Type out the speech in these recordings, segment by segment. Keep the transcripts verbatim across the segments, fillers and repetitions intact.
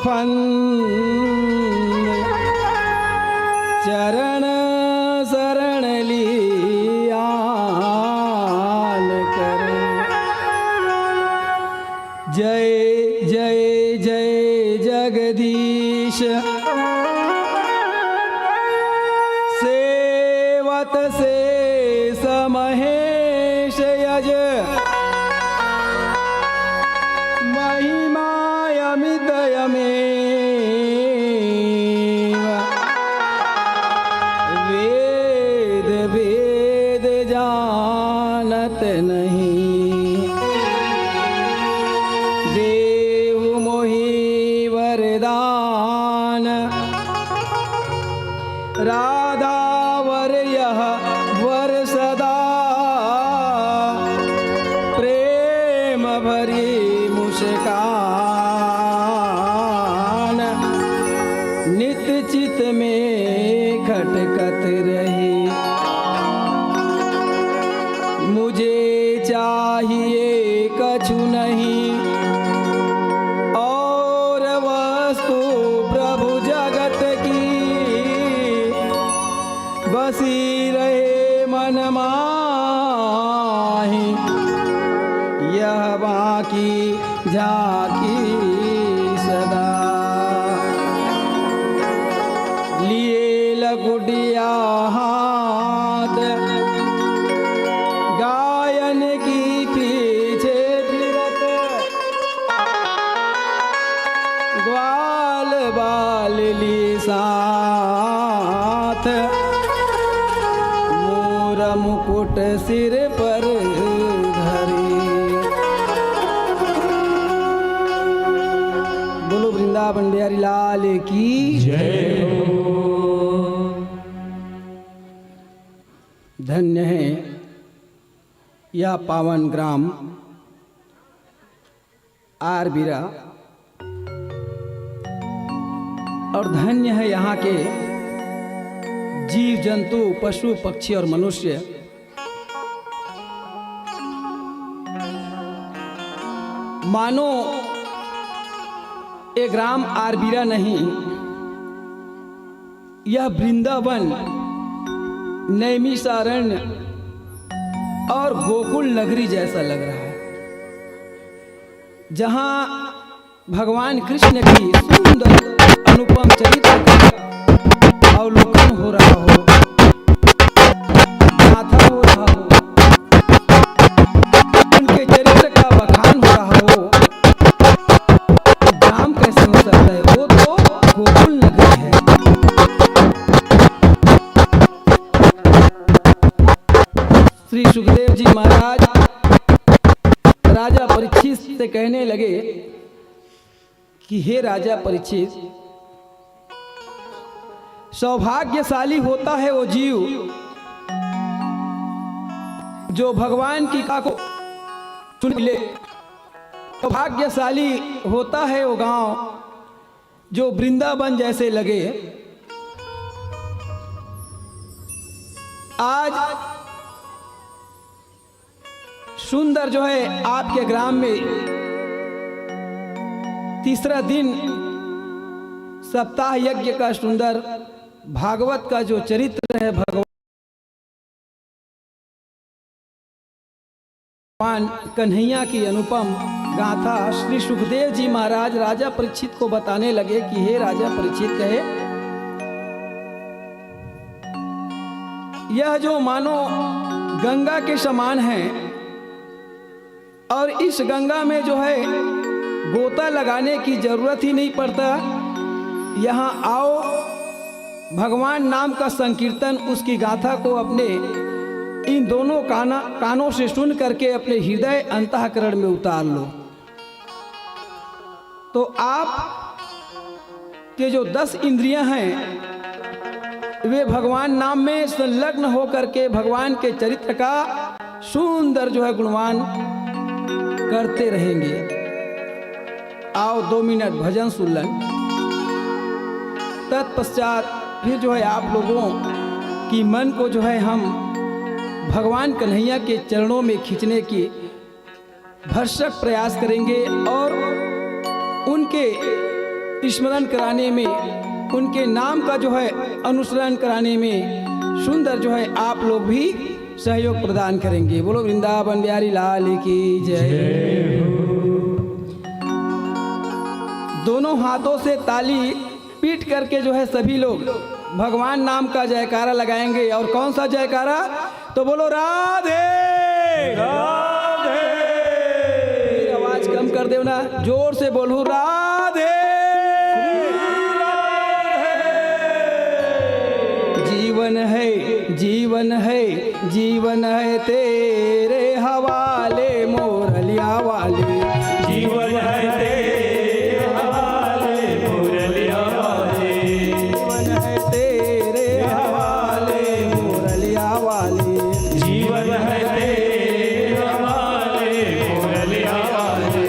पन चरण शरण लियान कर। जय जय जय जगदीश। सेवत शेष महेश यज। महिमा अमित अमेव। वेद वेद जानत नहीं। देहु मोहि वरदान। राधा वर यह वर सदा। प्रेम भरी मुस्कान। नित चित में खटकत रही। मुझे चाहिए कछु नहीं और वस्तु प्रभु जगत की। बसी रहे मन माही यह बाकी झांकी सदा। लिए लकुटिया हाथ गायन की पीछे फिरत। ग्वाल बाल ली साथ मोर मुकुट सिर पर धरी। बोलो वृंदावन बिहारी लाल की जय हो। धन्य है यह पावन ग्राम आर बीरा। और धन्य है यहाँ के जीव जंतु, पशु पक्षी और मनुष्य। मानो ये ग्राम आर बीरा नहीं, यह वृंदावन, नैमिषारण्य और गोकुल नगरी जैसा लग रहा है, जहाँ भगवान कृष्ण की सुंदर अनुपम चरित्र का अवलोकन हो रहा हो, गाथा हो रहा हो, उनके चरित्र का बखान हो रहा हो। ग्राम कैसे हो सकता है? वो तो गोकुल नगरी है। श्री सुखदेव जी महाराज राजा परीक्षित से कहने लगे कि हे राजा परीक्षित, सौभाग्यशाली होता है वो जीव जो भगवान की कथा को सुन ले। सौभाग्यशाली होता है वो गांव जो वृंदावन जैसे लगे। आज सुंदर जो है आपके ग्राम में तीसरा दिन सप्ताह यज्ञ का सुंदर भागवत का जो चरित्र है भगवान कन्हैया की अनुपम गाथा श्री सुखदेव जी महाराज राजा परीक्षित को बताने लगे कि हे राजा परीक्षित, कहे, यह जो मानो गंगा के समान है और इस गंगा में जो है गोता लगाने की जरूरत ही नहीं पड़ता। यहाँ आओ, भगवान नाम का संकीर्तन, उसकी गाथा को अपने इन दोनों काना कानों से सुन करके अपने हृदय अंतःकरण में उतार लो। तो आप के जो दस इंद्रियां हैं, वे भगवान नाम में संलग्न होकर के भगवान के चरित्र का सुंदर जो है गुणवान करते रहेंगे। आओ दो मिनट भजन सुन लें। तत्पश्चात फिर जो है आप लोगों की मन को जो है हम भगवान कन्हैया के चरणों में खींचने की भरसक प्रयास करेंगे और उनके स्मरण कराने में, उनके नाम का जो है अनुसरण कराने में सुंदर जो है आप लोग भी सहयोग प्रदान करेंगे। बोलो वृंदावन बिहारी लाल की जय। दोनों हाथों से ताली पीट करके जो है सभी लोग भगवान नाम का जयकारा लगाएंगे। और कौन सा जयकारा? तो बोलो राधे। राधे। फिर आवाज कम कर देव ना, जोर से बोलू राधे। जीवन है, जीवन है, जीवन है तेरे हवाले मुरलिया वाले। जीवन है तेरे हवाले मुरलिया वाले। जीवन है तेरे हवाले मुरलिया वाले। जीवन है तेरे हवाले मुरलिया वाले।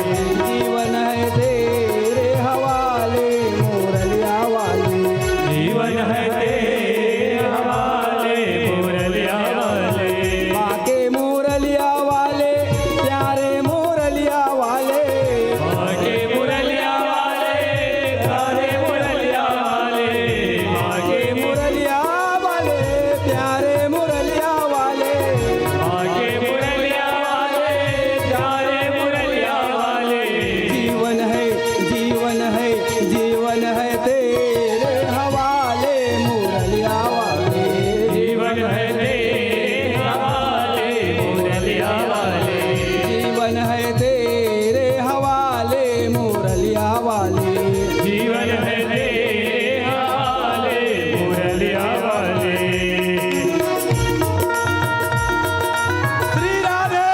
जीवन है तेरे हवाले मुरलिया वाले। जीवन है तेरे हवाले मुरलिया वाले। बाके मुरलिया वाले, प्यारे मुरलिया वाले। बाके मुरलिया वाले, प्यारे मुरलिया वाले। बाके मुरलिया वाले, प्यारे मुरलिया वाले। बाके मुरलिया वाले, प्यारे मुरलिया वाले। जीवन है, जीवन है, जीवन है तेरे हवाले मुरलिया वाले। जीवन है तेरे हवाले मुरलिया वाले। जीवन है तेरे हवाले मुरलिया वाले। जीवन है तेरे हवाले मुरलिया वाले। श्री राधे।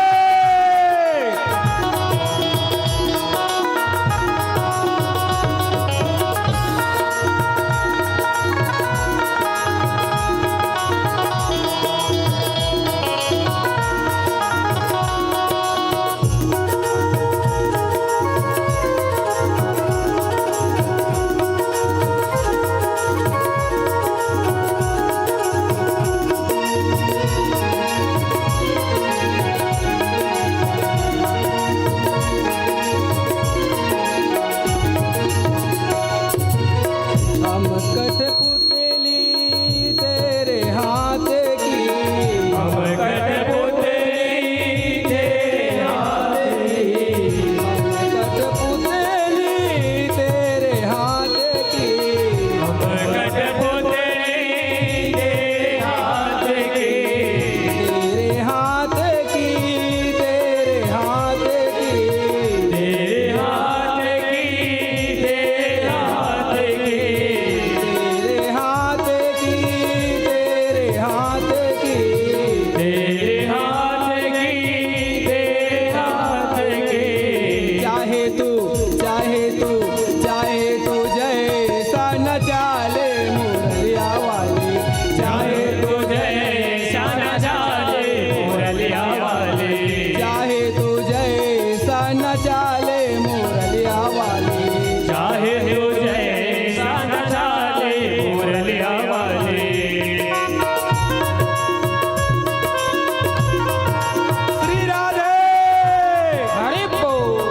हम कठपुतली तेरे हाथ की। हम कठपुतली तेरे हाथ की। हम कठपुतली तेरे हाथ की। हम कठपुतली तेरे हाथ की। तेरे हाथ की, तेरे हाथ की। तेरे हाथ की, तेरे हाथ की। तेरे हाथ की, तेरे हाथ की। तेरे हाथ की, तेरे हाथ की। चाहे तू, चाहे तू, चाहे तू जैसा नचा ले मुरलिया वाले। चाहे तू जैसा नचा ले मुरलिया वाले। चाहे तू जैसा नचा ले मुरलिया वाले। चाहे तू जैसा नचा ले मुरलिया वाले। श्री राधे। हरि बोल।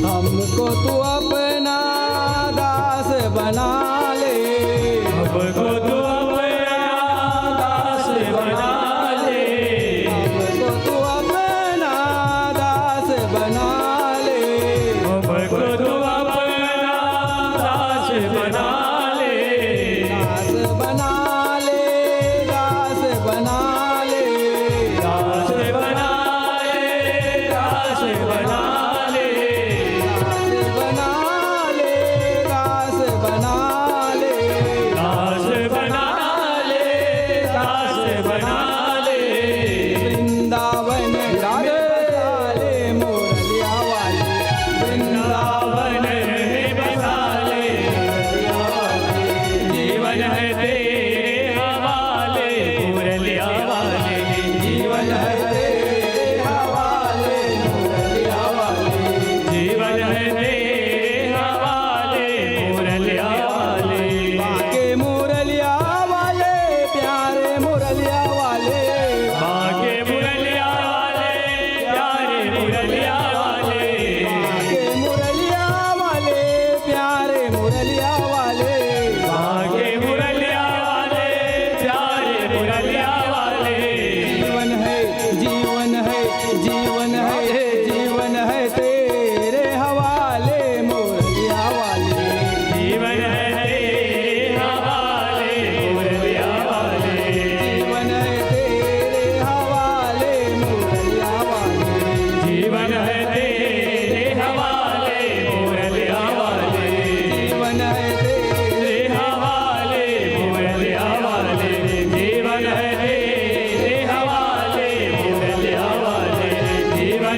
हमको तू अपना दास बना ले। हमको तू अपना दास बना ले। हमको तू अपना दास बना ले। हमको तू अपना दास बना ले। दास बना ले, दास बना ले। दास बना ले, दास बना ले। दास बना ले, दास बना ले। दास बना ले, दास बना ले। वृंदावन में बसा ले मुरलिया वाले।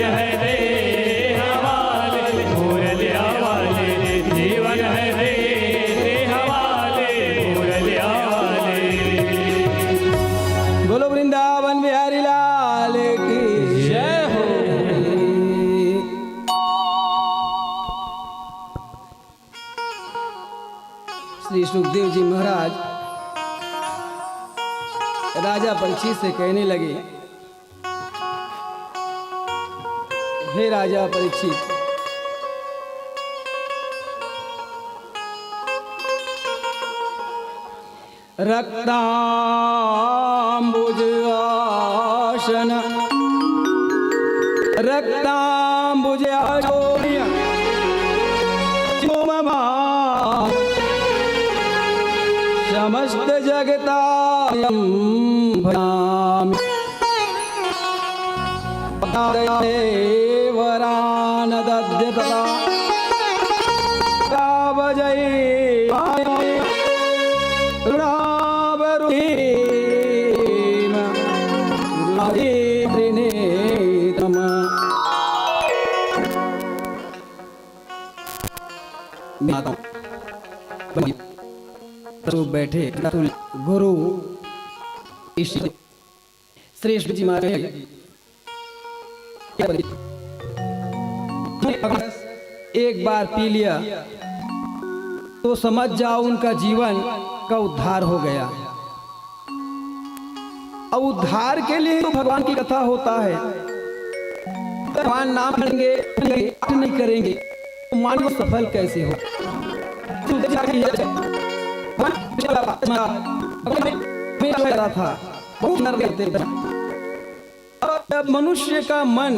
है देह वाले, मुरलिया वाले, जीवन है देह वाले, मुरलिया वाले। बोलो वृंदावन बिहारी लाल की जय हो। श्री सुखदेव जी महाराज राजा परीक्षित से कहने लगे, हे राजा परीक्षित, रक्तांबुज आसन, रक्तांबुज आसन, समस्त जगतायं भजामि। वरानदद्य तदा तावजै रुणावरुणीम रुणावरुणीम। बैठे गुरु श्रेष्ठ जी महाराज, एक बार पी लिया तो समझ जाओ उनका जीवन का उद्धार हो गया। और उद्धार के लिए तो भगवान की कथा होता है। भगवान नाम लेंगे, पाठ नहीं करेंगे, तो मानव सफल कैसे हो? तू देखा कि ये था, बहुत सुंदर करते थे। अब जब मनुष्य का मन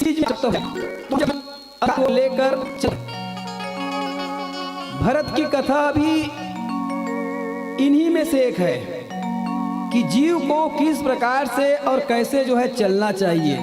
चीज में, तो जब को लेकर चल। भरत की कथा भी इन्हीं में से एक है कि जीव को किस प्रकार से और कैसे जो है चलना चाहिए।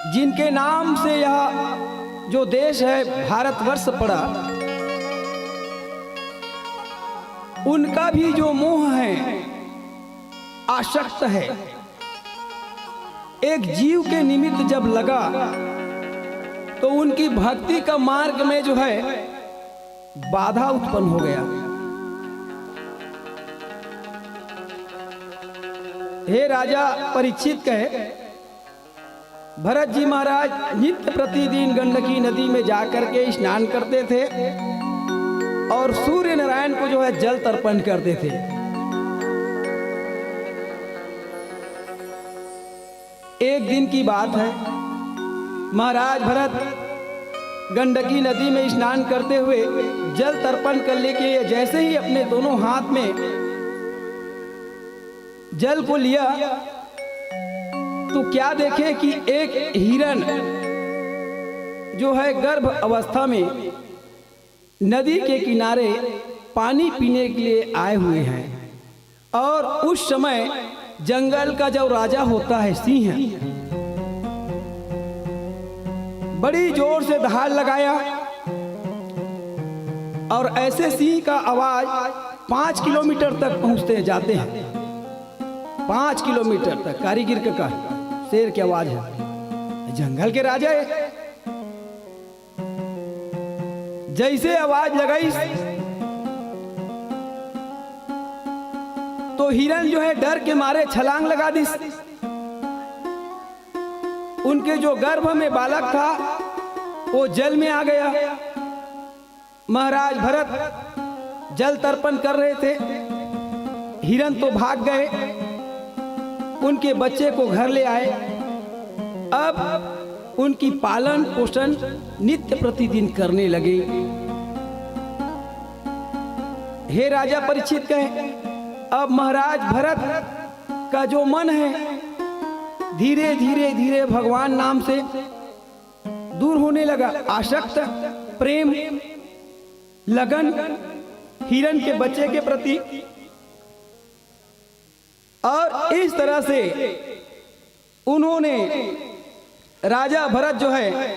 जिनके नाम से यह जो देश है भारतवर्ष पड़ा, उनका भी जो मोह है, आसक्त है, एक जीव के निमित्त जब लगा तो उनकी भक्ति का मार्ग में जो है बाधा उत्पन्न हो गया। हे राजा परीक्षित कहे, भरत जी महाराज नित्य प्रतिदिन गंडकी नदी में जाकर के स्नान करते थे और सूर्य नारायण को जो है जल तर्पण करते थे। एक दिन की बात है, महाराज भरत गंडकी नदी में स्नान करते हुए जल तर्पण करने के लिए जैसे ही अपने दोनों हाथ में जल को लिया तो क्या देखे कि एक हिरण जो है गर्भ अवस्था में नदी के किनारे पानी पीने के लिए आए हुए हैं। और उस समय जंगल का जो राजा होता है सिंह, बड़ी जोर से दहाड़ लगाया और ऐसे सिंह का आवाज पाँच किलोमीटर तक पहुंचते जाते हैं। पाँच किलोमीटर तक कारीगर का, का शेर की आवाज है, जंगल के राजा है। जैसे आवाज लगाई तो हिरण जो है डर के मारे छलांग लगा दी। उनके जो गर्भ में बालक था वो जल में आ गया। महाराज भरत जल तर्पण कर रहे थे, हिरण तो भाग गए, उनके बच्चे को घर ले आए। अब उनकी पालन पोषण नित्य प्रतिदिन करने लगे। हे राजा परीक्षित कहे, अब महाराज भरत का जो मन है धीरे धीरे धीरे भगवान नाम से दूर होने लगा। आसक्त प्रेम लगन हिरण के बच्चे के प्रति। और इस तरह से उन्होंने, राजा भरत जो है,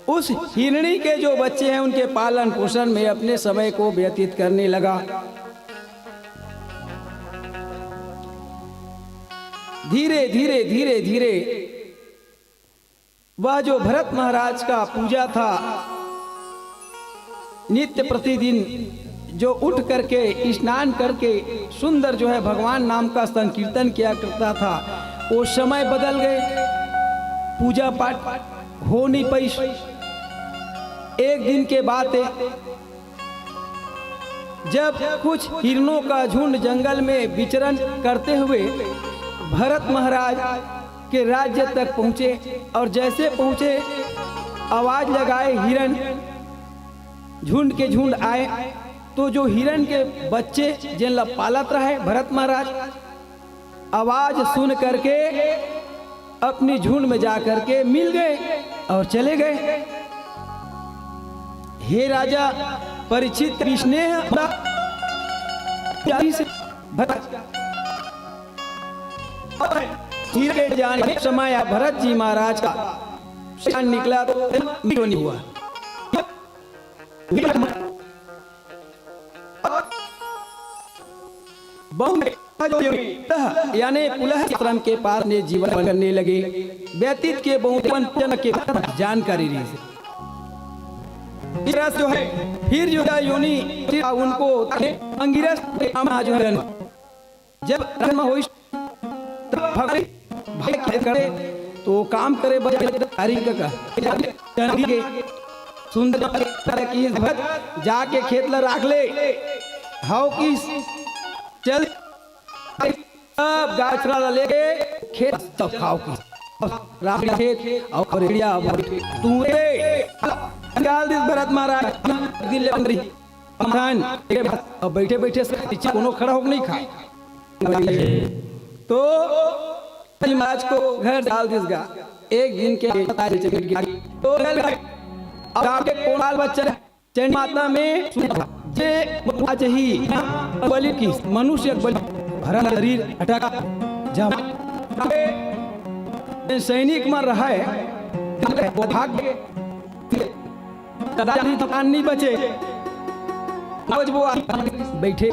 उस हिरणी के जो बच्चे हैं, उनके पालन पोषण में अपने समय को व्यतीत करने लगा। धीरे धीरे, धीरे धीरे वह जो भरत महाराज का पूजा था, नित्य प्रतिदिन जो उठ करके, स्नान करके, सुंदर जो है भगवान नाम का संकीर्तन किया करता था, वो समय बदल गए, पूजा पाठ हो नहीं पाई। एक दिन के बात है, जब कुछ हिरणों का झुंड जंगल में विचरण करते हुए भरत महाराज के राज्य तक पहुंचे, और जैसे पहुंचे, आवाज लगाए हिरण, झुंड के झुंड आए, तो जो हिरण के बच्चे जिनला पालत रहे भरत महाराज, आवाज सुन करके अपनी झुंड में जा करके मिल गए और चले गए। हे राजा परीक्षित, विस्नेह प्यारी से भरत, हीरे जाने समय भरत जी महाराज का शान निकला तो नहीं हुआ। बहुत यानी पुलह आश्रम के पास ने जीवन करने लगे। व्यतीत के बहुत जन के जानकारी रही। इस तरह से जो है, फिर जो है योनि उनको अंगिरस के नाम जो है, जब जन्म हुई, तब भगवान भाई करे तो काम करे बजाय तारीख का चंदी के सुंदर की भगत जाके खेत ला राख ले। हाउ किस चल सब गाछरा ला लेके खेत तब खाओ किस राख ले खेत और रेडिया तू रे निकाल दिस भरत महाराज। दिल ले बंदरी अब बैठे बैठे से कोनो खड़ा होके नहीं खा। तो महाराज को घर डाल दिस गा। एक दिन के तो गांव के कोन बाल बच्चा चंडी माता में जे आज ही बलि की मनुष्य बलि भरा शरीर हटा जब सैनिक मन रहा है वो भाग गए। कदा नहीं थकान नहीं बचे। आज वो बैठे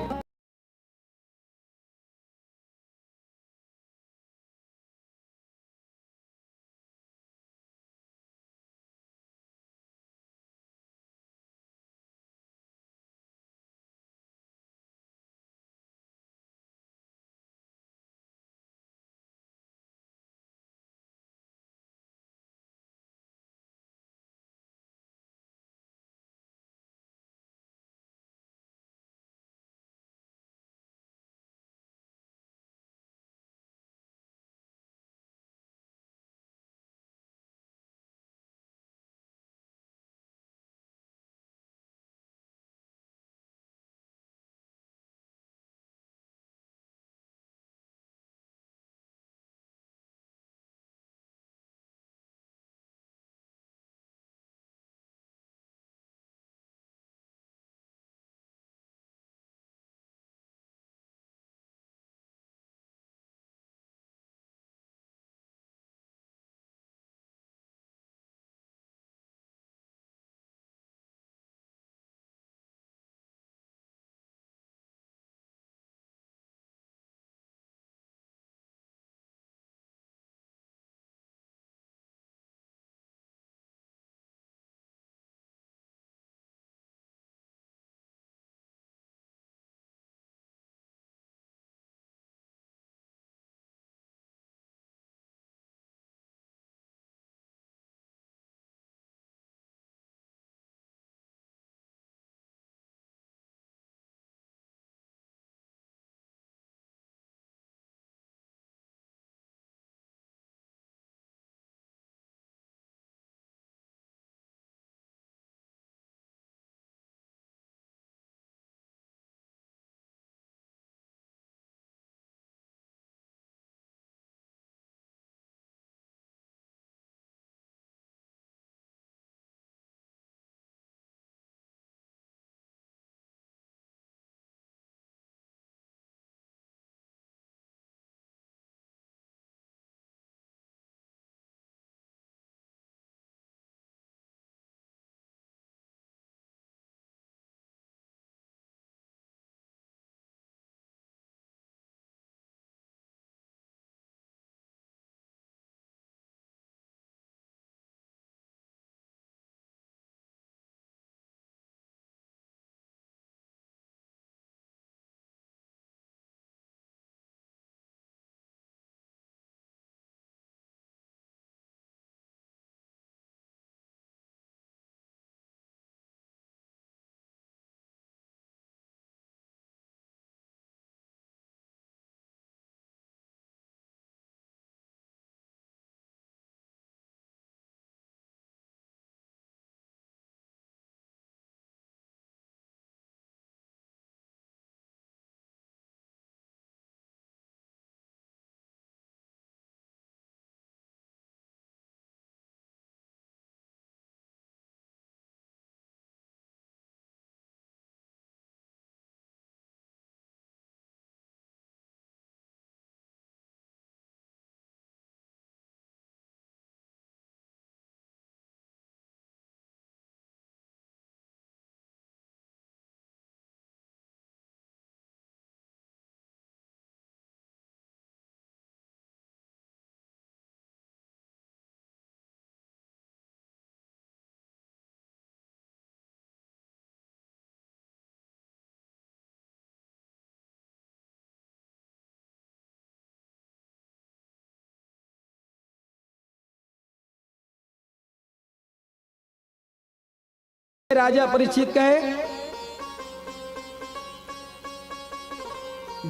राजा परीक्षित कहे,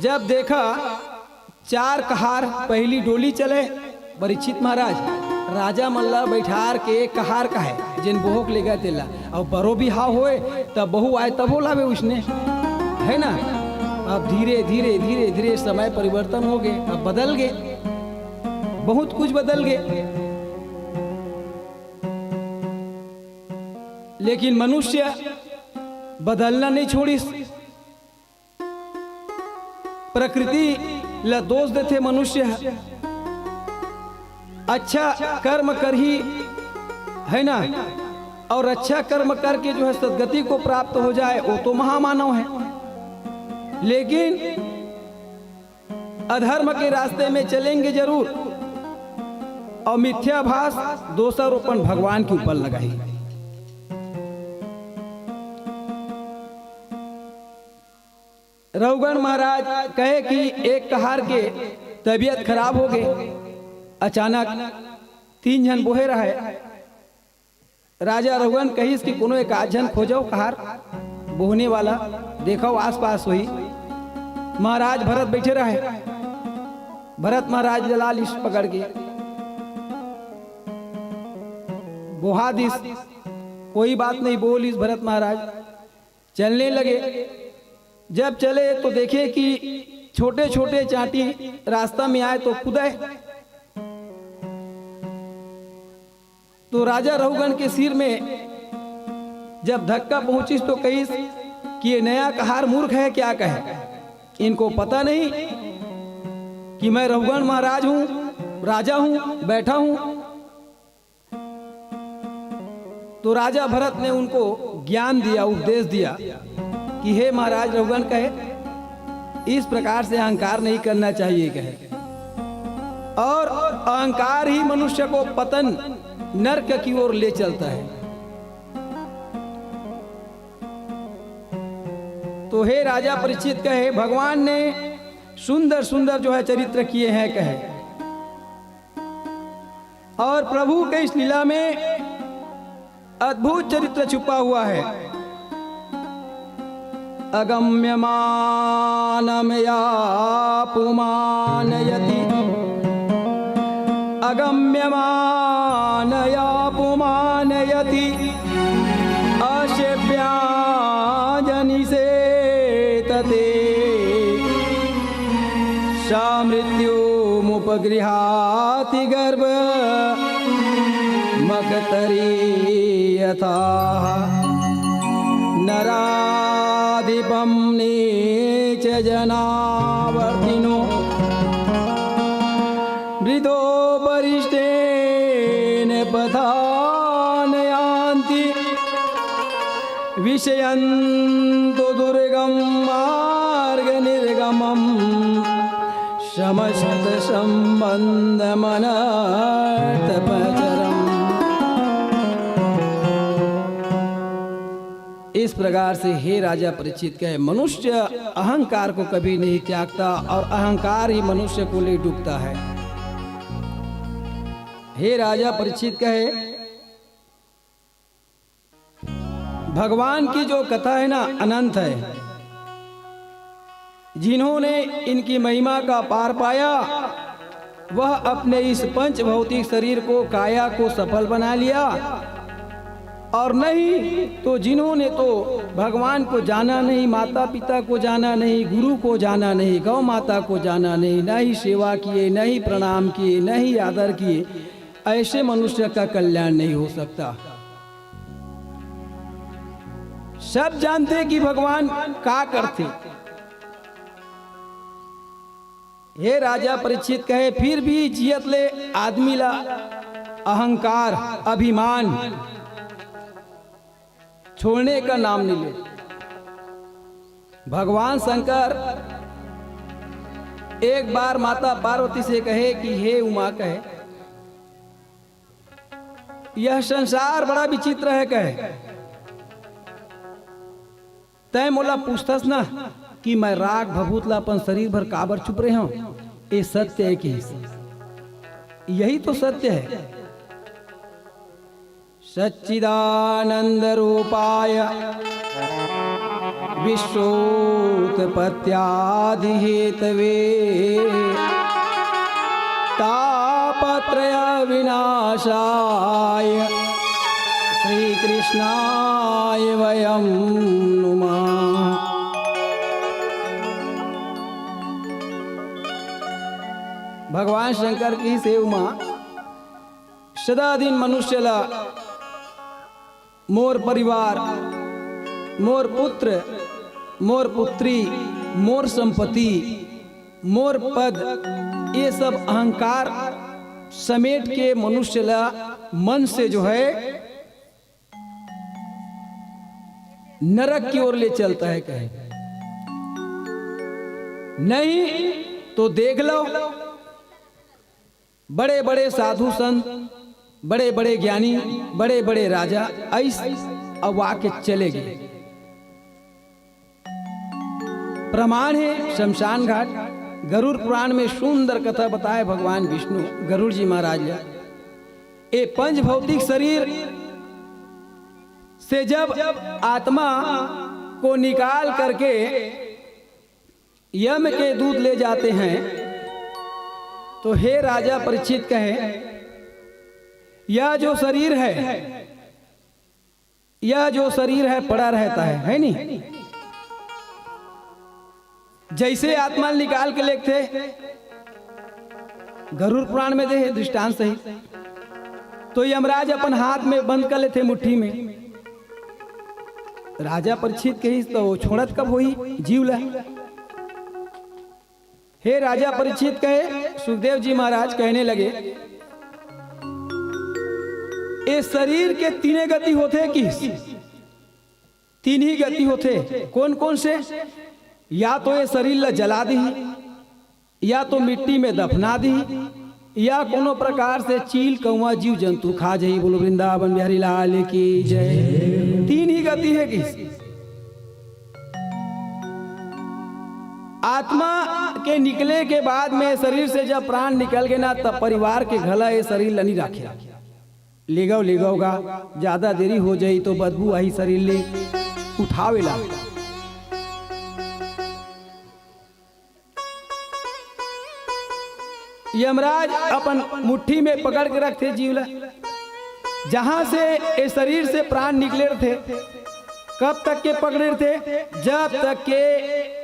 जब देखा चार कहार पहली डोली चले, परीक्षित महाराज, राजा मन ला बैठार के कहार कहे, जेन बोहक लेगा तेला, अउ बरो बिहाव होए, तब बहू आए तभो लावे उसने, है ना? अब धीरे धीरे धीरे धीरे समय परिवर्तन हो गए, अब बदल गए, बहुत कुछ बदल गए। लेकिन मनुष्य बदलना नहीं छोड़िस। प्रकृति ला दोष देथे मनुष्य ह। अच्छा कर्म करही, है ना, और अच्छा कर्म करके जो है सदगति को प्राप्त हो जाए, वो तो महामानव है। लेकिन अधर्म के रास्ते में चलेंगे जरूर, और मिथ्याभास दोषारोपण भगवान के ऊपर लगाई। रघुगण महाराज कहे कि एक कहार के तबीयत खराब हो गए, अचानक तीन झन बोहे रहे। राजा रघुगण कहिस कि कोनो एक आध झन खोजो कहार बोहने वाला, देखो आसपास होही। महाराज भरत बैठे रहे, भरत महाराज जला लिस पकड़ के, बोहा दिस, कोई बात नहीं बोलिस भरत महाराज। चलने लगे। जब चले तो देखे कि छोटे छोटे चांटी रास्ता में आए तो कूदे। तो राजा रघुगण के सिर में जब धक्का पहुंचिस तो कहिस कि ये नया कहार मूर्ख है क्या, कहे इनको पता नहीं कि मैं रघुगण महाराज हूं, राजा हूं, बैठा हूं। तो राजा भरत ने उनको ज्ञान दिया, उपदेश दिया कि हे महाराज रघुगण कहे, इस प्रकार से अहंकार नहीं करना चाहिए कहे। और अहंकार ही मनुष्य को पतन नरक की ओर ले चलता है। तो हे राजा परीक्षित कहे, भगवान ने सुंदर सुंदर जो है चरित्र किए हैं कहे, और प्रभु के इस लीला में अद्भुत चरित्र छुपा हुआ है। अगम्यमानमयापुमानयति, अगम्यमानयापुमानयति, अशेभ्याजनिषेतते। सा मृत्युमुपगृहाति गर्भ मकतरी यथा। नराधिपं नीच जनावर्तिनो वृद्धोपरिष्टेन पथान यान्ति। विषयन्तो दुर्गं मार्गनिर्गमं समस्तसम्बन्धमनर्थपचरम्। इस प्रकार से हे राजा परीक्षित कहे, मनुष्य अहंकार को कभी नहीं त्यागता और अहंकार ही मनुष्य को ले डूबता है। हे राजा परीक्षित कहे, भगवान की जो कथा है ना, अनंत है। जिन्होंने इनकी महिमा का पार पाया, वह अपने इस पंच भौतिक शरीर को, काया को सफल बना लिया। और नहीं तो जिन्होंने तो भगवान को जाना नहीं, माता पिता को जाना नहीं, गुरु को जाना नहीं, गौ माता को जाना नहीं, न ही सेवा किए, न ही प्रणाम किए, न ही आदर किए, ऐसे मनुष्य का कल्याण नहीं हो सकता। सब जानते कि भगवान का करते। हे राजा परीक्षित कहे, फिर भी जियत ले आदमी ला अहंकार, अभिमान छोड़ने का नाम नहीं ले। भगवान शंकर एक बार माता पार्वती से कहे कि हे उमा, कहे, यह संसार बड़ा विचित्र है, कहे। तैं मोला पूछथस ना कि मैं राख भभूत ला अपन शरीर भर काबर चुप रहे हूं, ये सत्य है कि यही तो सत्य है। सच्चिदानंद रूपाय विश्वोत्पत्त्यादिहेतवे तापत्रय विनाशाय श्रीकृष्णाय वयं नुमः। भगवान शंकर की सेव मा सदा दिन मनुष्य ला मोर परिवार, मोर पुत्र, मोर पुत्री, मोर संपत्ति, मोर पद, ये सब अहंकार समेट के मनुष्य ला मन से जो है नरक की ओर ले चलता है कहे। नहीं तो देख लो, बड़े बड़े साधु संत, बड़े बड़े ज्ञानी, बड़े बड़े राजा ऐस अवा के चले गए। प्रमाण है शमशान घाट। गरुड़ पुराण में सुंदर कथा बताए भगवान विष्णु गरुड़ जी महाराज ला। ए पंच भौतिक शरीर से जब आत्मा को निकाल करके यम के दूत ले जाते हैं, तो हे राजा परीक्षित कहे, यह जो शरीर है, यह जो शरीर है पड़ा रहता है, है नी? जैसे आत्मा निकाल के लेगथे, गरुड़ पुराण में दे हे दृष्टांत सही, तो यमराज अपन हाथ में बंद कर लेथे मुट्ठी में। राजा परीक्षित कहिस, तो छोड़त कब होही जीव ला? हे राजा परीक्षित कहे, सुखदेव जी महाराज कहने लगे, ए शरीर के तीने गति होथे कि तीन ही गति होथे। कौन कौन से? या तो ये शरीर ला जला दी, या तो मिट्टी में दफना दी, या कोनो प्रकार से चील कौवा जीव जंतु खा जाही। बोलो वृंदावन बिहारी लाल की जय। तीन ही गति है कि आत्मा के निकले के बाद में शरीर से जब प्राण निकल गए ना, तब परिवार के घला ये शरीर ला नहीं राखे। लेगव, लेगव गा, ज्यादा देरी हो जाई तो बदबू आही शरीर ले, उठावे ला। यमराज अपन मुट्ठी में पकड़ के रखथे जीव ला। जहां से ए शरीर से प्राण निकले रथे, कब तक के पकड़े रथे? जब तक के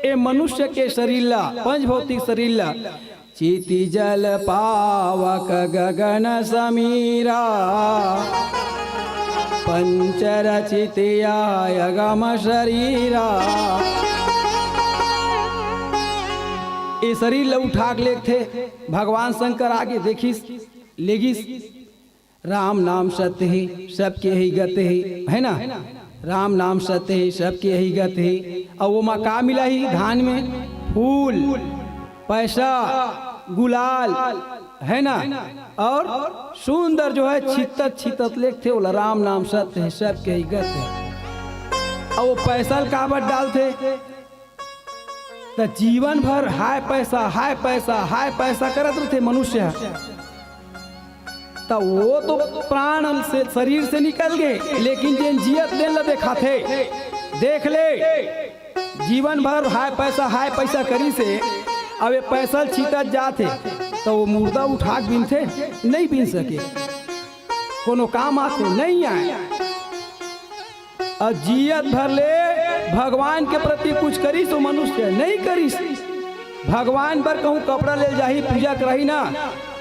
ए मनुष्य के शरीर ला, पंच भौतिक शरीर ला, चिति जल पावक गगन समीरा, पंचरचित आय गम शरीरा। ए शरीर ल उठा के लेगथे, भगवान शंकर आगे देखिस, लेगिस। राम नाम सत्य हे, सबके यही गत हे, है ना? राम नाम सत्य हे, सबके यही गत हे। अउ ओमा का मिला ही? धान में फूल, पैसा, गुलाल, है ना? और सुंदर जो है छितत छितत लेगथे ओला, राम नाम सत्य हे, सबके यही गत हे। अउ वो पैसा ल काबर डालथे? त जीवन भर हाय पैसा, हाय पैसा, हाय पैसा करत रथे मनुष्य ह। त वो तो प्राण से, शरीर से निकल गे, लेकिन जेन जियत तेन ल देखाथे, देख ले, जीवन भर हाय पैसा, हाय पैसा करिस हे, अब ये पैसा ल छीतत जात हे, त वो मुर्दा उठा के बिनथे? नहीं बिन सके। कोनो काम आथे? नहीं आय। अउ जियत भर ले भगवान के प्रति कुछ करिस वो मनुष्य? नहीं करिस। भगवान बर कहूँ कपड़ा ले जाही, पूजा कराही ना,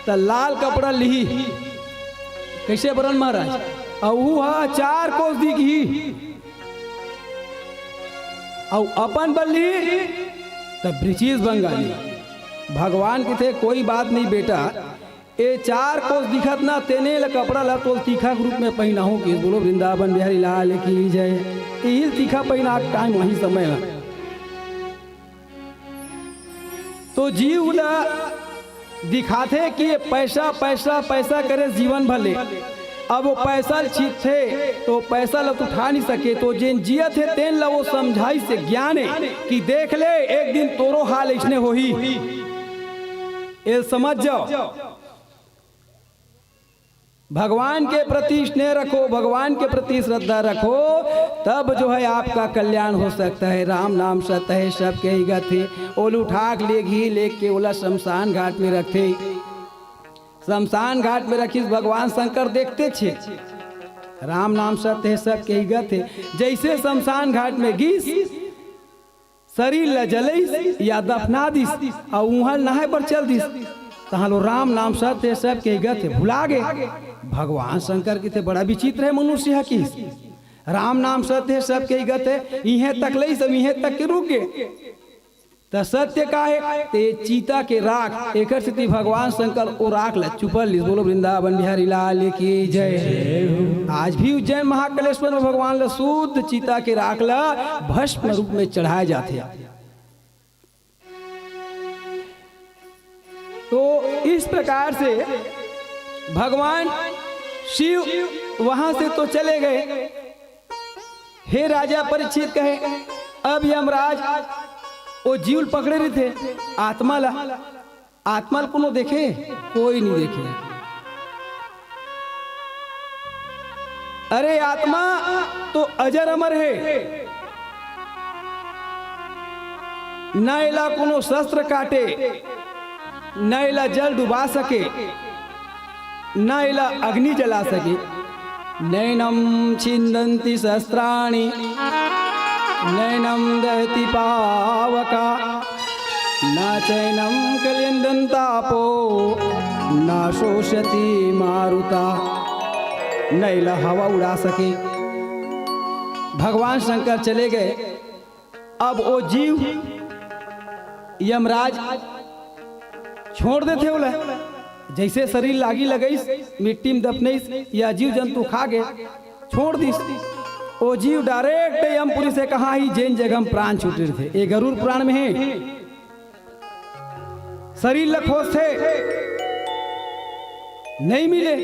त लाल कपड़ा लिही। कैसे बरन महाराज? अउ वो हा चार कोस दिखही। अउ अपन बर लिही, त ब्रिजेश बंगाली। भगवान कथे, कोई बात नहीं बेटा, ए चार कोस दिखत ना, तेने ल कपड़ा ला तोल तीखा के रूप में पहिनाहूं कि बोलो वृंदावन बिहारी लाल की जय। इहिल तीखा पहिना के टाइम वही समय में। तो जीव ला दिखाथे कि ये पैसा, पैसा, पैसा करे जीवन भर ले। अब वो पैसा ल छीतथे, तो पैसा ल तो उठा नहीं सके, तो जेन जियत हे, तेन ला वो समझाइस हे, ज्ञान हे कि देख ले, एक दिन तोरो हाल इसने होही। ए समझ जाओ। भगवान के प्रति स्नेह रखो, भगवान के प्रति श्रद्धा रखो, तब जो है आपका कल्याण हो सकता है। राम नाम सत्य है, सब कही गत है। ओल उठा के ले घी लेके ओला शमशान घाट में रखथे। शमशान घाट में रखिस, भगवान शंकर देखते छे, राम नाम सत्य है, सब कही गत है। जैसे शमशान घाट में गिस, शरीर ल जलइस या दफना दिस, अउ उहाँ नहाय बर चल दिस। तहाँ लो राम नाम सत्य है, सब कही गत है, भुला गे। भगवान शंकर कथे, बड़ा विचित्र है मनुष्य ह, किस राम नाम सत्य है, सब कही गत है, इहें तक लइस, अब इहें तक के रुक गे। त सत्य का है? ते चिता के राख, एकर सेती भगवान शंकर ओ राख ल चुपर लिस। बोलो वृंदावन बिहारी लाल की जय। आज भी उज्जैन महाकालेश्वर में भगवान ल शुद्ध चिता के राख ल भस्म रूप में चढ़ाए जाथे। तो इस प्रकार से भगवान शिव वहां से तो चले गए। हे राजा परीक्षित, कहे, अब यमराज ओ जीव ल पकड़े रहिथे, आत्मा ला, आत्मा ल कोनो देखे? कोई नहीं देखे। अरे, आत्मा तो अजर अमर है, न एला कोनो शस्त्र काटे, न एला जल डुबा सके, न एला अग्नि जला सके। नैनं छिन्दन्ति शस्त्राणि, नैनं दहति पावका, न चैनं क्लिन्दन्तापो, न शोषयति मारुता। न एला हवा उड़ा सके। भगवान शंकर चले गए। अब ओ जीव यमराज छोड़ देथे ओला, जैसे शरीर लागी लगइस, मिट्टी में दफनइस, या जीव जंतु खा गे, छोड़ दिस। ओ जीव direct यमपुरी से कहाँ ही जेन जगह में प्राण छूटे रहिथे, ए गरुड़ पुराण में है। शरीर ल खोजथे, नहीं मिले,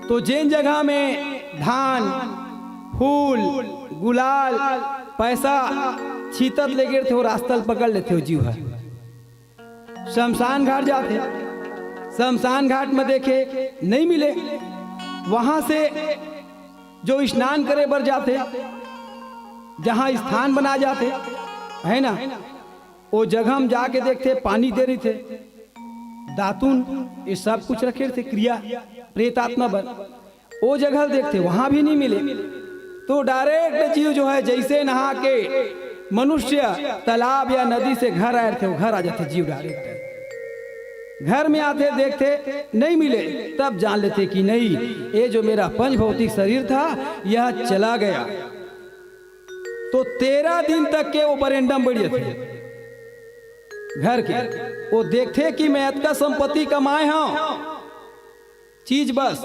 तो जेन जगह में धान, फूल, गुलाल, पैसा छीतत ले गिरथे, वो रास्ता ल पकड़ लेथे, वो जीव ह शमशान घाट जाथे। शमशान घाट में देखे, नहीं मिले। वहां से जो स्नान करे बर जाथे, जहां स्थान बना जाथे, है ना, ओ जगह हम जाके देखथे, पानी दे रहिथे, दातुन, ये सब कुछ रखे रहिथे, क्रिया, प्रेत आत्मा बर। ओ जगह देखथे, वहां भी नहीं मिले। तो direct जीव जो है, जैसे नहा के मनुष्य तालाब या नदी से घर आए रहिथे, वो घर आ जाथे जीव direct। घर में आथे, देखथे, नहीं मिले, तब जान लेथे कि नहीं, ये जो मेरा पंच भौतिक शरीर था, यह चला गया। तो तेरह दिन तक के वो बरेंडा म बइठ जाथे घर के। वो देखथे कि मैं अतका संपत्ति कमाए हंव, चीज बस,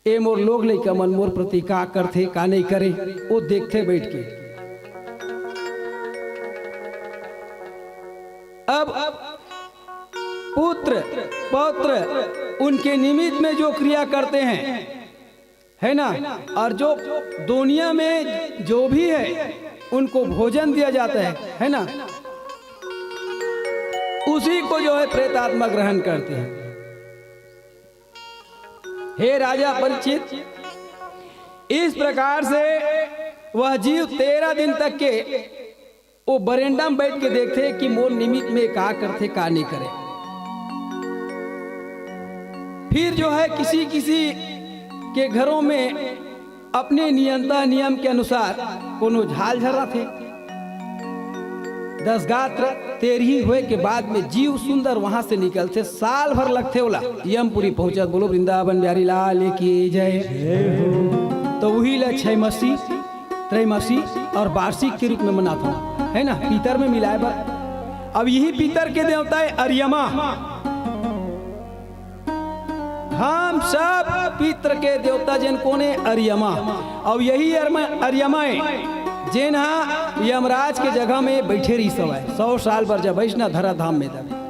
ए मोर लोग लइका मन मोर प्रति का करथे, का नहीं करे, वो देखथे बइठ के। अब पुत्र, पौत्र, उनके निमित्त में जो क्रिया करते हैं, है ना, और जो दुनिया में जो भी है, उनको भोजन दिया जाता है, है ना, उसी को जो है प्रेतात्मा ग्रहण करते हैं। हे राजा परीक्षित, इस प्रकार से वह जीव तेरह दिन तक के वो बरेंडा में बैठ के देखथे कि मोर निमित्त में का करथे, का नहीं करे। फिर जो है, किसी किसी के घरों में अपने नियंता नियम के अनुसार कोनो झाल झराथे, दस गात्र, तेरही होए के बाद में जीव सुंदर वहां से निकलथे। साल भर लगथे ओला यमपुरी पहुंचत। बोलो वृंदावन बिहारी लाल की जय। तो वही ला छह मसी, त्रैमासिक और वार्षिक के रूप में मनाथन, है ना, पितर में मिलाए बर। अब यही पितर के देवता है अरियमा। हम सब पितर के देवता जेन कोन हे? अरियमा। और यही अरमा-, अरियमा है जेन हा यमराज के जगह में बैठे रहिस हवय, सौ साल बर जब वैष्णव धरा धाम में दबे।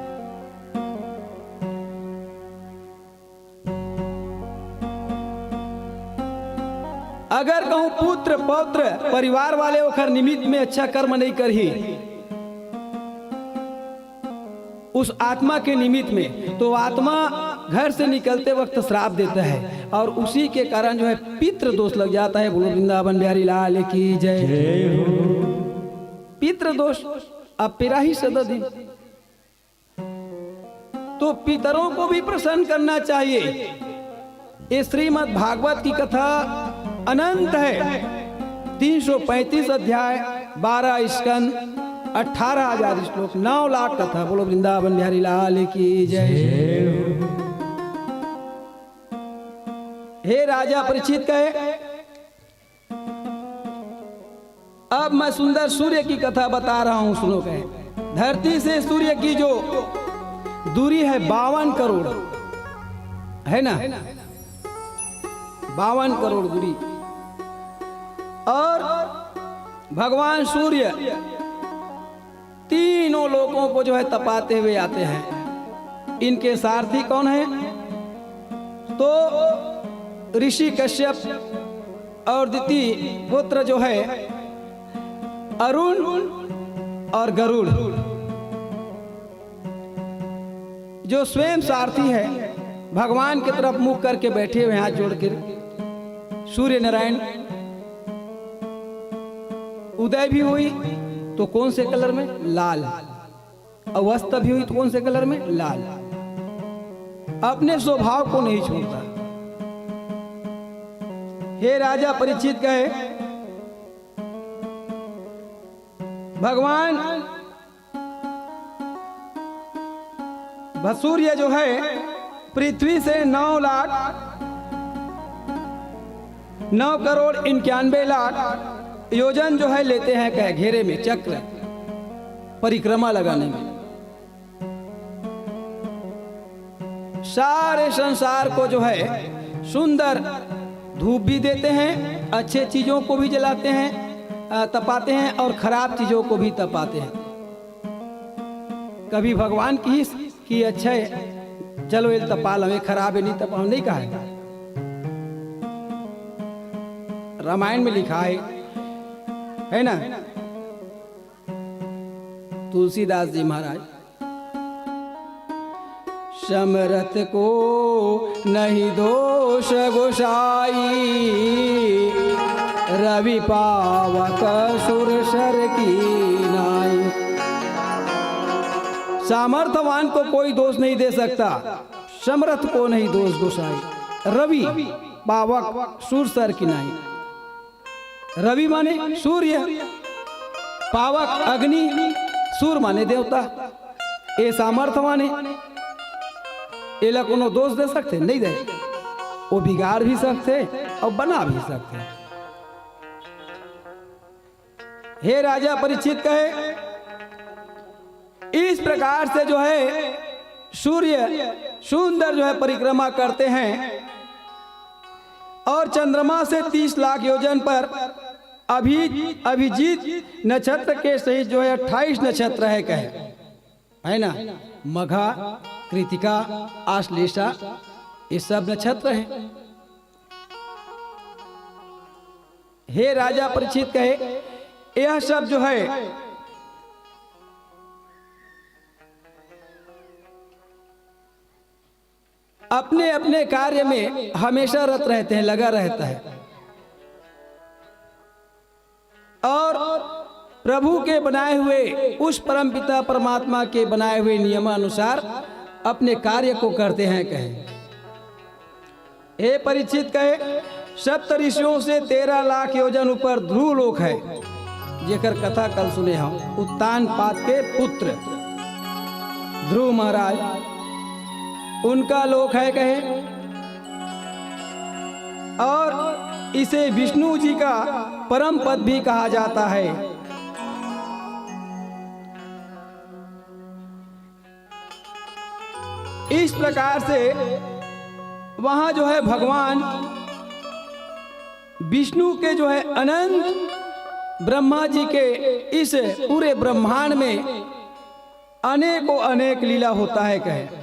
अगर कहूं पुत्र, पौत्र, परिवार वाले ओखर निमित्त में अच्छा कर्म नहीं करही, उस आत्मा के निमित्त में, तो आत्मा घर से निकलते वक्त श्राप देता है और उसी के कारण जो है पितृ दोष लग जाता है। बोलो वृंदावन बिहारी लाल की जय। पितृ दोष। अब पिराही सदा दिन, तो पितरों को भी प्रसन्न करना चाहिए। ये श्रीमद् भागवत की कथा अनंत है, तीन सौ पैंतीस अध्याय, बारह स्कंद, अठारह हजार श्लोक, नौ लाख कथा। बोलो वृंदावन बिहारी लाल की जय। हे राजा परीक्षित कहे, अब मैं सुंदर सूर्य की कथा बता रहा हूं, सुनो। कहे, धरती से सूर्य की जो दूरी है बावन करोड़, है ना, बावन करोड़ दूरी। और भगवान सूर्य तीनों लोकों को जो है तपाते हुए आते हैं। इनके सारथी कौन है? तो ऋषि कश्यप और दिति पुत्र जो है अरुण और गरुड़, जो स्वयं सारथी है, भगवान की तरफ मुख करके बैठे हुए हैं, हाथ जोड़ कर। सूर्य नारायण उदय भी हुई तो कौन से कलर में? लाल। और अस्त भी हुई तो कौन से कलर में? लाल। अपने स्वभाव को नहीं छोड़ता। हे राजा परीक्षित कहे, भगवान सूर्य जो है पृथ्वी से नौ लाख, नौ करोड़ इक्यानवे लाख योजन जो है लेते हैं, कहे, घेरे में, चक्र, परिक्रमा लगाने में। सारे संसार को जो है सुंदर धूप भी देते हैं, अच्छे चीजों को भी जलाते हैं, अ, तपाते हैं और खराब चीजों को भी तपाते हैं। कभी भगवान की कि अच्छा है, चलो ये तपा लवे, खराब है नहीं तपा, नहीं कहा है। रामायण में लिखा है, है ना, तुलसीदास जी महाराज, समरथ को नहीं दोष गोसाई, रवि पावक सुर सर की नाई। सामर्थवान को कोई दोष नहीं दे सकता, समरथ को नहीं दोष गोसाई, रवि पावक सुर सर की नाई। रवि माने सूर्य, पावक अग्नि, सुर माने देवता। ए सामर्थवान हे, एला कोनो दोष दे सकथे? नहीं दे। वो बिगाड़ भी सकथे और बना भी सकथे। हे राजा परीक्षित कहे, इस प्रकार से जो है सूर्य सुंदर जो है परिक्रमा करते हैं और चंद्रमा से तीस लाख योजन पर अभी, अभिजीत नक्षत्र के सहित जो है अट्ठाईस नक्षत्र है, कहे, है ना, मघा, कृतिका, आश्लेषा, ये सब नक्षत्र हैं। हे राजा परीक्षित कहे, यह सब जो है अपने अपने कार्य में हमेशा रत रहते हैं, लगा रहता है। और प्रभु के बनाए हुए, उस परमपिता परमात्मा के बनाए हुए नियमानुसार अपने कार्य को करते हैं, कहे। हे परीक्षित कहे, सप्त ऋषियों से तेरह लाख योजन ऊपर ध्रुव लोक है, जेकर कथा कल सुने हम, उत्तान पाद के पुत्र ध्रुव महाराज, उनका लोक है, कहे। और इसे विष्णु जी का परम पद भी कहा जाता है। इस प्रकार से वहां जो है भगवान विष्णु के जो है अनंत, ब्रह्मा जी के इस पूरे ब्रह्मांड में अनेकों अनेक लीला होता है, कहे।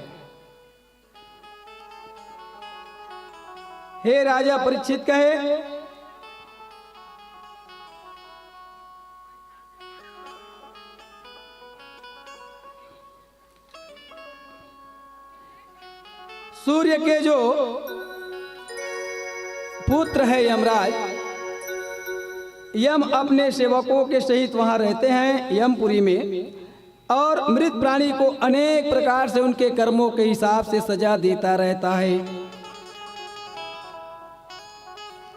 हे राजा परीक्षित कहे, के जो पुत्र है यमराज, यम अपने सेवकों के सहित वहां रहते हैं यमपुरी में, और मृत प्राणी को अनेक प्रकार से उनके कर्मों के हिसाब से सजा देता रहता है।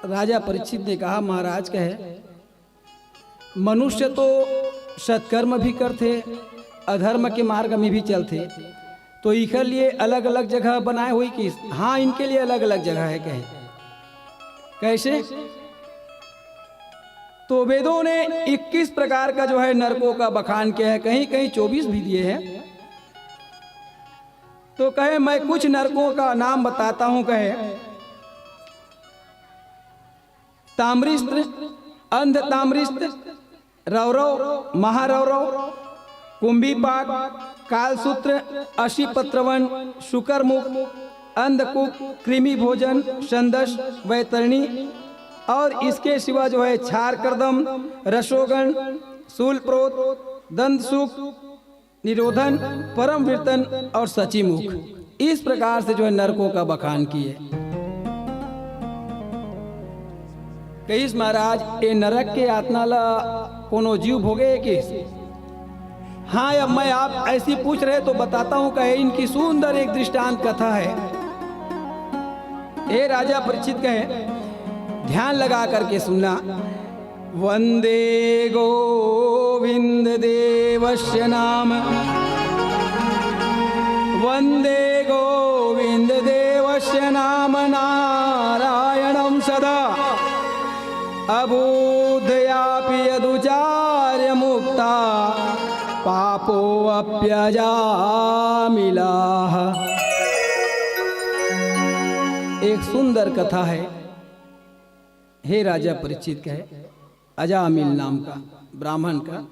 राजा परीक्षित ने कहा, महाराज कहे, मनुष्य तो सत्कर्म भी करथे, अधर्म के मार्ग में भी चलथे, तो इकर लिए अलग-अलग जगह बनाए होही कि? हाँ, इनके लिए अलग-अलग जगह है कहे। कैसे? तो वेदों ने इक्कीस प्रकार का जो है नरकों का बखान किया है, कहीं-कहीं चौबीस भी दिए हैं। तो कहे, मैं कुछ नरकों का नाम बताता हूं, कहे, ताम्रिस्त्र, अंध ताम्रिस्त्र, रौरव, महारौरव, कुंभीपाक, कालसूत्र, अशिपत्रवन, शुकरमुख, अंधकुक, कृमि भोजन, संदस, वैतरणी और इसके सिवा जो है क्षारकर्दम, रसोगण, शूलप्रोत, दंतसुक, निरोधन, परम वीर्तन और सचिमुख, इस प्रकार से जो है नरकों का बखान किए। कहिस महाराज, ये नरक के यातना ला कोनो जीव भोगे हे कि? हाँ, अब मैं आप ऐसी पूछ रहे तो बताता हूँ, कहे इनकी सुंदर एक दृष्टांत कथा है। हे राजा परीक्षित कहे, ध्यान लगा करके सुनना। वंदे गोविंद देवस्य नाम, वंदे गोविंद देवस्य नाम नारायणं सदा। अबुद्धयापि यदुचार्य मुक्ता पापोऽप्यजामिलाः। एक सुंदर कथा है। हे राजा परीक्षित कहे, अजामिल नाम का ब्राह्मण का।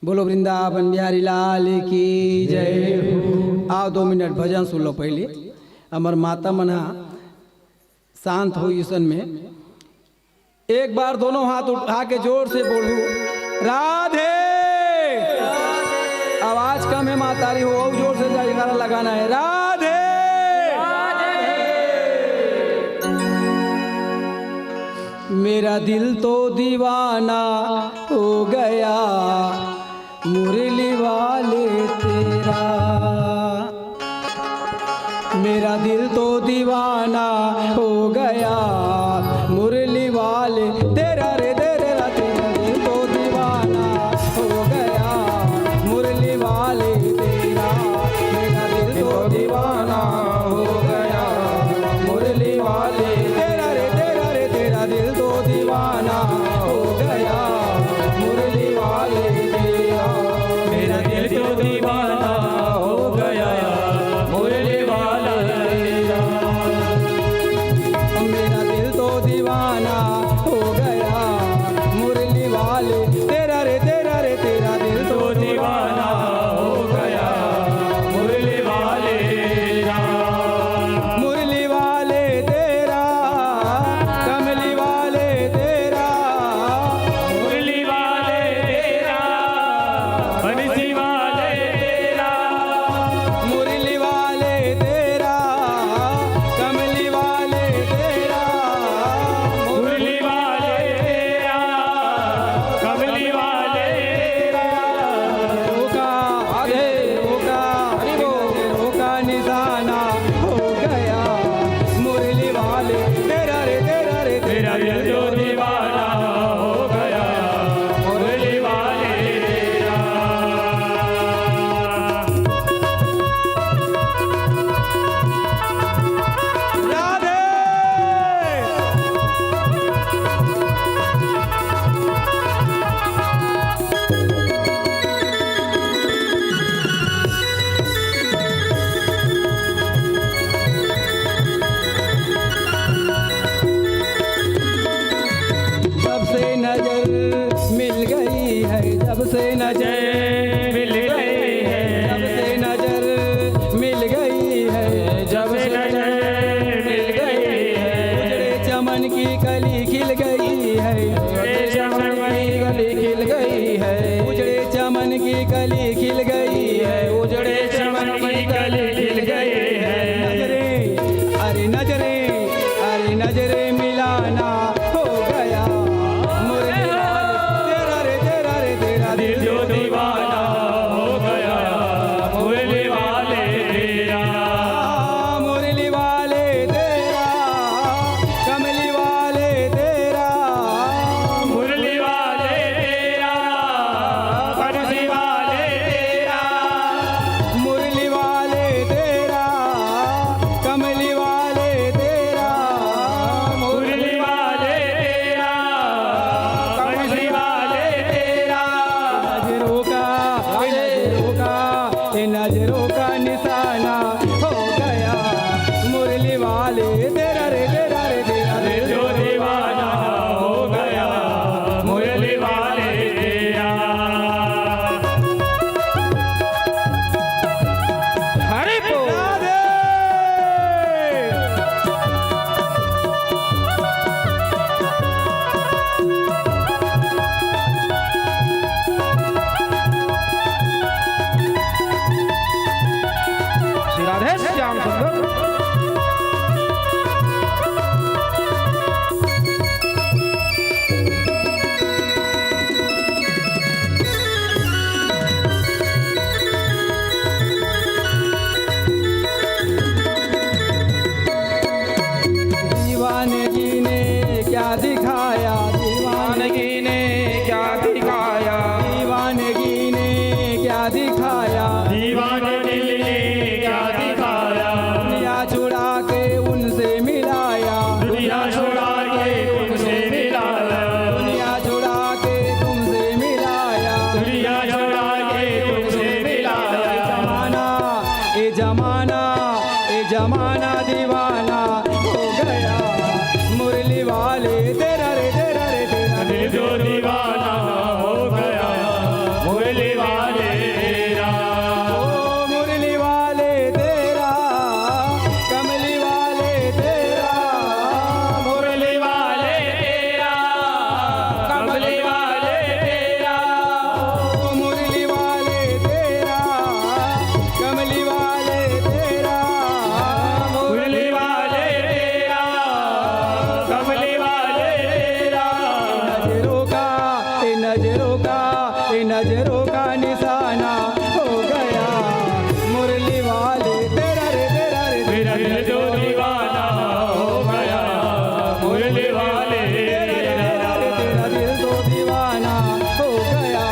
बोलो वृंदावन बिहारी लाल की जय हो। आओ, दो मिनट भजन सुन लो पहले। हमर माता मन हा शांत हो ईसन में। एक बार दोनों हाथ उठा के जोर से बोलू, राधे। आवाज कम है मातारी हो, और जोर से जयकारा लगाना है, राधे। मेरा दिल तो दीवाना हो गया मुरली वाले तेरा। मेरा दिल तो दीवाना हो गया मुरली वाले तेरा रे, तेरे रा, तेरा दिल तो दीवाना हो गया मुरली वाले तेरा। मेरा दिल तो दीवाना हो गया मुरली वाले तेरा रे, तेरा रे, तेरा दिल तो दीवाना हो गया मुरली वाले तेरा। मेरा दिल तो दीवाना हो गया मुरली वाले तेरा। मेरा दिल तो दीवाना हो गया मुरली वाले तेरा रे, तेरा रे, तेरा दिल तो दीवाना हो गया मुरली वाले तेरा। मुरली वाले तेरा, कमली वाले तेरा, मुरली वाले तेरा, बंसी वाले तेरा, मुरली वाले तेरा, कमली वाले तेरा, मुरली वाले तेरा, कमली वाले तेरा। रोका, आधे रोका, हरि बोल। रोका निशाना हो गया मुरली वाले तेरा रे, तेरा रे, तेरा दिल तो दीवाना हो गया मुरली वाले तेरा। राधे। जब से नजर मिल गई है, जब से नजर मिल गई है, जब से नजर मिल गई है, जब से नजर मिल गई है, उजड़े चमन की कली खिल गई है, उजड़े चमन की कली खिल गई है, उजड़े चमन की कली खिल गई है, उजड़े चमन की कली खिल गई है। नजर नजरे मिलाना हो गया। मुरली वाले तेरा रे, तेरा रे, तेरा दिल जो दीवाना हो गया। मुरली वाले तेरा, मुरली वाले तेरा, कमली वाले तेरा, मुरली वाले तेरा, बंसी वाले तेरा, मुरली वाले तेरा, कमली वाले तेरा, मुरली वाले तेरा, बंसी वाले तेरा। नजरों का, नजरों का, ये नजरों का निशाना हो गया। मुरली वाले तेरा रे, तेरा रे, तेरा रे। दिल जो दीवाना हो गया। मुरली वाले तेरा। हरि बोल। राधे। श्री राधे श्याम सुंदर। दीवानगी ने क्या दिखाया, दीवानगी ने क्या दिखाया, दीवानगी ने क्या दिखाया, दीवानगी ने क्या दिखाया। दुनिया छुड़ा के उनसे मिलाया, दुनिया छुड़ा के उनसे मिलाया, दुनिया छुड़ा के तुमसे मिलाया, दुनिया छुड़ा के तुमसे मिलाया। जमाना, ए जमाना, ए जमाना दीवाना हो गया। मुरली वाले तेरा रे, तेरा रे, तेरा रे। दिल जो दीवाना हो गया, मुरली वाले तेरा। ओ मुरली वाले तेरा, कमली वाले तेरा, मुरली वाले तेरा, कमली वाले तेरा, ओ मुरली वाले तेरा, कमली वाले तेरा, मुरली वाले तेरा, कमली वाले तेरा। नजरों का, ए नजरों का, ए नजरों का निशाना हो गया। मुरली वाले तेरा रे, तेरा रे, मेरा दिल जो दीवाना हो गया। मुरली वाले तेरा रे, तेरा रे, तेरा दिल जो दीवाना हो गया।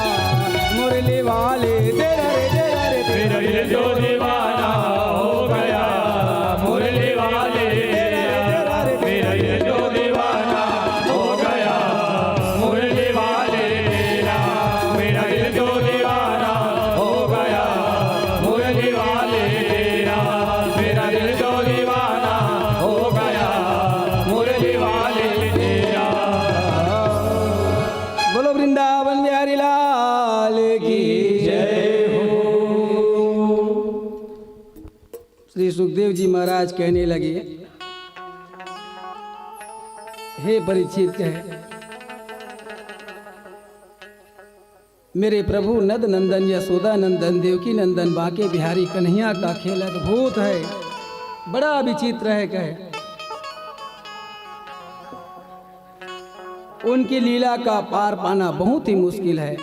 मुरली वाले तेरा रे, तेरा रे, तेरा मेरा दिल जो दीवाना हो गया। मुरली वाले तेरा, मेरा दिल जो दीवाना हो गया। मुरली वाले तेरा, मेरा दिल जो दीवाना हो गया। मुरली वाले तेरा, मेरा दिल जो दीवाना हो गया। मुरली वाले तेरा। बोलो वृंदावन बिहारी लाल की जय हो। श्री सुखदेव जी महाराज कहने लगे, हे परीक्षित, कहे, मेरे प्रभु नंद नंदन यशोदा नंदन देवकी नंदन बांके बिहारी कन्हैया का खेल अद्भुत है, बड़ा विचित्र है, कहे, उनकी लीला का पार पाना बहुत ही मुश्किल है।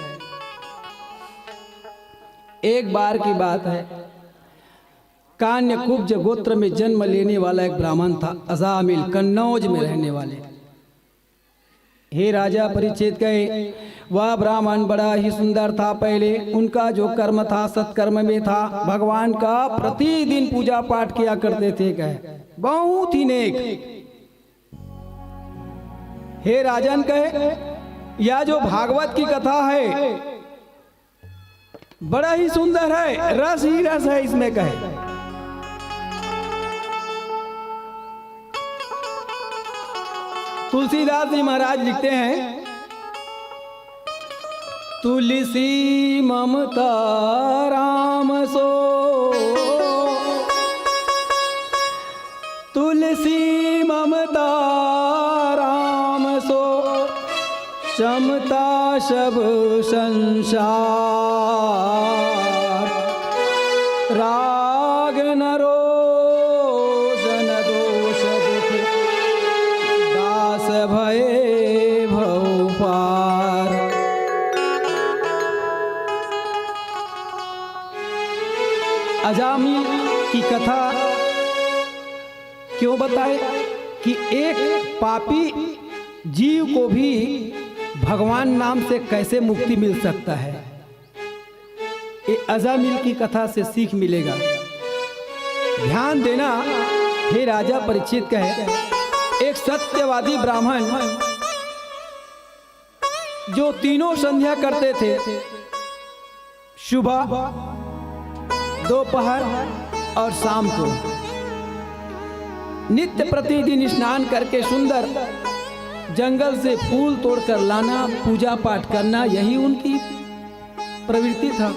एक बार की बात है, कान्य कुब्ज गोत्र में जन्म लेने वाला एक ब्राह्मण था, अजामिल, कन्नौज में रहने वाले। हे राजा परीक्षित, कहे, वह ब्राह्मण बड़ा ही सुंदर था। पहले उनका जो कर्म था, सत्कर्म में था, भगवान का प्रतिदिन पूजा पाठ किया करते थे, कहे, बहुत ही नेक। हे राजन, कहे, यह जो भागवत की कथा है, बड़ा ही सुंदर है, रस ही रस है इसमें, कहे। तुलसीदास जी महाराज लिखते हैं, तुलसी ममता राम सो, तुलसी ममता राम सो, समता सब संसार। राग न रोष न दोष दुख, अजामिल की कथा क्यों बताए कि एक पापी जीव को भी भगवान नाम से कैसे मुक्ति मिल सकता है। ये अजामिल की कथा से सीख मिलेगा। ध्यान देना, हे राजा परीक्षित, कहे एक सत्यवादी ब्राह्मण जो तीनों संध्या करते थे, सुबह, दोपहर और शाम को नित्य प्रतिदिन स्नान करके सुंदर जंगल से फूल तोड़कर लाना, पूजा पाठ करना, यही उनकी प्रवृत्ति था।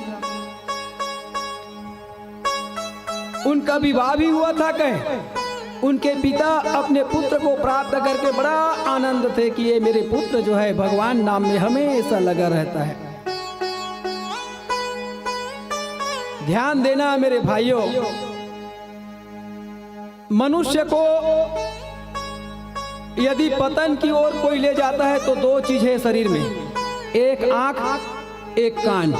उनका विवाह भी हुआ था। कहे उनके पिता अपने पुत्र को प्राप्त करके बड़ा आनंद थे कि ये मेरे पुत्र जो है भगवान नाम में हमेशा लगा रहता है। ध्यान देना मेरे भाइयों, मनुष्य को यदि पतन की ओर कोई ले जाता है तो दो चीज है शरीर में, एक आंख, एक कान।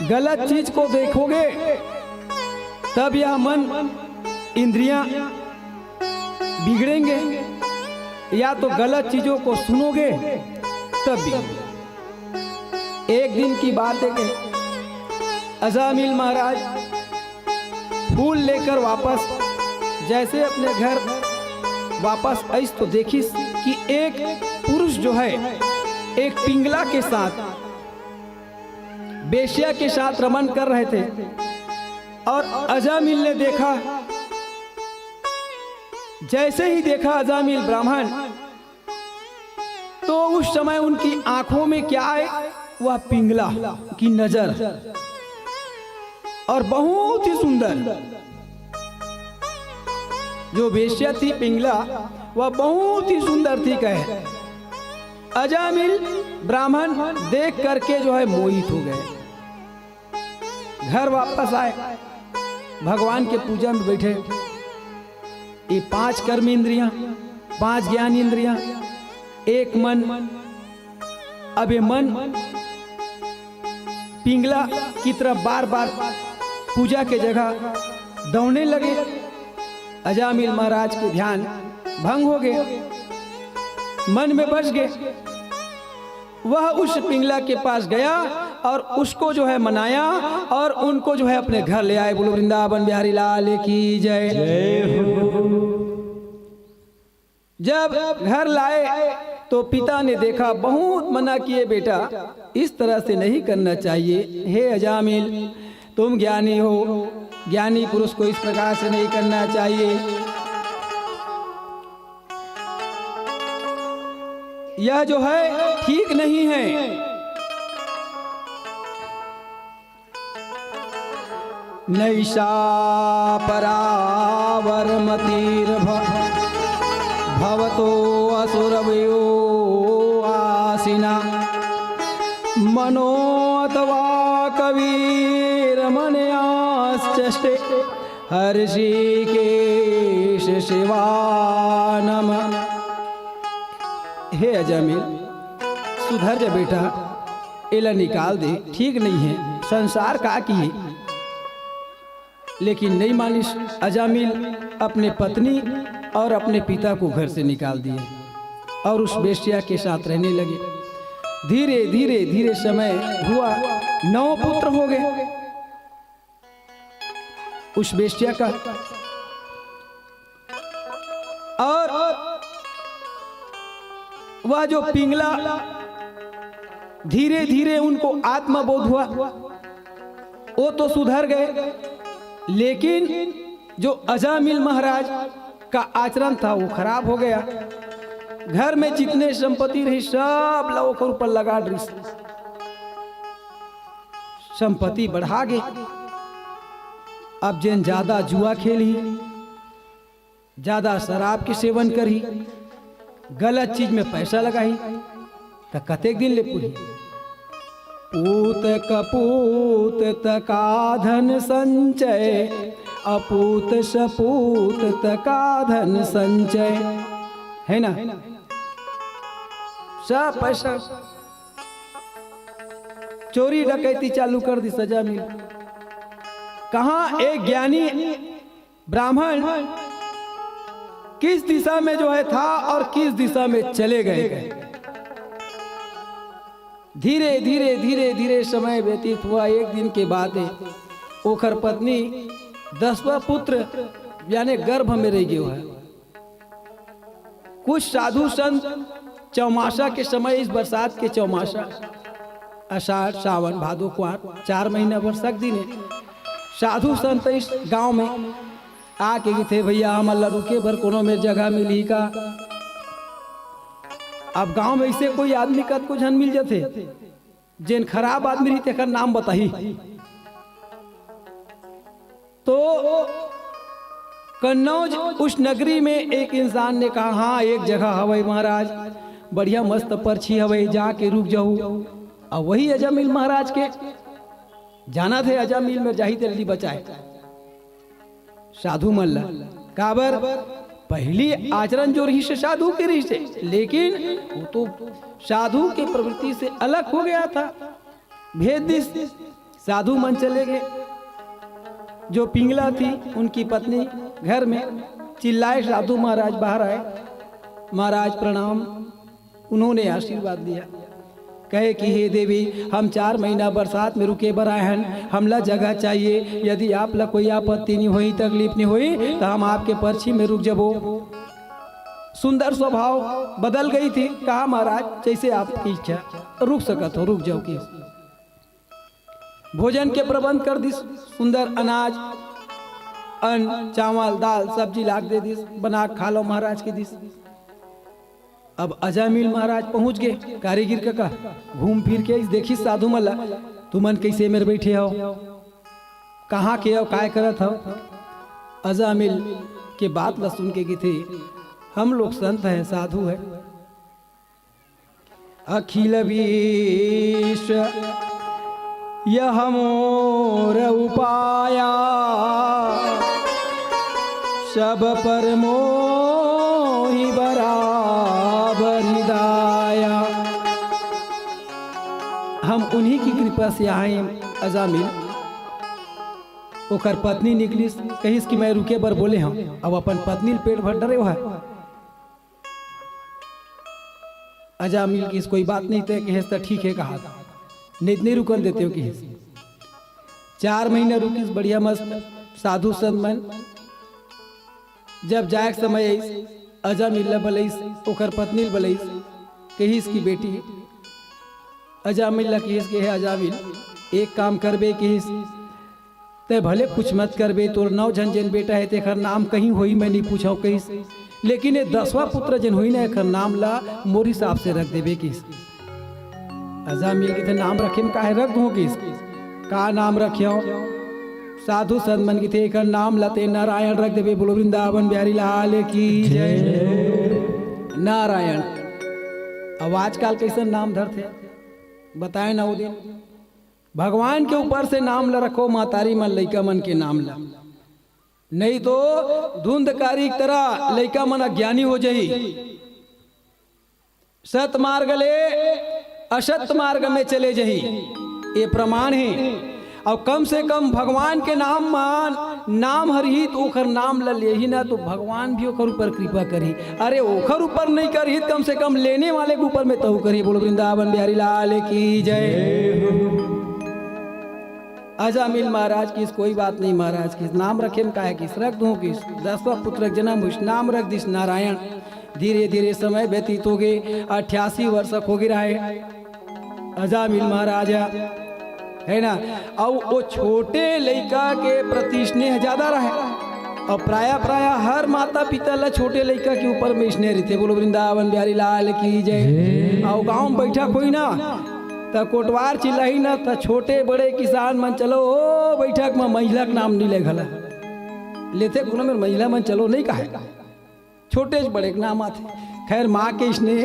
गलत चीज को देखोगे तब यह मन, इंद्रियां बिगड़ेंगे, या तो गलत चीजों को सुनोगे तब भी। एक दिन की बात है कि अजामिल महाराज फूल लेकर वापस जैसे अपने घर वापस आइस तो देखिस कि एक पुरुष जो है एक पिंगला के साथ, बेश्या के साथ रमन कर रहे थे। और अजामिल ने देखा, जैसे ही देखा अजामिल ब्राह्मण, तो उस समय उनकी आंखों में क्या आए, वह पिंगला की नजर, और बहुत ही सुंदर। जो वेश्या थी पिंगला, वह बहुत ही सुंदर थी। कहे अजामिल ब्राह्मण देख करके जो है मोहित हो गए। घर वापस आए, भगवान के पूजा में बैठे। ये पांच कर्म इंद्रियां, पांच ज्ञान इंद्रियां, एक मन। अब ये मन पिंगला की तरफ बार बार पूजा के जगह दौड़ने लगे। अजामिल महाराज के ध्यान भंग हो गए, मन में बस गए। वह उस पिंगला के पास गया और उसको जो है मनाया और उनको जो है अपने घर ले आए। बोलो वृंदावन बिहारी लाल की जय। जब घर लाए तो पिता ने देखा, बहुत मना किए, बेटा इस तरह से नहीं करना चाहिए। हे अजामिल, तुम ज्ञानी हो, ज्ञानी पुरुष को इस प्रकार से नहीं करना चाहिए। यह जो है ठीक नहीं है। नैषा परा वरमतिर्भ भवतो असुरवयो आसिना मनो अथवा कवीरमनयाश्चष्टे हृषीकेश शिवानम। हे अजामिल, सुधर जा बेटा, एला निकाल दे, ठीक नहीं है, संसार का की है। लेकिन नहीं मानिस अजामिल, अपने पत्नी और अपने पिता को घर से निकाल दिए और उस बेश्या के साथ रहने लगे। धीरे धीरे धीरे समय हुआ, नौ पुत्र हो गए उस बेश्या का। और वह जो पिंगला, धीरे धीरे उनको आत्मबोध हुआ, वो तो सुधर गए, लेकिन जो अजामिल महाराज का आचरण था वो खराब हो गया। घर में जितने संपत्ति रही सब ला ओकर ऊपर लगा डरिस, संपत्ति बढ़ा गई। अब जेन ज्यादा जुआ खेलही, ज्यादा शराब के सेवन करही, गलत चीज में पैसा लगाही, त कतेक दिन ले पुरही? पूत कपूत तका धन संचय, अपूत सपूत तका धन संचय, है ना? सब पैसा चोरी डकैती चालू कर दिस अजामिल। कहाँ एक ज्ञानी ब्राह्मण किस दिशा में जो है था और किस दिशा में चले गए। धीरे धीरे धीरे धीरे समय व्यतीत हुआ। एक दिन के बाद ओखर पत्नी दसवां पुत्र यानी गर्भ में रह गयो है। कुछ साधु संत चौमासा के समय, इस बरसात के चौमासा, आषाढ़, सावन, भादो, कुआर, चार महीना बरसक दिन है। साधु संत इस गांव में आके कथे, "भैया, हमन ला रुके बर कोनो मेर जगह मिलही का?" अब गांव में ऐसे कोई आदमी कतको झन मिल जथे, जेन खराब आदमी रही, तेकर नाम बताही। तो कन्नौज उस नगरी में एक इंसान ने कहा, "हाँ, एक जगह हवय महाराज, बढ़िया मस्त परछी हवय, जाके रुक जाहू।" अब वही अजामिल महाराज के जाना थे, अजामिल में जाही तेला बचाए साधु मन ला। काबर? पहली आचरण जो रहिस हे साधु के रहिस हे, लेकिन वो तो साधु के प्रवृत्ति से अलग हो गया था। भेज दिस, साधु मन चले गए। जो पिंगला थी उनकी पत्नी घर में चिल्लाए, "साधु महाराज बाहर आए, महाराज प्रणाम।" उन्होंने आशीर्वाद दिया, कहे कि, "हे देवी, हम चार महीना बरसात में रुके बर आए हन, हमला जगह चाहिए, यदि आप ला कोई आपत्ति नहीं होई, तकलीफ नहीं होई, तो हम आपके परछी में रुक जबो।" सुंदर स्वभाव बदल गई थी। कहा, "महाराज, जैसे आपकी इच्छा, रुक सकत हो, रुक जाओ।" कि भोजन के प्रबंध कर दिस, सुंदर अनाज, अन्न, चावल, दाल, सब्जी लाग दे दिस, बना के खा लो महाराज के दिस। अब अजामिल महाराज पहुंच गए, कारीगिर कका घूम फिर के इस देखिस साधु मन ला, "तुमन कैसे मेर बैठे हो, कहाँ के हो, काय करत हो?" अजामिल के बात ला सुन के कथे, "हम लोग संत हैं, साधु है।" अखिल विश्व यह मोर उपाया, सब पर मोहि बराबर दाया। हम उन्हीं की कृपा से आए अजामिल। ओकर पत्नी निकलिस, कहिस कि मैं रुके बर बोले हूँ। अब अपन पत्नी ल पेट भर डरे हुआ है। अजामिल किस कोई बात नहीं, तय किहेस त ठीक है कहा, नहीं त नहीं रुकन देते हो किहेस। चार महीना रुकिस बढ़िया मस्त साधु संत मन। जब जाए के समय आइस, अजामिल ला बलइस, ओकर पत्नी ला बलइस, कहिस कि बेटी, अजामिल ला किहिस कि हे अजामिल, एक काम करबे किहिस, तै भले कुछ मत करबे, तोर नौ झन जेन बेटा हे तेखर नाम कहीं होई, मैं नहीं पूछव कहिस, लेकिन ये दसवां पुत्र जेन होई ना, एखर नाम ला मोर हिसाब से रख देबे किहिस। अजामिल किथे नाम रखे में काहे रख दूं किहिस, का नाम रखे हो? साधु संत मन किथे एखर नाम ला ते नारायण रख देबे। बोलो वृंदावन बिहारी लाल की जय। नारायण। अब आजकल कैसन नाम धरथे, बताए ना वो दिन, भगवान के ऊपर से नाम ला रखो, महतारी मन लइका मन के नाम ला, नहीं तो धुंधकारी की तरह लइका मन अज्ञानी हो जाही, सत मार्ग ले असत मार्ग में चले जाही। ये प्रमाण हे। और कम से कम भगवान के नाम मान, नाम हरही तो ओखर नाम ल लेही ना, तो भगवान भी ओखर ऊपर कृपा करही। अरे, ओखर ऊपर नहीं करही, तो कम से कम लेने वाले के ऊपर में तहु करही। बोलो वृंदावन बिहारी लाल की जय। अजामिल महाराज किहिस कोई बात नहीं महाराज, किहिस नाम रखे में काहे, किहिस रख दूं, किहिस दसवां पुत्र के जन्म होइस, नाम रख दिस नारायण। धीरे धीरे समय व्यतीत हो गए, अट्ठासी वर्ष हो गए रहे अजामिल महाराज, है ना। और वो छोटे लइका के प्रति स्नेह ज्यादा रहे, और प्राय प्राय हर माता पिता ला छोटे लइका के ऊपर में स्नेह रहिथे। बोलो वृंदावन बिहारी लाल की जय। और गांव में बैठक होई ना, त कोटवार चिल्लाही ना, त छोटे बड़े किसान मन चलो ओ बैठक में महिला के नाम नहीं ले घला, लेथे कोनो मेर महिला मन चलो नहीं कहे, छोटे से बड़े के नाम आथे। खैर, माँ के स्नेह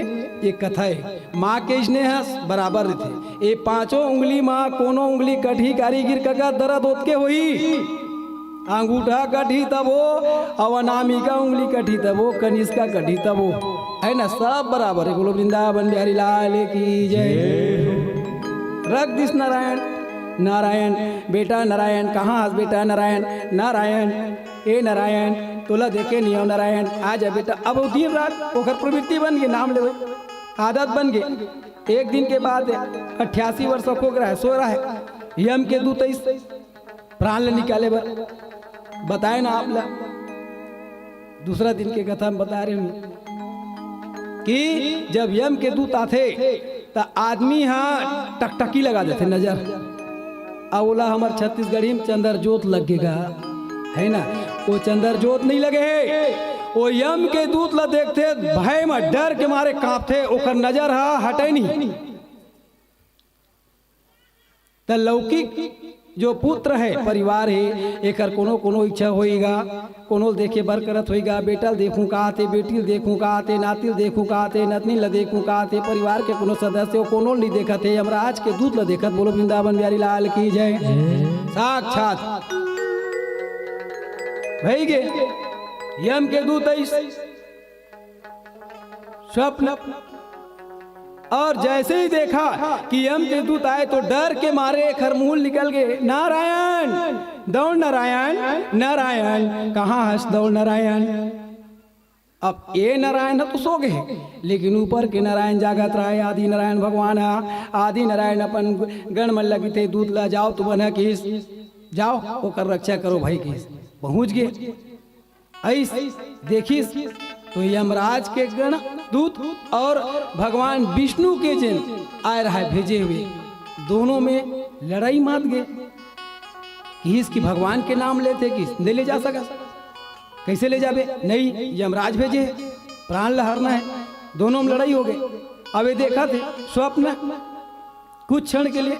एक कथा हे, माँ के स्नेह बराबर रहिथे। ये पांचों उंगली माँ कोनो उंगली कटही कारीगिर कका दर्द ओतके होही, अंगूठा कटही तबो, अउ अनामिका उंगली कटही तबो, कनिष्का कटही तबो, है ना, सब बराबर हे। बोलो वृंदावन बिहारी लाल की जय। रख दिस नारायण। नारायण, बेटा नारायण, कहाँ हस बेटा नारायण? नारायण, ए नारायण, तोला देखे नहीं हो नारायण, आ जा बेटा। अब वो दिन रात ओकर प्रवृत्ति बन गे नाम लेवे, आदत बन गे। एक दिन के बाद अट्ठासी वर्ष हो गया है, सो रहा है, यम के दूत आइस प्राण ल निकाले बर। बताए ना आप ला, दूसरा दिन के कथा में बता रहे हूँ कि जब यम के दूत आथे त आदमी हा टकटकी लगा देथे नजर, अउ ओला हमर छत्तीसगढ़ी में चंद्र जोत लग गे गा, है ना? वो चंद्र जोत नहीं लगे हे, वो यम के दूत ला देखथे, भय में डर के मारे कांपथे, ओकर नजर हा हटे नहीं। त लौकिक जो पुत्र है, परिवार है, एकर कोनो कोनो इच्छा होई गा, कोनो ल देखे बर करत होई गा, बेटा ल देखूं काथे, बेटी ल देखूं काथे, नाती ल देखूं काथे, नतनी ल देखूं काथे, परिवार के कोनो सदस्य हो, कोनो ल नहीं देखत है, यमराज के दूत ल देखत। बोलो वृंदावन बिहारी लाल की जय। साक्षात भई गे यम के दूत आइस स्वप्न, और जैसे ही देखा कि यम के दूत आए तो डर के मारे एखर मुंह निकल गे, नारायण, दौड़ नारायण, नारायण, कहाँ हस दौड़ नारायण? अब ए नारायण ह तो सो गे, लेकिन ऊपर के नारायण जागत रहे, आदि नारायण भगवान ह। आदि नारायण अपन गण मन ल कथे, दूत ला जाओ तुमन ह किस, जाओ ओकर रक्षा करो भाई किस। पहुंच गे, आइस, देखिस तो यमराज के गण दूत और भगवान विष्णु के जेन आए रहा भेजे हुए, दोनों में लड़ाई मात गे। किस कि भगवान के नाम लेथे, किस नहीं ले जा सका, कैसे ले जाबे? नहीं, यमराज भेजे हे, प्राण ल हरना है। दोनों में लड़ाई हो गई। अब ये देखा थे स्वप्न, कुछ क्षण के लिए,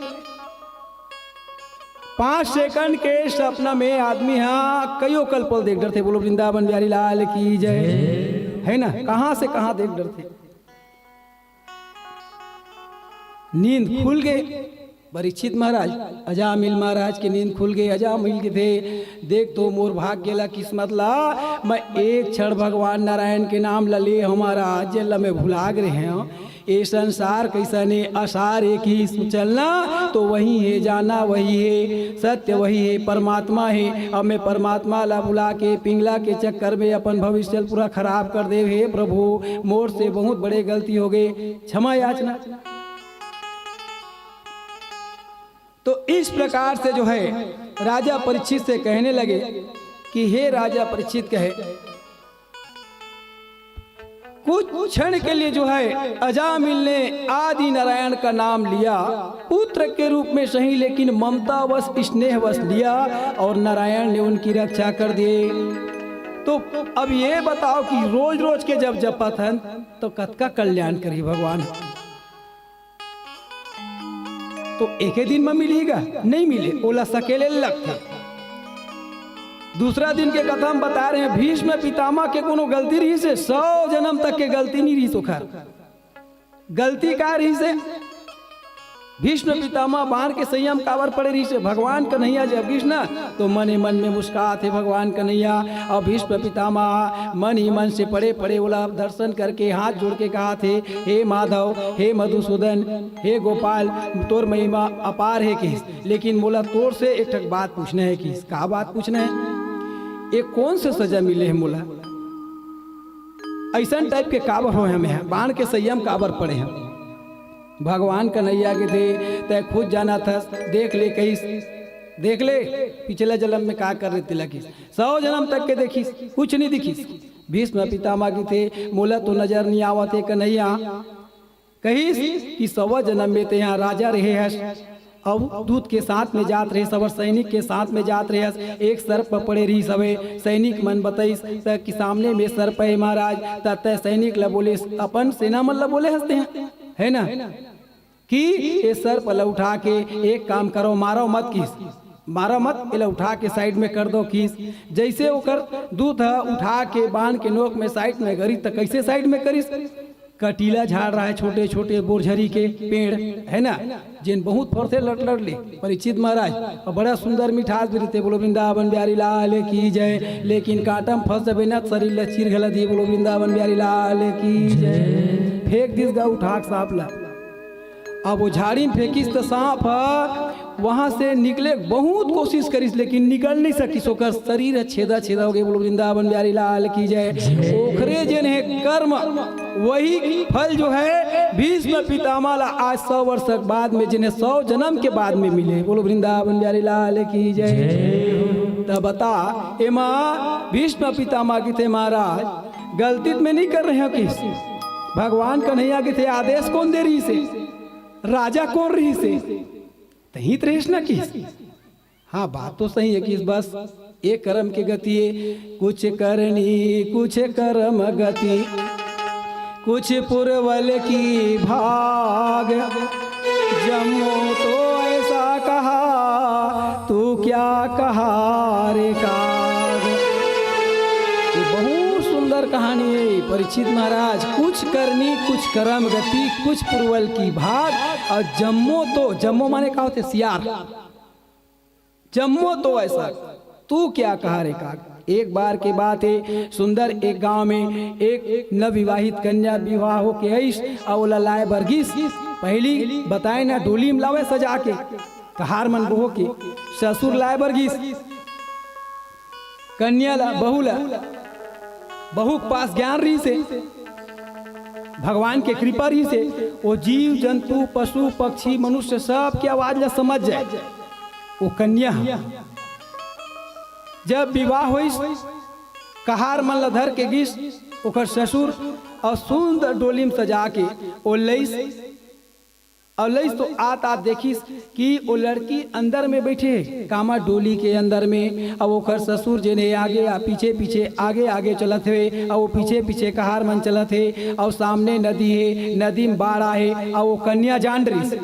पांच सेकंड के सपना में आदमी हा कईयों कल्प ल देख डरथे। बोलो वृंदावन बिहारी लाल की जय। है ना, कहां से कहां देख डरथे। नींद खुल गे परीक्षित महाराज, अजामिल महाराज के नींद खुल गे। अजामिल कथे, देख तो मोर भाग्य ला, किस्मत ला, मैं एक क्षण भगवान नारायण के नाम ला ले हमारा आज ला मैं भुला गे रहे हूं। ये संसार कैसन हे, असार हे किस, चलना तो वही हे, जाना वही हे, सत्य वही हे, परमात्मा हे। अब मैं परमात्मा ला भुला के पिंगला के चक्कर में अपन भविष्य पूरा खराब कर देव। हे प्रभु, मोर से बहुत बड़े गलती हो गई, क्षमा याचना। तो इस प्रकार से जो है राजा परीक्षित से कहने लगे कि हे राजा परीक्षित कहे, कुछ क्षण के लिए जो है अजामिल ने आदि नारायण का नाम लिया, पुत्र के रूप में सही, लेकिन ममतावश, स्नेहवश लिया और नारायण ने उनकी रक्षा कर दी। तो अब ये बताओ कि रोज रोज के जब जपत हन तो कतका कल्याण करी भगवान। तो एके दिन में मिलही गा? नहीं मिले, ओला सकेले लगथे। दूसरा दिन के कथा में बता रहे हैं, भीष्म पितामह के कोनो गलती रहिस हे? सौ जन्म तक के गलती नहीं रहिस ओखर। गलती का रहिस हे? भीष्म पितामह बाण के सइया म काबर पड़े रहिस हे? भगवान कन्हैया जब गिस ना, तो मन ही मन में मुस्कात हे भगवान कन्हैया। और भीष्म पितामह मन ही मन से पड़े पड़े ओला दर्शन करके हाथ जोड़ के कहाथे, हे माधव, हे मधुसूदन, हे गोपाल, तोर महिमा अपार हे किस, लेकिन मोला तोर से एक ठक बात पूछना हे किस। का बात पूछना हे? ये कौन से सजा मिले हे मोला? ऐसन टाइप के काबर होय हमें, बाण के सइया म काबर पड़े हम? भगवान कन्हैया कथे, तै खुद जानत हस, देख ले कहिस, देख ले पिछला जन्म में का करे रहे तेला किस। सौ जन्म तक के देखिस, कुछ नहीं दिखिस। भीष्म पितामह कथे, मोला तो नजर नहीं आवत हे कन्हैया। कहिस कि सौ जन्म में तेहा राजा रहे हस, अउ दूत के साथ में जात रहे हस, सैनिक के साथ में जात रहे हस, एक सर्प पड़े रहिस हवे, सैनिक मन बताइस त कि सामने में सर्प हे महाराज, त तै सैनिक ला बोले, अपन सेना मन ला बोले हस तेहा, है ना, कि ये सर्प ला उठा के एक काम करो, मारो मत किस, मारो मत, एला उठा के साइड में कर दो किस। जैसे ओकर दूत ह उठा के बाण के नोक में साइड में करिस, त कैसे साइड में करिस? कटीला झाड़ रहा है, छोटे छोटे बोरझरी के पेड़, है ना, जेन बहुत फरथे लट लट ले परीक्षित महाराज, और बड़ा सुंदर मिठास भी रहिथे। बोलो वृंदावन बिहारी लाल की जय। लेकिन कांटा म फंस जबे ना, शरीर ला चीर घला दिए। बोलो वृंदावन बिहारी लाल की जय। फेंक दिस गा उठा के सांप ला। अब वो झाड़ी में फेंकिस त सांप ह वहां से निकले बहुत कोशिश करिस, लेकिन निकल नहीं सकिस। ओकर शरीर ह छेदा छेदा हो गए। बोलो वृंदावन बिहारी लाल की जय। ओखरे जेन हे कर्म, वही फल जो है भीष्म पितामह ला आज सौ वर्ष के बाद में, जेन हे सौ जन्म के बाद में मिले। बोलो वृंदावन बिहारी लाल की जय। तब बता, एमा भीष्म पितामह किथे, महाराज, गलती त मैं नहीं कर रहे हो किस? भगवान कन्हैया किथे, आदेश कौन दे रहिसे? राजा कौन रहिसे? तहीं त रहिस ना किस? हाँ, बात तो सही है कि बस एक कर्म के गति है, कुछ करनी कुछ कर्म गति, कुछ पुरवल की भाग। जम्मो तो ऐसा कहा, तू क्या कहा रे काग। ये बहुत सुंदर कहानी है परीक्षित महाराज। कुछ करनी कुछ कर्म गति, कुछ पुरवल की भाग। और जम्मो तो, जम्मो माने का होथे? सियार। जम्मो तो ऐसा, तू क्या कहा रे काग। एक बार के बात है, सुंदर एक गांव में एक नवविवाहित कन्या विवाह होके आइस, अउ ओला लाए बर गिस। पहली बताए ना, डोली में लावे सजा के, कहार मन बोहो के, ससुर लाए बर गिस। कन्या ला, बहू ला, बहू के पास ज्ञान रहिसे, भगवान के कृपा रहिसे, वो जीव जंतु, पशु पक्षी, मनुष्य, सब के आवाज ला समझ जाए। वो कन्या ह। जब विवाह होइस, कहार मन ला धर के गिस ओकर ससुर, अउ सुंदर डोली में सजा के ओ लइस। अउ लइस तो आत आत देखिस कि ओ लड़की अंदर में बइठे हे, कामा डोली के अंदर में। अउ ओकर ससुर जेन हे आगे आ पीछे पीछे, आगे आगे चलत हे, अउ ओ पीछे पीछे कहार मन चलत हे, अउ सामने नदी हे, नदी में बाढ़ आहे, अउ ओ कन्या जान रहिस।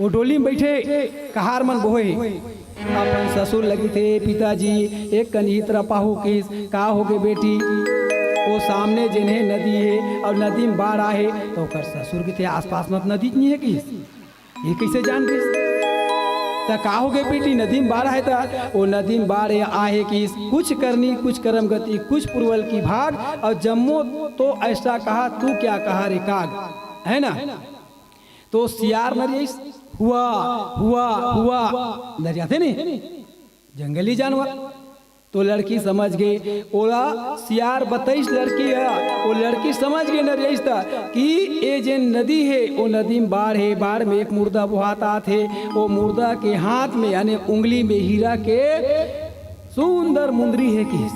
ओ डोली में बइठे कहार मन बोहे हे। अपन ससुर ला किथे, पिताजी, एक कन इही तरफ आहू किस, का होगे बेटी? ओ सामने जेन हे नदी हे, अउ नदी में बाढ़ आहे, त ओकर ससुर किथे, आसपास में त नदी नहीं हे किस, ये कइसे जान किस? त का होगे बेटी, नदी में बाढ़ आहे त? ओ नदी में बाढ़ आहे किस, कुछ करनी कुछ कर्म गति, कुछ पुरवल की भाग, अउ जम्मो तो ऐसा कहा, तू क्या कहा रे काग, है ना? तो सियार नरियाइस, हुआ, हुआ, हुआ, नरियाथे नहीं, जंगली जानवर। तो लड़की समझ गे, ओला सियार बतइस लड़की ह, ओ लड़की समझ गे नरियाइस त कि ए जेन नदी हे, ओ नदी में बाढ़ हे, बाढ़ में एक मुर्दा बोहात आत हे, ओ मुर्दा के हाथ में यानी उंगली में हीरा के सुंदर मुंदरी हे किस।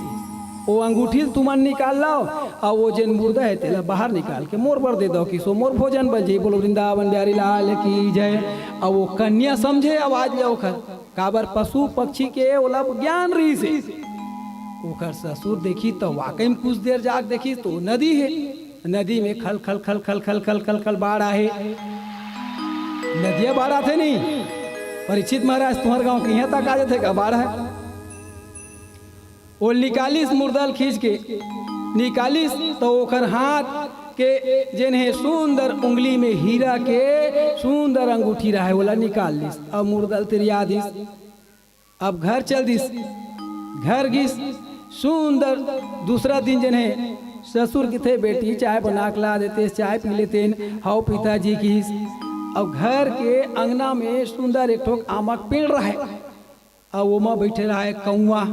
ओ अंगूठी ल तुमन निकाल लाव, अउ ओ जेन मुर्दा हे तेला बाहर निकाल के मोर बर दे दव किस, ओ मोर भोजन बन जाही। बोलो वृंदावन बिहारी लाल की जय। अउ ओ कन्या समझे आवाज ले ओखर, काबर पशु पक्षी के ओला ज्ञान रहिसे। ओकर ससुर देखिस त वाकई में कुछ देर जाके देखिस त नदी हे, नदी में खल खल खल खल खल खल खल खल बाढ़ आहे। नदिया बाढ़ आथे नहीं, परीक्षित महाराज, तुम्हर गांव के इहां तक आ जाथे का बाढ़ ह? ओ निकालिस मुर्दा ल खींच के, निकालिस त ओखर हाथ के जेन हे सुंदर उंगली में हीरा के सुंदर अंगूठी रहे, ओला निकाल लिस। अब मुर्दा ल तिरिया दिस, अब घर चल दिस। घर गिस, सुंदर दूसरा दिन जेन हे ससुर किथे, बेटी, चाय बना के ला देते, चाय पी लेतेन। हव पिताजी किस। अब घर के अंगना में सुंदर एक ठोक आमा के पेड़ रहे, अउ ओमा बइठे रहे कौआ।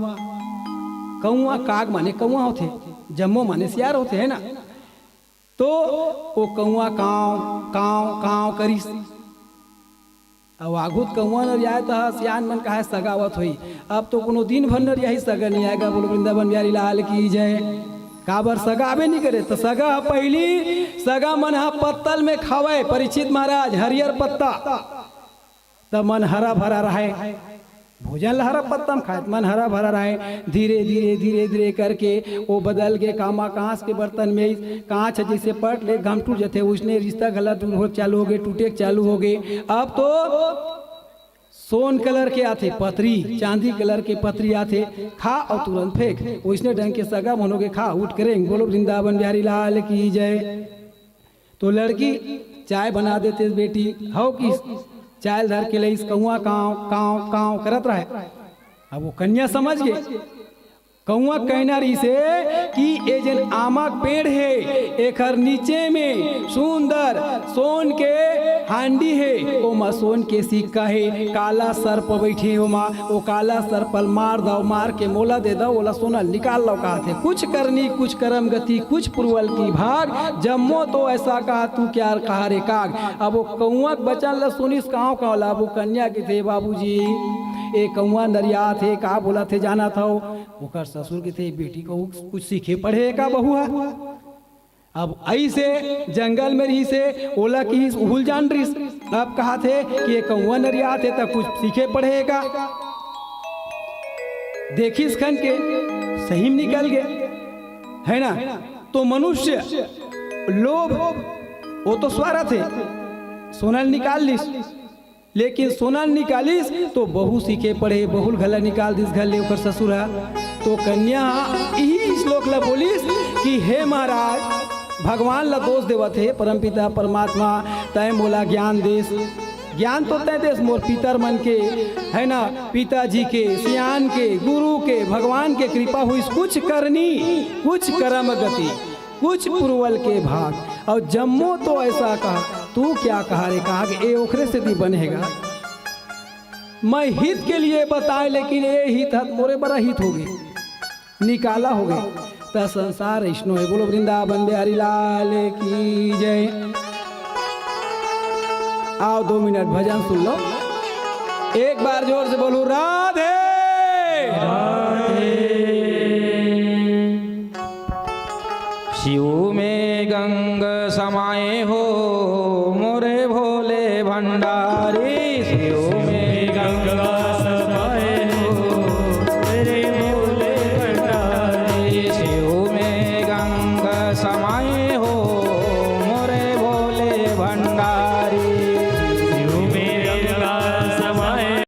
कौआ काग माने कौआ होथे, जम्मो माने सियार होथे, है ना? तो ओ कौआ कांव कांव कांव करिस। अउ आघू त कौआ नरियाय त सियान मन कहे सगा आवत होही। अब तो कोनो दिन भर नरियाही, सगा नहीं आएगा। बोलो वृंदावन बिहारी लाल की जय। काबर सगा आबे नहीं करे, त सगा ह पहिली, सगा मन ह पत्तल में खावय, परीक्षित महाराज, हरियर पत्ता। त मन हरा भरा रहे, भोजन ल हरा पत्ता म खाए, त मन हरा भरा रहे। धीरे धीरे धीरे धीरे करके ओ बदल के कामा कांस के बर्तन में, कांच जैसे पट ले घम टूट जथे, उसने रिश्ता घला दूर हो चालू होगे, टूटे के चालू होगे। अब तो सोन कलर के आथे पतरी, चांदी कलर के पतरी आथे, खा अउ तुरंत फेंक। वैसने ढंग के सगा मन होगे, खा उठ के रेंग। बोलो वृंदावन बिहारी लाल की जय। तो लड़की चाय बना देते बेटी, हव किस, चाय ल धर के लइस, कौआ कांव कांव कांव करत रहे। अब वो कन्या समझ गे, कौआ कहना रहिसे कि ए जेन आमा के पेड़ हे, एखर नीचे में सुंदर सोन के हांडी हे, ओमा सोन के सिक्का हे, काला सर्प बइठे ओमा, ओ काला सर्प ल मार दव, मार के मोला दे दव, ओला सोना ल निकाल लव, कहाथे। कुछ करनी, कुछ करम गति, कुछ पुरवल की भाग, जम्मो तो ऐसा कहा तू क्या कहा रे काग। अब ओ कौआ के बचन ल सुनिस कांव कांव ला, अब ओ कन्या कहिथे, बाबूजी, ए कौआ नरियाथे, का बोलथे जानत हव? ओकर ससुर कहिथे, बेटी कहूँ कुछ सीखे पढ़े का बहू ह? अब अइसे जंगल में रहिसे, ओला किहिस, उहू ल जान रहिस। अब कहाथे कि ए कौआ नरियाथे त कुछ सीखे पढ़े का। देखिस खन के सही में निकल गे, है ना? तो मनुष्य लोभ, ओ तो स्वार्थ हे, सोना ल निकाल लिस। लेकिन सोना ल निकालिस तो बहू सीखे पढ़े, बहू ल घला निकाल दिस घर ले ओकर ससुर ह। तो कन्या ह इही श्लोक ल बोलिस कि हे महाराज, भगवान ल दोष देवत हे, परमपिता परमात्मा, तैं मोला ज्ञान देस, ज्ञान तो तैं देस, मोर पितर मन के, है ना, पिताजी के, सियान के, गुरु के, भगवान के कृपा होइस, कुछ करनी, कुछ करम गति, कुछ पुरवल के भाग, अउ जम्मो तो ऐसा कहा, तू क्या कहा रे काग, ए ओखरे सेती बने हे गा। मैं हित के लिए बताए, लेकिन ए हित हत मोरे बड़ा हित होगे, निकाला होगे। त संसार अइसनो हे। बोलो वृंदावन बिहारी लाल की जय। आओ दो मिनट भजन सुन लो, एक बार जोर से बोलो राधे। शिव में गंग समाए हो मोरे भोले भंडारी, शिव में गंग समाए हो मोरे भोले भंडारी, शिव में गंग समाए हो मोरे भोले भंडारी, शिव में गंग समाए।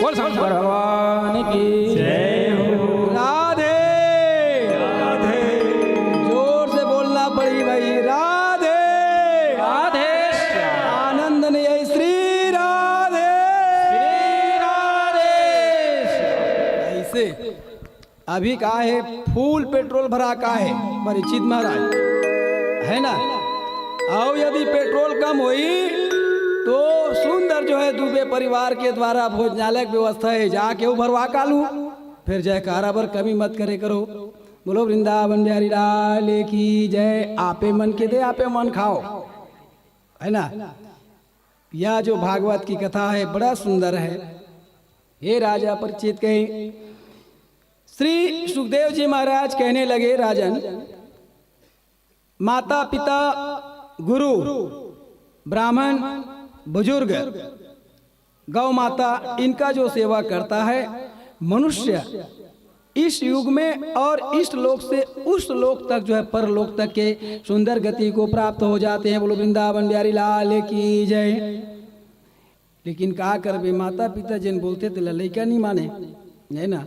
बोल शंकर भगवान की जय हो। राधे। राधे। जोर से बोलना पड़ी भाई, राधे। राधे श्याम। आनंद नहीं है श्री राम। अभी का हे, फुल पेट्रोल भरा का हे परीक्षित महाराज, है ना? अउ यदि पेट्रोल कम होई तो सुंदर जो है दुबे परिवार के द्वारा भोजनालय के व्यवस्था हे, जाके वो भरवा कालू। फिर जयकारा बर कमी मत करे करो। बोलो वृंदावन बिहारी लाल की जय। आपे मन के दे, आपे मन खाओ, है ना? यह जो भागवत की कथा है, बड़ा सुंदर है। हे राजा परीक्षित कहे, श्री सुखदेव जी महाराज कहने लगे, राजन, माता पिता, गुरु, ब्राह्मण, बुजुर्ग, गौ माता, इनका जो सेवा करता है मनुष्य, इस युग में और इस लोक से उस लोक तक जो है, परलोक तक के सुंदर गति को प्राप्त हो जाते हैं। बोलो वृंदावन बिहारी लाल की जय। लेकिन का करबे, माता पिता जेन बोलथे तेला लइका नहीं माने, है ना?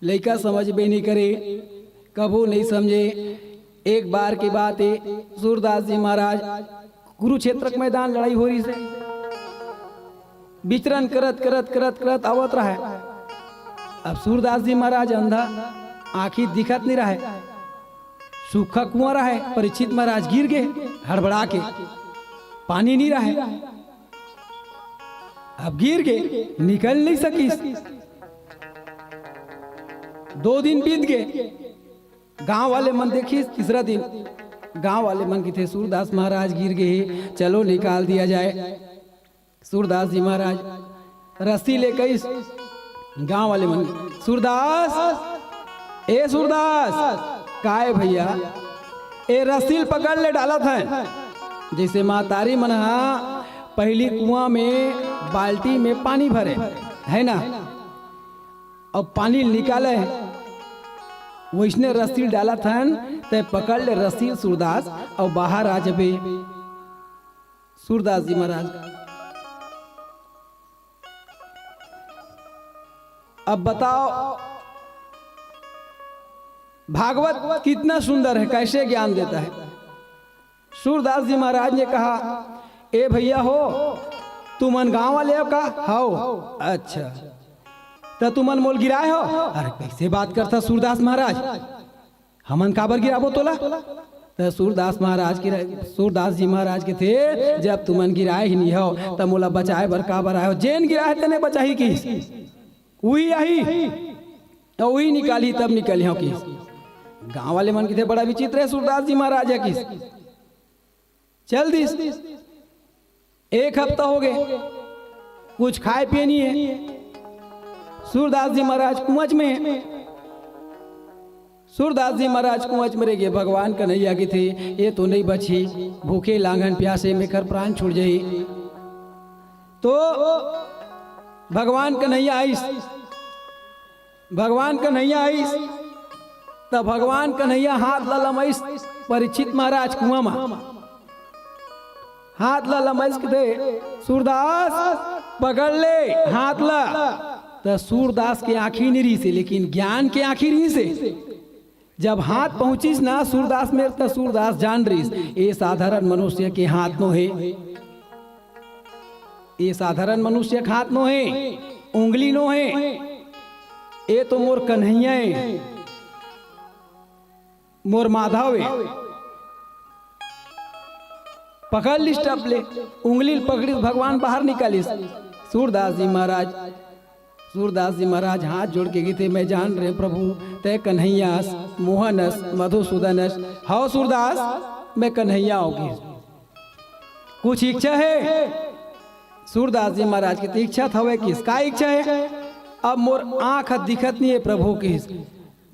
लइका समझबे नहीं करे, कभू नहीं समझे। एक बार की बात है, सूरदास जी महाराज कुरुक्षेत्र के मैदान लड़ाई हो रही से, विचरण करत करत करत करत आवत रहे। अब सूरदास जी महाराज अंधा, आँखी दिखत नहीं रहे, सूखा कुआं रहे। परीक्षित महाराज गिर गए हड़बड़ा के, पानी नहीं रहे। अब गिर गए, निकल नहीं सकिस। दो दिन बीत गए, गांव वाले मन देखिस, तीसरा दिन गांव वाले मन किथे, सूरदास महाराज गिर गए, चलो निकाल दिया जाए। सूरदास जी महाराज रस्सी ले कइस, गांव वाले मन, सूरदास, ए सूरदास, काय भैया, ए रस्सी ल पकड़ ले, डालत है। जैसे महतारी मन हा पहली कुआं में बाल्टी में पानी भरे, है ना, अउ पानी निकाले, वैसने रस्सी ल डालत हन, ते पकड़ ले रस्सी सूरदास, अउ बाहर आ जबे। सूरदास जी महाराज, अब बताओ, भागवत कितना सुंदर है, कैसे ज्ञान देता है। सूरदास जी महाराज ने कहा, ए भैया हो, तुमन गांव वाले हो का? हव। अच्छा, त तुमन मोल गिराए हो? अरे, कैसे बात करता सूरदास महाराज, हमन काबर गिराबो तोला? त सूरदास महाराज के, सूरदास जी महाराज के थे, जब तुमन गिराए ही नहीं हो, त मोला बचाए बर काबर आए हो? जेन गिराए तेने बचाही की, उही आही, त उही निकालही, तब निकलिहो की। गांव वाले मन किथे, बड़ा विचित्र है सूरदास जी महाराज है की। चल दिस, एक हफ्ता हो गए, कुछ खाए पिए नहीं है। सूरदास जी महाराज कुंवच में है। सूरदास जी महाराज कुंवच में रह गए। भगवान कन्हैया किथे, ये तो नहीं बची, भूखे लांघन प्यासे में कर प्राण छूट जाई। तो भगवान कन्हैया आइस, भगवान कन्हैया आइस, त भगवान कन्हैया हाथ ला लमइस परीक्षित महाराज कुआं मा। हाथ ला लमइस के दे, सूरदास, पकड़ ले हाथ ला। त सूरदास के आंखी नहीं रहिसे, लेकिन ज्ञान के आंखी रहिसे। जब हाथ पहुंचिस ना सूरदास मेर, त सूरदास जान रहिस, ए साधारण मनुष्य के हाथ नो हे, ए साधारण मनुष्य के हाथ नो हे, उंगली नो हे, ए तो मोर कन्हैया हे, मोर माधव हे। पकड़ लिस टप ले, उंगली ल पकड़िस, भगवान बाहर निकालिस। सूरदास जी महाराज, सूरदास जी महाराज हाथ जोड़ के किथे, मैं जान रहे प्रभु, तय कन्हैयास, मोहनस, मधुसूदनस। हव सूरदास, मैं कन्हैया हो गे। कुछ इच्छा है? सूरदास जी महाराज के तो इच्छा थवे किस, का इच्छा है? अब मोर आंख ह दिखत नहीं है प्रभु किस,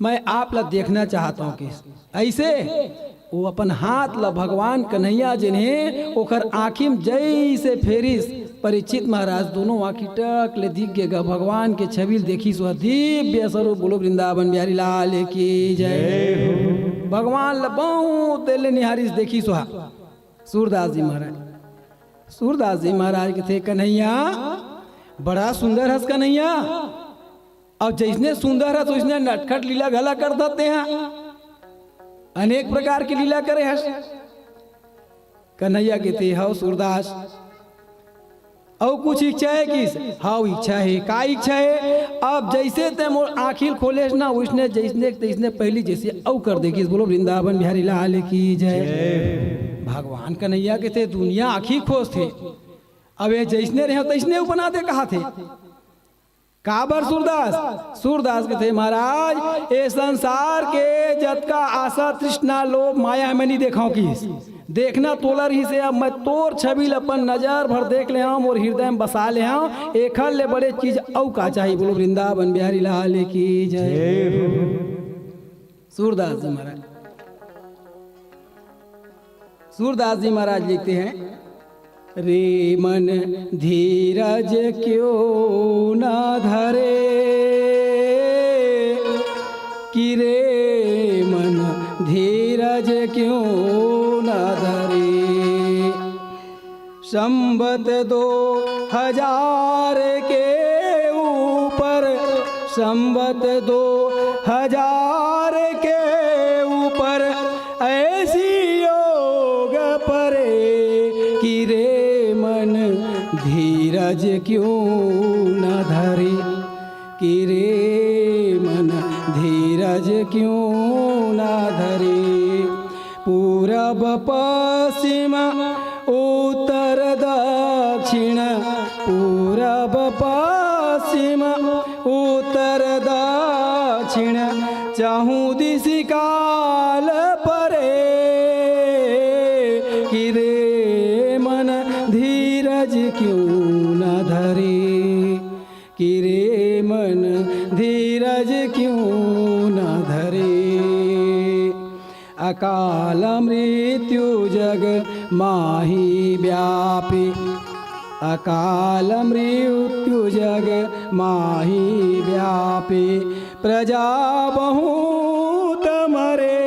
मैं आप ला देखना चाहत हूं किस। ऐसे वो अपन हाथ ला भगवान कन्हैया जेन हे ओकर आंखी में जैसे फेरिस, परीक्षित महाराज दोनों आंखी टक ले दिख गे गा। भगवान के छवि ल देखिस, वह दिव्य स्वरूप। बोलो वृंदावन बिहारी लाल की जय। जय हो। भगवान ला बहुत देर ले निहारिस, देखिस वह सूरदास जी महाराज। सूरदास जी महाराज किथे, कन्हैया, बड़ा सुंदर हस कन्हैया, अउ जैसने सुंदर हस वैसने नटखट लीला घला कर देते हैं, अनेक प्रकार की लीला करे हस। कन्हैया किथे, हव सूरदास, अउ कुछ इच्छा हे किस? हव, इच्छा हे। का इच्छा हे? अब जइसे तैं मोर आँखी ल खोलेस ना, वइसने जइसने तइसने पहिली जइसे अउ कर दे किस। बोलो वृंदावन बिहारी लाल की जय। भगवान कन्हैया कहिथे दुनिया आँखी खोजथे, अब ये जइसने रहेंव तइसने अउ बना दे कहाथे। काबर सूरदास? सूरदास कहिथे, महाराज, ए संसार के जतका आसा, तृष्णा, लोभ, माया हे, मैं नइ देखंव किस। देखना तोला रहिसे, अब मैं तोर छवि ल अपन नजर भर देख लेहंव, मोर हृदय म बसा लेहंव, एखर ले बड़े चीज अउ का चाही? बोलो वृंदावन बिहारी लाल की जय। सूरदास जी महाराज, सूरदास जी महाराज लिखते हैं, रे मन धीरज क्यों न धरे, कि रे मन धीरज क्यों न धरे। संवत दो हजार के ऊपर, संवत दो हजार के ऊपर ऐसी योग परे, कि रे मन धीरज क्यों न धरे, कि रे मन धीरज क्यों न धरे। पूरब पश्चिम उत्तर दक्षिण, पूरब पश्चिम उत्तर दक्षिण, चहुँ दिशि काल परे, कि रे मन धीरज क्यों न धरे, कि रे मन धीरज क्यों न धरे। अकाल मृत्यु जग माही व्यापी, अकाल मृत्यु जग माही व्यापी, प्रजा बहुत मरे,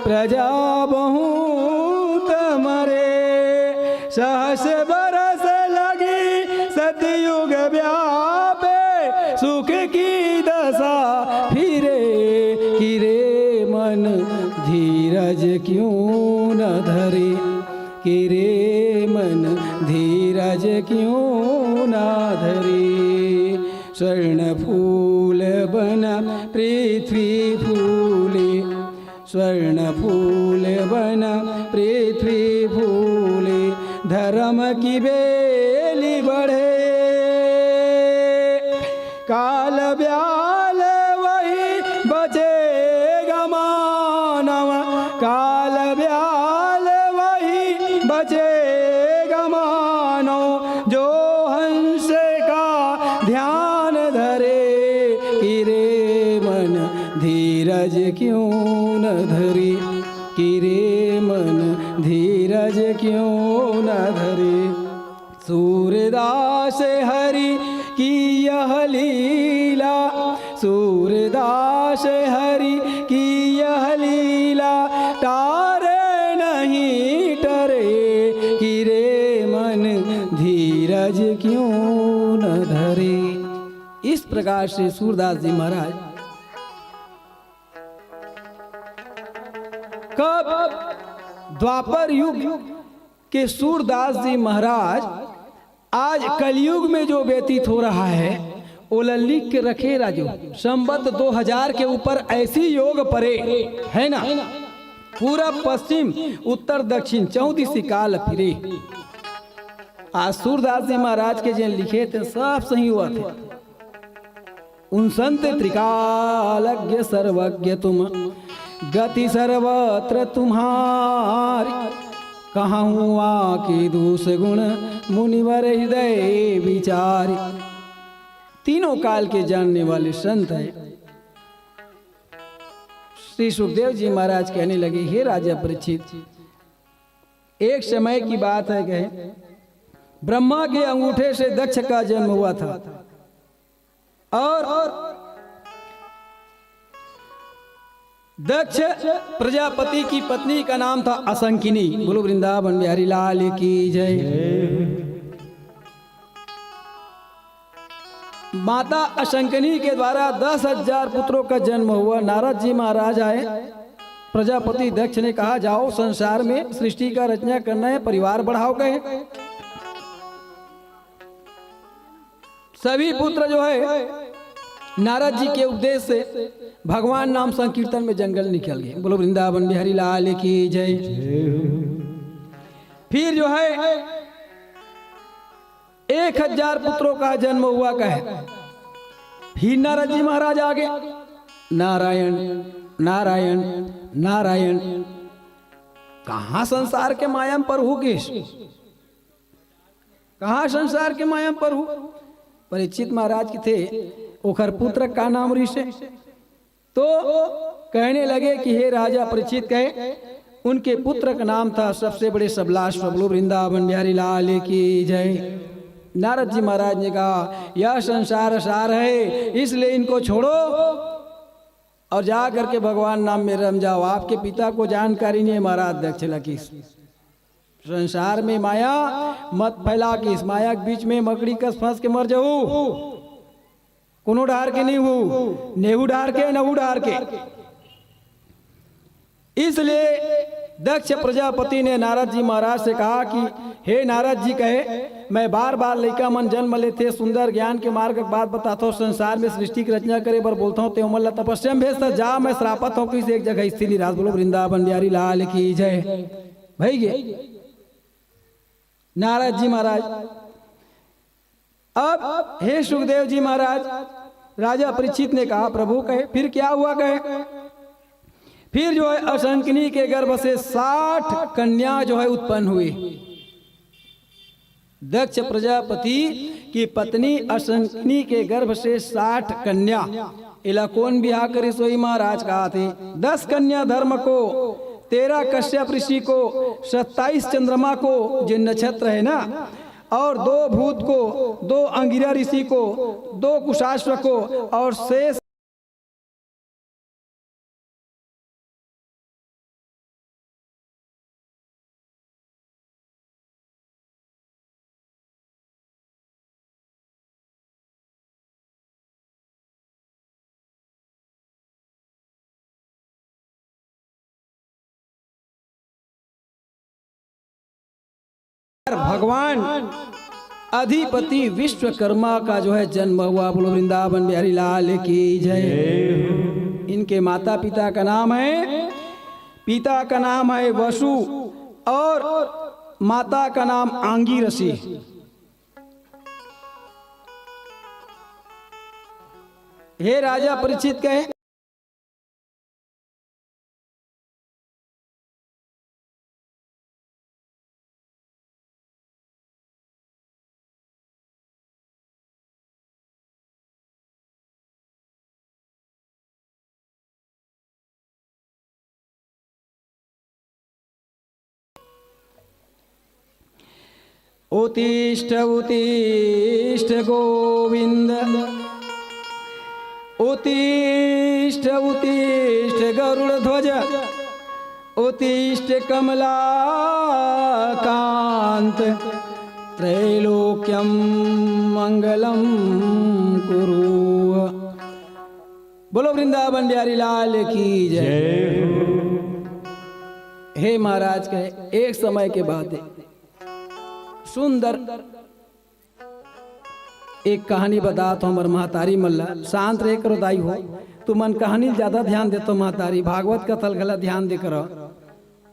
प्रजा बहुत मरे। सहस बरस लगी सतयुग व्यापे, सुख की दशा फिरे, कि रे मन धीरज क्यों न धरे, कि रे मन धीरज क्यों न धरे। स्वर्ण फूल बन पृथ्वी फूले, स्वर्ण फूल बन पृथ्वी फूले, धर्म की बेली बढ़े। काल ब्याल वही बचेगा मानव, काल ब्याल वही बचेगा मानव, जो हंस का ध्यान धरे, कि रे मन धीरज क्यों न धरे, कि रे मन धीरज क्यों न धरे। सूरदास हरि की यह लीला, सूरदास हरि की यह लीला, टारे नहीं टरे, कि रे मन धीरज क्यों न धरे। इस प्रकार से सूरदास जी महाराज कब द्वापर युग के सूरदास जी महाराज आज कलयुग में जो व्यतीत हो रहा है, ओला लिख के रखे राजू। संवत दो हजार के ऊपर ऐसी योग परे, है ना, पूरा पश्चिम, उत्तर, दक्षिण, चौदिस काल फिरे। आज सूरदास जी महाराज के जेन लिखे थे, सब सही हुआ थे। उन संत त्रिकालज्ञ सर्वज्ञ तुम, गति सर्वत्र तुम्हारी। कहाँ हुआ कि दोष गुण मुनिवर हृदय विचारी। तीनों काल के जानने वाले संत हैं। श्री सुखदेव जी महाराज कहने लगे, हे राजा परीक्षित, एक समय की बात है, कहे, ब्रह्मा के अंगूठे से दक्ष का जन्म हुआ था। और दक्ष प्रजापति की पत्नी का नाम था असंकिनी। बोलो वृंदावन बिहारी लाल की जय। माता असंकिनी के द्वारा दस हजार पुत्रों का जन्म हुआ। नारद जी महाराज आए, प्रजापति दक्ष ने कहा, जाओ, संसार में सृष्टि का रचना करना है, परिवार बढ़ाओ। कहे, सभी पुत्र जो है नारद जी के उपदेश से भगवान नाम संकीर्तन में जंगल निकल गए। बोलो वृंदावन बिहारी लाल की जय। फिर जो है एक हजार पुत्रों का जन्म हुआ कहे। फिर नारद जी महाराज आगे, नारायण, नारायण, नारायण। कहाँ संसार के माया में परहू किस, कहाँ संसार के माया में परहू। परीक्षित महाराज के थे, ओखर पुत्र का नाम ऋषि। तो कहने लगे कि हे राजा परीक्षित कहे, उनके पुत्र का नाम था सबसे बड़े सबलाश। बोलो वृंदावन बिहारी लाल की जय। नारद जी महाराज ने कहा, यह संसार सार है, इसलिए इनको छोड़ो और जा करके भगवान नाम में रम जाओ। आपके पिता को जानकारी नहीं है महाराज दक्ष लकीस। संसार में माया मत फैला कि इस माया के बीच में मकड़ी कस फंस के मर जाऊ। कोनो डार के नहीं हूँ, नेहू डार के, नहू डार के। इसलिए दक्ष प्रजापति ने नारद जी महाराज से कहा कि हे नारद जी कहे, मैं बार बार लइका मन जन्म लेथे, सुंदर ज्ञान के मार्ग के बात बताथो, संसार में सृष्टि की रचना करे बर बोलथो, ते ओमन ला तपस्या में भेजता जा, मैं श्रापत हूँ कि एक जगह स्थिर नहीं रहा। बोलो वृंदावन बिहारी लाल की जय। भई गे नारद जी महाराज। अब हे सुखदेव जी महाराज, राजा परीक्षित ने कहा, प्रभु कहे, फिर क्या हुआ कहे? फिर जो है असंकिनी के गर्भ से साठ कन्या जो है उत्पन्न हुई। दक्ष प्रजापति की पत्नी असंकिनी के गर्भ से साठ कन्या। एला कौन बिहाव करिस होही महाराज? कहा थे, दस कन्या धर्म को, तेरह कश्यप ऋषि को, सत्ताईस चंद्रमा को, जो नक्षत्र है ना, और दो भूत को, दो अंगिरा ऋषि को, दो कुशाश्व को, और शेष भगवान अधिपति विश्वकर्मा का जो है जन्म हुआ। बोलो वृंदावन बिहारी लाल की जय। इनके माता पिता का नाम है, पिता का नाम है वसु और माता का नाम आंगी ऋषि। हे राजा परीक्षित कहे, उत्तिष्ठ उत्तिष्ठ गोविंद, उत्तिष्ठ उत्तिष्ठ गरुड़ ध्वज, उत्तिष्ठ कमलाकांत, त्रैलोक्यम मंगलम कुरु। बोलो वृंदावन बिहारी लाल की जय। हे महाराज कहे, एक समय के बात है, सुंदर एक कहानी बतात हो हमर महतारी मन ला। शांत रहे करो दाई हो, तुमन कहानी ल ज्यादा ध्यान देतो महतारी, भागवत कथा ल घला ध्यान दे करो,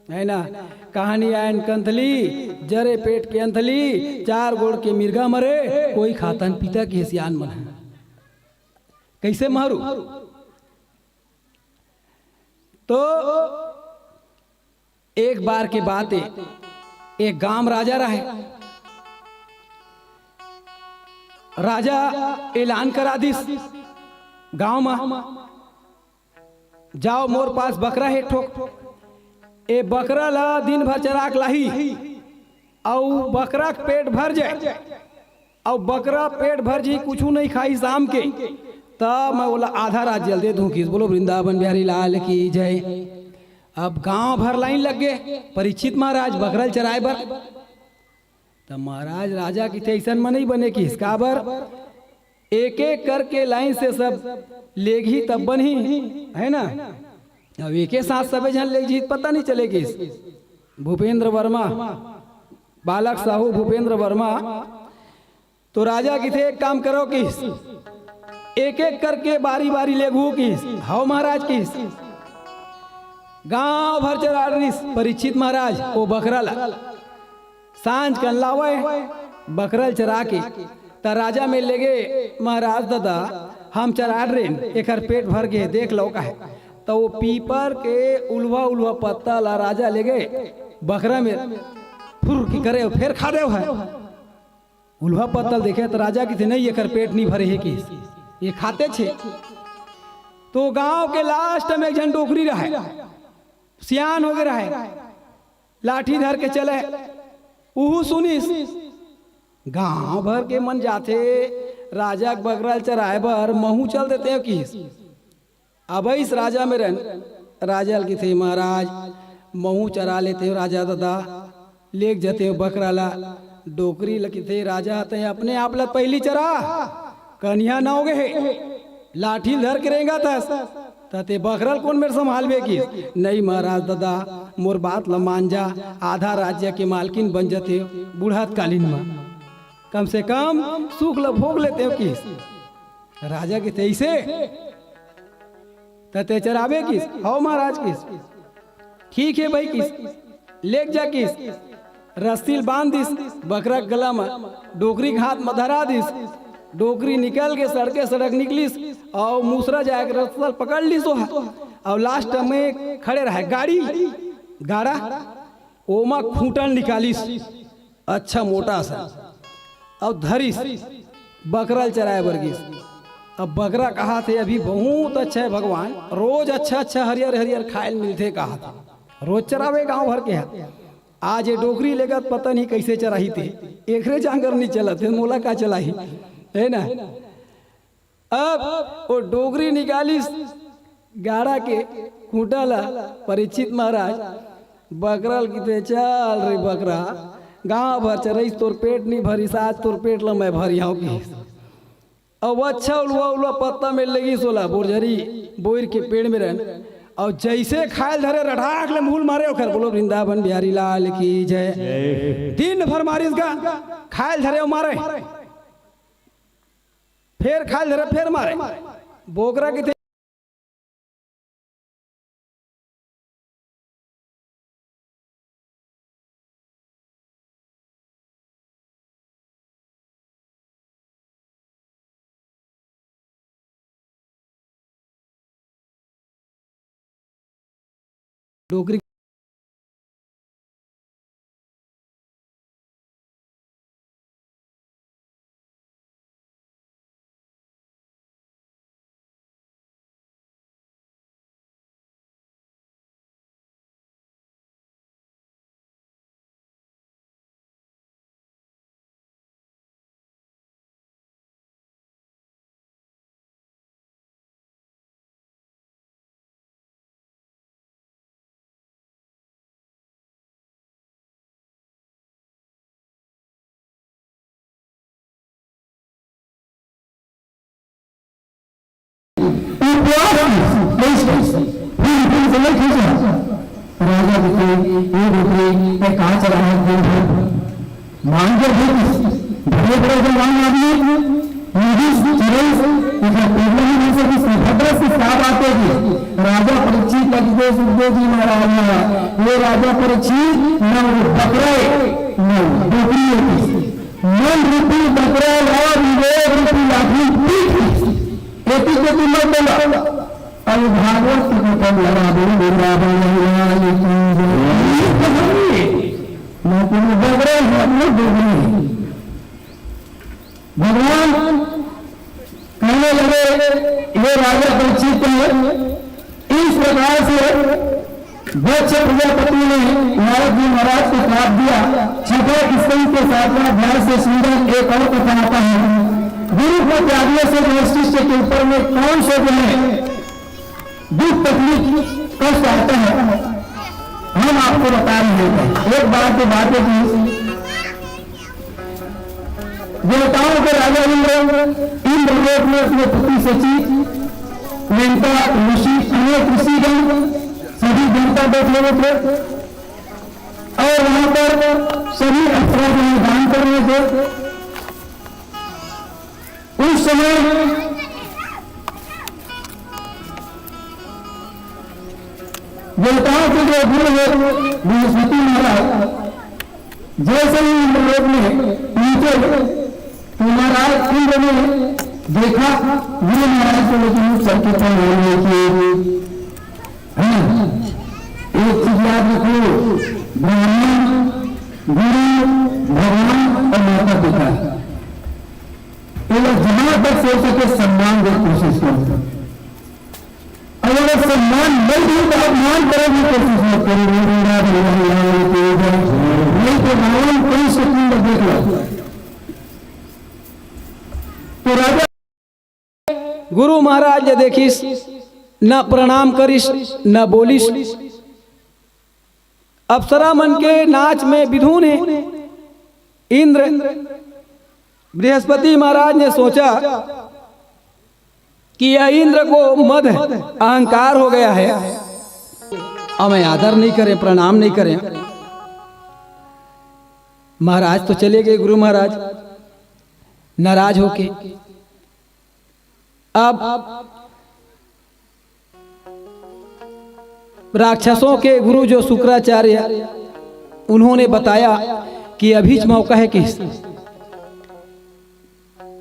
है ना? कहानी आयन कंथली, जरे पेट के अंथली, चार गोड़ के मिर्गा मरे, कोई खातन पीता के सियान मन है। कैसे मारू? तो एक बार के बात है, एक गांव राजा रहे। राजा ऐलान करा दिस गांव मा, जाओ मोर पास बकरा है ठोक, ए बकरा ला दिन भर चराक लाही, अउ बकरा के पेट भर जाए, अउ बकरा पेट भर जी कुछू नहीं खाई शाम के, त मैं ओला आधा राज्य ल दे दूं किस। बोलो वृंदावन बिहारी लाल की जय। अब गांव भर लाइन लग गए परीक्षित महाराज बकरा ल चराए बर। त महाराज राजा किथे ऐसन म नहीं बने किस, काबर एक एक करके लाइन से सब लेगही तब बनही, है ना? अब एके साथ सबे झन लेगही पता नहीं चले किस। भूपेंद्र वर्मा, बालक साहू भूपेंद्र वर्मा तो राजा किथे, "एक काम करो," किस, "एक एक करके बारी बारी लेगहू," किस। "हव महाराज," किस। गांव भर चरा डरिस परीक्षित महाराज ओ बकरा ला। सांझ कन लावय बकरा ल चरा के, त राजा मेर लेगे, "महाराज ददा, हम चरा डरेन, एकर पेट भर गे, देख लव," कहे। त ओ पीपर के उल्हा उल्हा पत्ता ला राजा लेगे बकरा मेर फुर के करे, फेर खा देव है। उल्हा पत्ता ल देखे त राजा किथे, "नहीं, एकर पेट नहीं भरे हे," किस, "ये खाते छे।" तो गांव के लास्ट में एक झन डोकरी रहे, सियान हो गए रहे, लाठी धर के चले। उहू सुनिस, "गांव भर के मन जाथे राजा के बकरा ल चराए बर, महू चल देते हो," किस। अब इस राजा मेरन, राजा ल किथे, "महाराज, महू चरा लेते हो राजा ददा, लेग जते हो बकरा ला।" डोकरी ल किथे, "राजा, तैं अपने आप ल पहिली चरा, कनिहा नव गे हे, लाठी ल धर के रेंगत हस, त ते बकरा ल कोन मेर संभालबे?" किस। "नहीं महाराज ददा, मोर बात ल मान जा, आधा राज्य के मालकिन बन जते हो बुढ़ात कालीन म, कम से कम सुख ल भोग लेते हो," किस। राजा किथे, "अइसे त ते चराबे?" किस। "हव महाराज," किस। "ठीक हे भाई," किस, "लेग जा," किस। रस्सी ल बांध दिस बकरा के गला म, डोकरी के हाथ म धरा दिस। डोकरी निकल के सड़के सड़क निकलिस, अउ मुसरा जाए के रस्ता ल पकड़ लिस ओहा। अउ लास्ट में खड़े रहे गाड़ी, गाड़ा, ओमा खूंटा ल निकालिस। अच्छा मोटा सा, अउ धरिस, बकरा ल चराए बर गिस। अब बकरा कहाथे, "अभी बहुत अच्छा हे भगवान, रोज अच्छा अच्छा हरियर हरियर खाए ल मिलथे," कहाथे। रोज चरावे गांव भर के ह। आज ये डोकरी लेगत पता नहीं कइसे चराही ते, एकरे जांगर नहीं चलत हे, मोला का चलाही, हे ना? अब ओ डोकरी निकालिस गाड़ा के खूंटा ला, परीक्षित महाराज बकरा ल किथे, "चल रे बकरा, गांव भर चरइस, तोर पेट नी भरिस, आज तोर पेट ल मैं भरिहांव," किहिस। अउ अच्छा उलवा उलवा पत्ता में लेगिस ओला, बोरझरी बोइर के पेड़ में रहन, अउ जइसे खायल धरे, रटाक ले मुहूं ल मारे ओखर। बोलो वृंदावन बिहारी लाल की जय। दिन भर मारिस गा, खायल धरे अउ मारे। फेर खायल धरे, फेर मारे। बोकरा किथे, डोकरी उपवास की, नहीं, नहीं, नहीं, नहीं, नहीं, नहीं, नहीं, राजा जी के, ये डोकरी, मैं कहाँ चला है दिन भर? मांगे भी किस? बड़े बड़े जवान आदमी, पुलिस, पुलिस, इधर प्रॉब्लम नहीं से किस भद्र से क्या बात है जी? राजा परीक्षित लग गए सुखदेव जी महाराज ने, ये राजा परीक्षित न वो बकरा है, न वो डोकरी है किस। मन रूपी बकरा ला विवेक रूपी लाठी पीट किस। एती के तू मत बोला। अब भागवत के कथन लगा दो, वृंदावन लाल की जय। ये कहानी है। मैं तुम्हें बकरा हूँ, अपने डोकरी है। भगवान कहने लगे, "हे राजा परीक्षित, इस प्रकार से वत्स प्रजापति ने नारद जी महाराज को श्राप दिया।" छठा स्कंद के सातवां अध्याय से सुंदर एक और कथा आता है। गुरु को त्यागने से जो शिष्य के ऊपर में कौन से जो है दुख तकलीफ कष्ट आता है, हम आपको बता रहे हैं। एक बार की बात है कि देवताओं के राजा इंद्र, इंद्रलोक में अपने पति शची, मेनका ऋषि, अनेक ऋषिगण, सभी देवता बैठे हुए थे और वहां पर सभी अप्सरा जो है दान कर रहे थे। उस समय देवताओं के जो गुरु है बृहस्पति महाराज, जैसे ही इंद्रलोक में पहुंचे तो महाराज इंद्र ने देखा गुरु महाराज को, लेकिन वो चल के प्रणाम नहीं किए। है ना? एक चीज याद रखो, ब्राह्मण, गुरु, भगवान और माता पिता, ये लोग जहां तक हो सके सम्मान की कोशिश करो। अगर सम्मान नहीं दे तो अपमान करने की कोशिश मत करो। नहीं तो रावण कंस के तुम देख लो। तो राजा गुरु महाराज ल देखिस, न प्रणाम करिस, न बोलिस। अप्सरा मन के नाच में विधुन हे। इंद्र, बृहस्पति महाराज ने सोचा कि यह इंद्र को मद, अहंकार हो गया है, अब मैं आदर नहीं करें, प्रणाम नहीं करें। महाराज तो चले गए, गुरु महाराज नाराज होके। अब राक्षसों के गुरु जो शुक्राचार्य, उन्होंने बताया कि अभीच मौका है। किस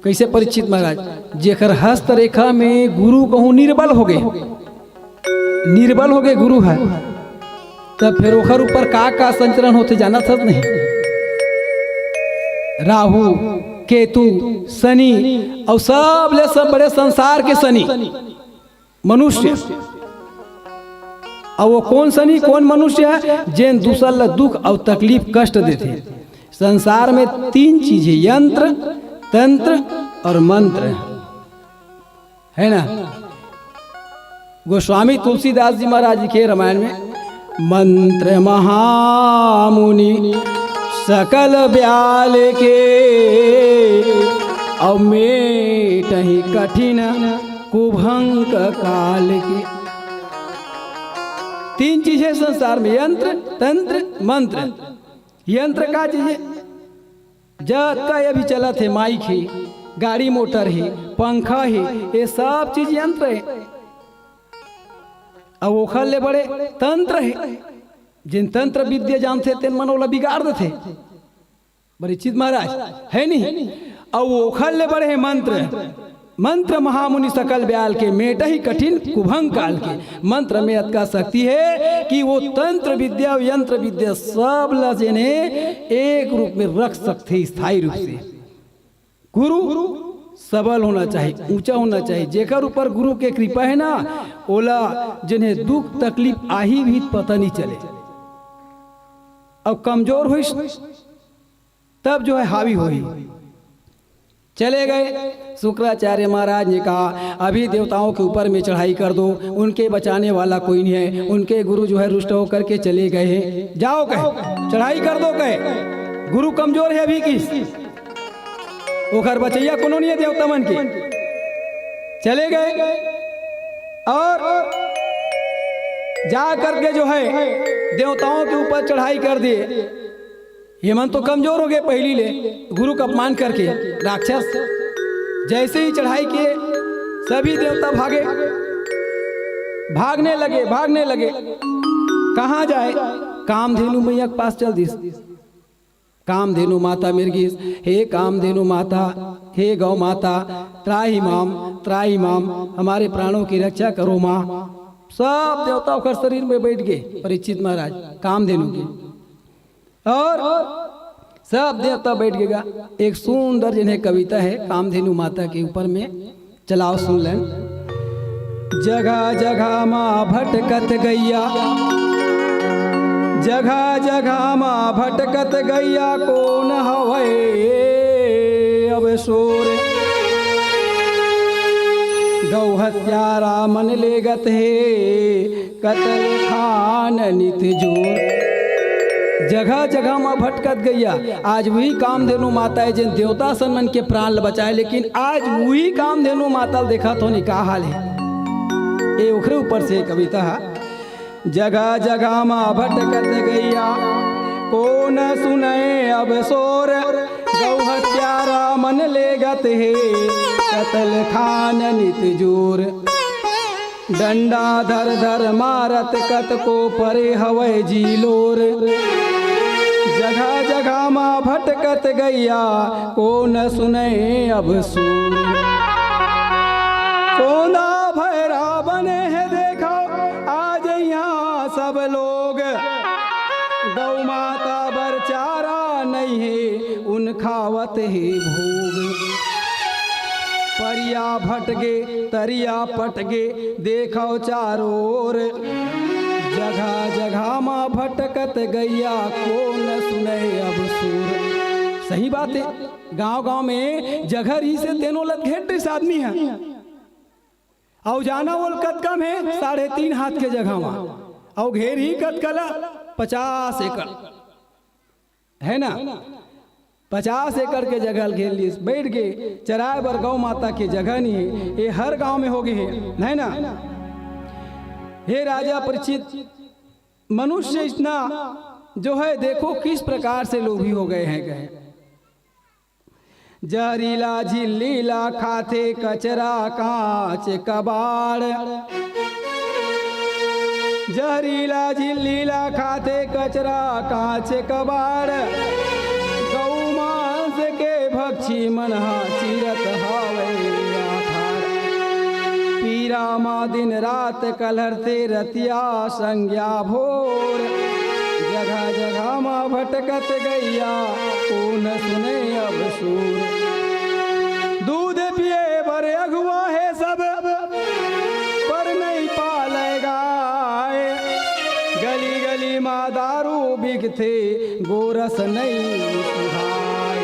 कैसे परीक्षित महाराज, जेकर हस्त रेखा में गुरु कहूं निर्बल हो गए, निर्बल हो गए गुरु है, तब फिर ओखर ऊपर का का संचरण होथे जानत हस नहीं? राहु, केतु, शनि, और सब ले सब बड़े संसार के शनि मनुष्य। और वो कौन शनि, कौन मनुष्य है? जेन दूसर ला दुख और तकलीफ, कष्ट देथे। संसार में तीन चीज है, यंत्र, तंत्र और मंत्र, है ना? गोस्वामी तुलसीदास जी महाराज जी के रामायण में, मंत्र महामुनि सकल ब्याल के, और मेटहि कठिन कुभंग काल के। तीन चीजें संसार में, यंत्र, तंत्र, मंत्र। यंत्र का चीज है? जतका ये भी चलत हे, माइक हे, गाड़ी मोटर हे, पंखा हे, ये सब चीज यंत्र हे। अउ ओखर ले बड़े तंत्र हे। जेन तंत्र विद्या जानथे, तेन मन ओला बिगाड़ देथे। बड़े चित महाराज, है नहीं? अउ ओखर ले बड़े हे मंत्र। मंत्र महामुनि सकल ब्याल के, मेटहि कठिन कुभंग काल के। मंत्र में अतका शक्ति हे कि वो तंत्र विद्या अउ यंत्र विद्या सब ला जेने एक रूप में रख सकथे स्थायी रूप से। गुरु सबल होना चाहिए, ऊंचा होना चाहिए। जेकर ऊपर गुरु के कृपा हे ना, ओला जेने दुख तकलीफ आही भी पता नहीं चले। अब कमजोर होइस, तब जो है हावी होही। चले गए। शुक्राचार्य महाराज ने कहा, "अभी देवताओं के ऊपर में चढ़ाई कर दो, उनके बचाने वाला कोई नहीं है।" उनके गुरु जो है रुष्ट होकर के चले गए हैं। "जाओ," कहे, "चढ़ाई कर दो," कहे। गुरु कमजोर है अभी की, ओखर बचैया कोनो नहीं है देवता मन के। चले गए और जा करके जो है देवताओं के ऊपर चढ़ाई कर दिए। ये मन तो कमजोर हो गए पहली ले, गुरु का अपमान करके। राक्षस जैसे ही चढ़ाई किए, सभी देवता भागे, भागने लगे, भागने लगे। कहाँ जाए? कामधेनु मैया के पास चल दिस। कामधेनु माता मिल गिस, "हे कामधेनु माता, हे गौ माता, त्राहि माम, त्राहि माम, हमारे प्राणों की रक्षा करो माँ।" सब देवता ओकर शरीर में बैठ गए, परीक्षित महाराज, कामधेनु के। और सब देवता बैठ गएगा। एक सुंदर जिन्हें कविता है कामधेनु माता के ऊपर में, चलाओ सुन लेन। जगह जगह मा भटकत गैया, जगह जगह मा भटकत गैया, कोन हवय अब सोर? गौ हत्यारा मन लेगत हे, कतल खान नित जोर। जगह जगह मा भटकत गैया। आज वही कामधेनु माता है, जिन देवता सन मन के प्राण ल बचाए, लेकिन आज वही कामधेनु माता ल देखत हो नी का हाल है। ए ओखरे ऊपर से कविता है। जगह जगह मा भटकत गैया, कोन सुनय अब सोर। गौ हत्यारा मन लेगत हे कतल खान नित जोर। डंडा धर धर मारत कतको परे हवय जी लोर। जगह जगह मा भटकत गैया कोन सुनय अब सूर। कोंदा भैरा बने हे देखव आ जइहा सब लोग। गौ माता बर चारा नइ हे उन खावत हे भोग। परिया भटगे तरिया पटगे देखव चारों ओर। जगह जगह मा भटकत गैया कोन सुनय अब सूर। सही बात हे, गांव गांव में जगह रहिसे तेनो ल घेर दिस आदमी ह। अउ जाना ओल कतका में, साढ़े तीन हाथ के जगह मा। अउ घेरही कतका ला? पचास एकड़, है ना? पचास एकड़ के जगह ल घेर लिस, बैठ गे। चराए बर गौ माता के जगह नहीं है। ये हर गांव में हो गए है, है ना? हे राजा परीक्षित, मनुष्य इतना जो है, देखो किस प्रकार से लोभी हो गए हैं, कहे। जहरीला झिल्ली ला खाथे कचरा कांच कबाड़। जहरीला झिल्ली ला खाथे कचरा कांच कबाड़। गौ मांस के भक्षी मन हा चीरत हावय आखाड़। पीरा मा दिन रात कलहरथे रतिया संज्ञा भोर। जगह जगह मा भटकत गैया कोन सुने अब सूर। दूध पिए बर अगुआ हे सब, पर नहीं पाले गाय। गली गली मा दारू बिकथे, गोरस नहीं सुधाय।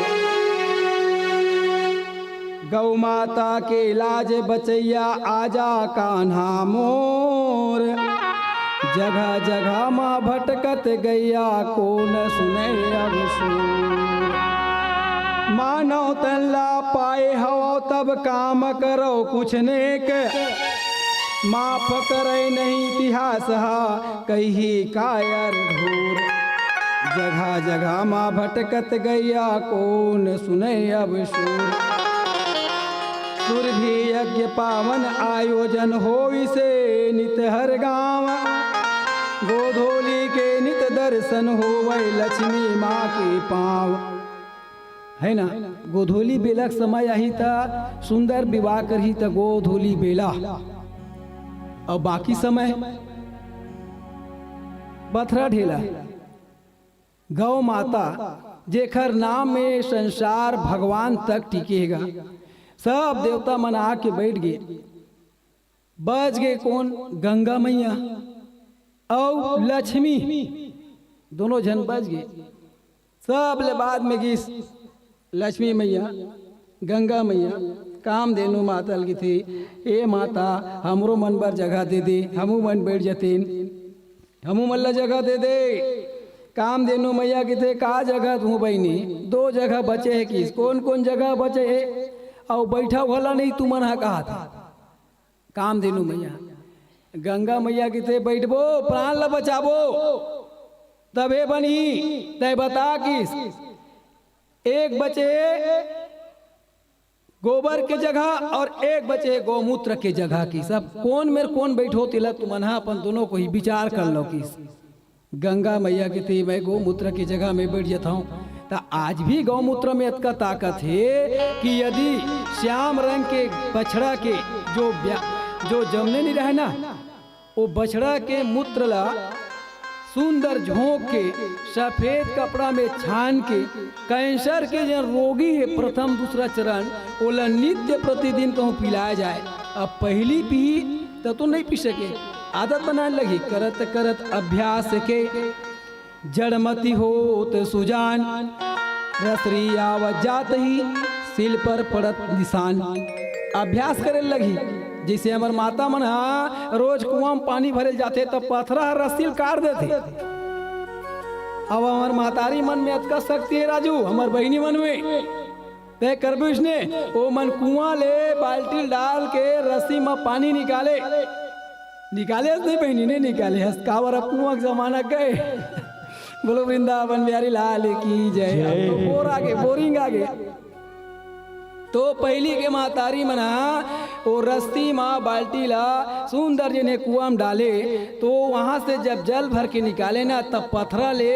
गौ माता के लाज बचैया आजा कान्हा मोर। जगह जगह मा भटकत गैया कोन सुने अब सूर। मानव तन ला पाए हवव तब काम करव कुछ नेक। माफ करे नहीं इतिहास हा कही कायर ढोर। जगह जगह मा भटकत गैया कोन सुने अब सूर। सुरभि यज्ञ पावन आयोजन होइसे नित हर गांव। गोधोली के नित दर्शन होवय लक्ष्मी माँ के पाँव। है ना? गोधोली बेला के समय आही त सुंदर विवाह करही त गोधोली बेला, अउ बाकी समय पथरा ढेला। गौ माता, जेखर नाम में संसार भगवान तक टिके हे गा, सब देवता मन आके बैठ गे। बच गे कोन? गंगा मैया अउ लक्ष्मी, दोनों झन बच गे। सब ले बाद में गिस लक्ष्मी मैया, गंगा मैया, कामधेनु माता ल कथे, "ए माता, हमरो मन बर जगह दे दे, हमू मन बैठ जतेन।" हमू मन ला जगह दे दे। कामधेनु मैया कथे, "का जगह दूं बहिनी? दो जगह बचे हे किस।" "कोन कोन जगह बचे हे? अउ बैठा वाला नहीं तुमन हा," कहा था कामधेनु मैया। गंगा मैया कथे, "बैठबो, प्राण ला बचाबो, तभे बनही, तैं बता किस। एक बचे गोबर के जगह और एक बचे गौमूत्र के जगह किस। अब कोन मेर कोन बैठो, तेला तुमन हा अपन दोनों कोई विचार कर लो किस।" गंगा मैया कथे, "मैं गौमूत्र के जगह में बैठ जाता हूँ।" त आज भी गौमूत्र में इतका ताकत हे कि यदि श्याम रंग के बछड़ा के जो ब्या-, जो जमने नहीं रहे ना, ओ बछड़ा के मूत्र ला सुंदर झोंक के, सफेद कपड़ा में छान के, कैंसर के जेन रोगी हे प्रथम दूसरा चरण, ओला नित्य प्रतिदिन कहूँ पिलाए जाए। अब पहिली पीही त तो नहीं पी सके, आदत बनाए लगही। करत करत अभ्यास के जड़मति होत सुजान, रसरी आवत जात ही, सिल पर पड़त निशान। अभ्यास करे लगही। जैसे हमर माता मन हा रोज कुआं में पानी भरे जाथे, त पथरा ह रस्सी ल काट देथे। अब हमर मातारी मन में अतका शक्ति हे राजू, हमर बहिनी मन में। तय करबे उसने, ओ मन कुआं ले बाल्टी ल डाल के रस्सी म पानी निकाले। निकाले हस नहीं बहिनी, नहीं निकाले हस, काबर अब कुआं के जमाना गए। बोलो वृंदावन बिहारी लाल की जय। अब तो बोर आगे, बोरिंग आगे। तो पहिली के महतारी मन ह ओ रस्सी म बाल्टी ला सुंदर जने कुआं म डाले, तो वहां से जब जल भर के निकाले ना, तब पथरा ले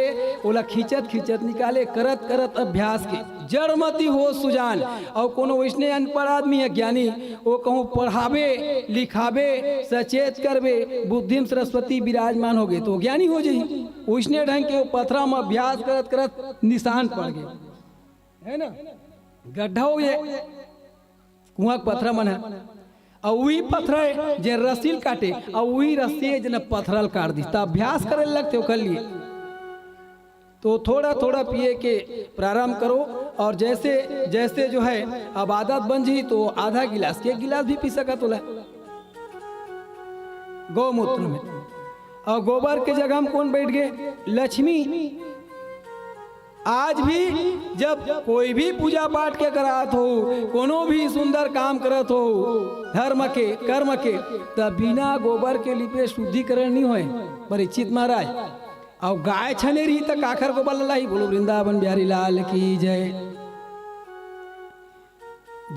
ओला खींचत खींचत निकाले, करत करत अभ्यास के जड़मती हो सुजान। अउ कोनो वैसने अनपढ़ आदमी हे ज्ञानी, ओ कहूं पढ़ाबे, लिखाबे, सचेत करबे, बुद्धि म सरस्वती विराजमान होगे, तो ज्ञानी हो जही। वैसने ढंग के ओ पथरा म अभ्यास करत करत निशान पड़ गे, है ना, गड्ढा हो गे कुआं के पथरा मन ह। अउ उही पथरा हे जे रस्सी ल काटे, अउ उही रस्सी हे जेन पथरा ल काट दिस। त अभ्यास करे ल लगथे ओकर लिए। तो थोड़ा थोड़ा पिए के प्रारंभ करो, और जैसे जैसे जो है अब आदत बन जी, तो आधा गिलास के एक गिलास भी पी सकत होला गौमूत्र में। और गोबर के जगह में कौन बैठ गए? लक्ष्मी। आज भी जब कोई भी पूजा पाठ के करात हो, कोनो भी सुंदर काम करत हो, धर्म के, कर्म के, तब बिना गोबर के लिपे शुद्धिकरण नहीं होए, परीक्षित महाराज। अउ गाय छने रही त काखर गोबर लाही? बोलो वृंदावन बिहारी लाल की जय।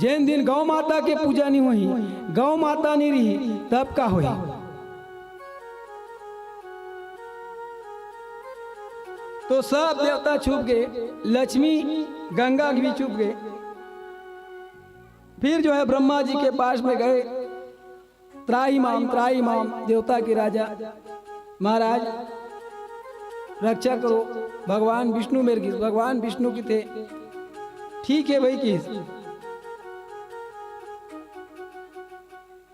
जेन दिन गौ माता के पूजा नहीं होही, गौ माता नहीं रही, तब का होही? तो सब देवता छुप गए, लक्ष्मी गंगा भी छुप गए। फिर जो है ब्रह्मा जी के पास में गए, त्राहि माम, त्राहि माम, देवता के राजा, महाराज रक्षा करो, भगवान विष्णु मेर गिस, भगवान विष्णु किथे, ठीक है भाई किस,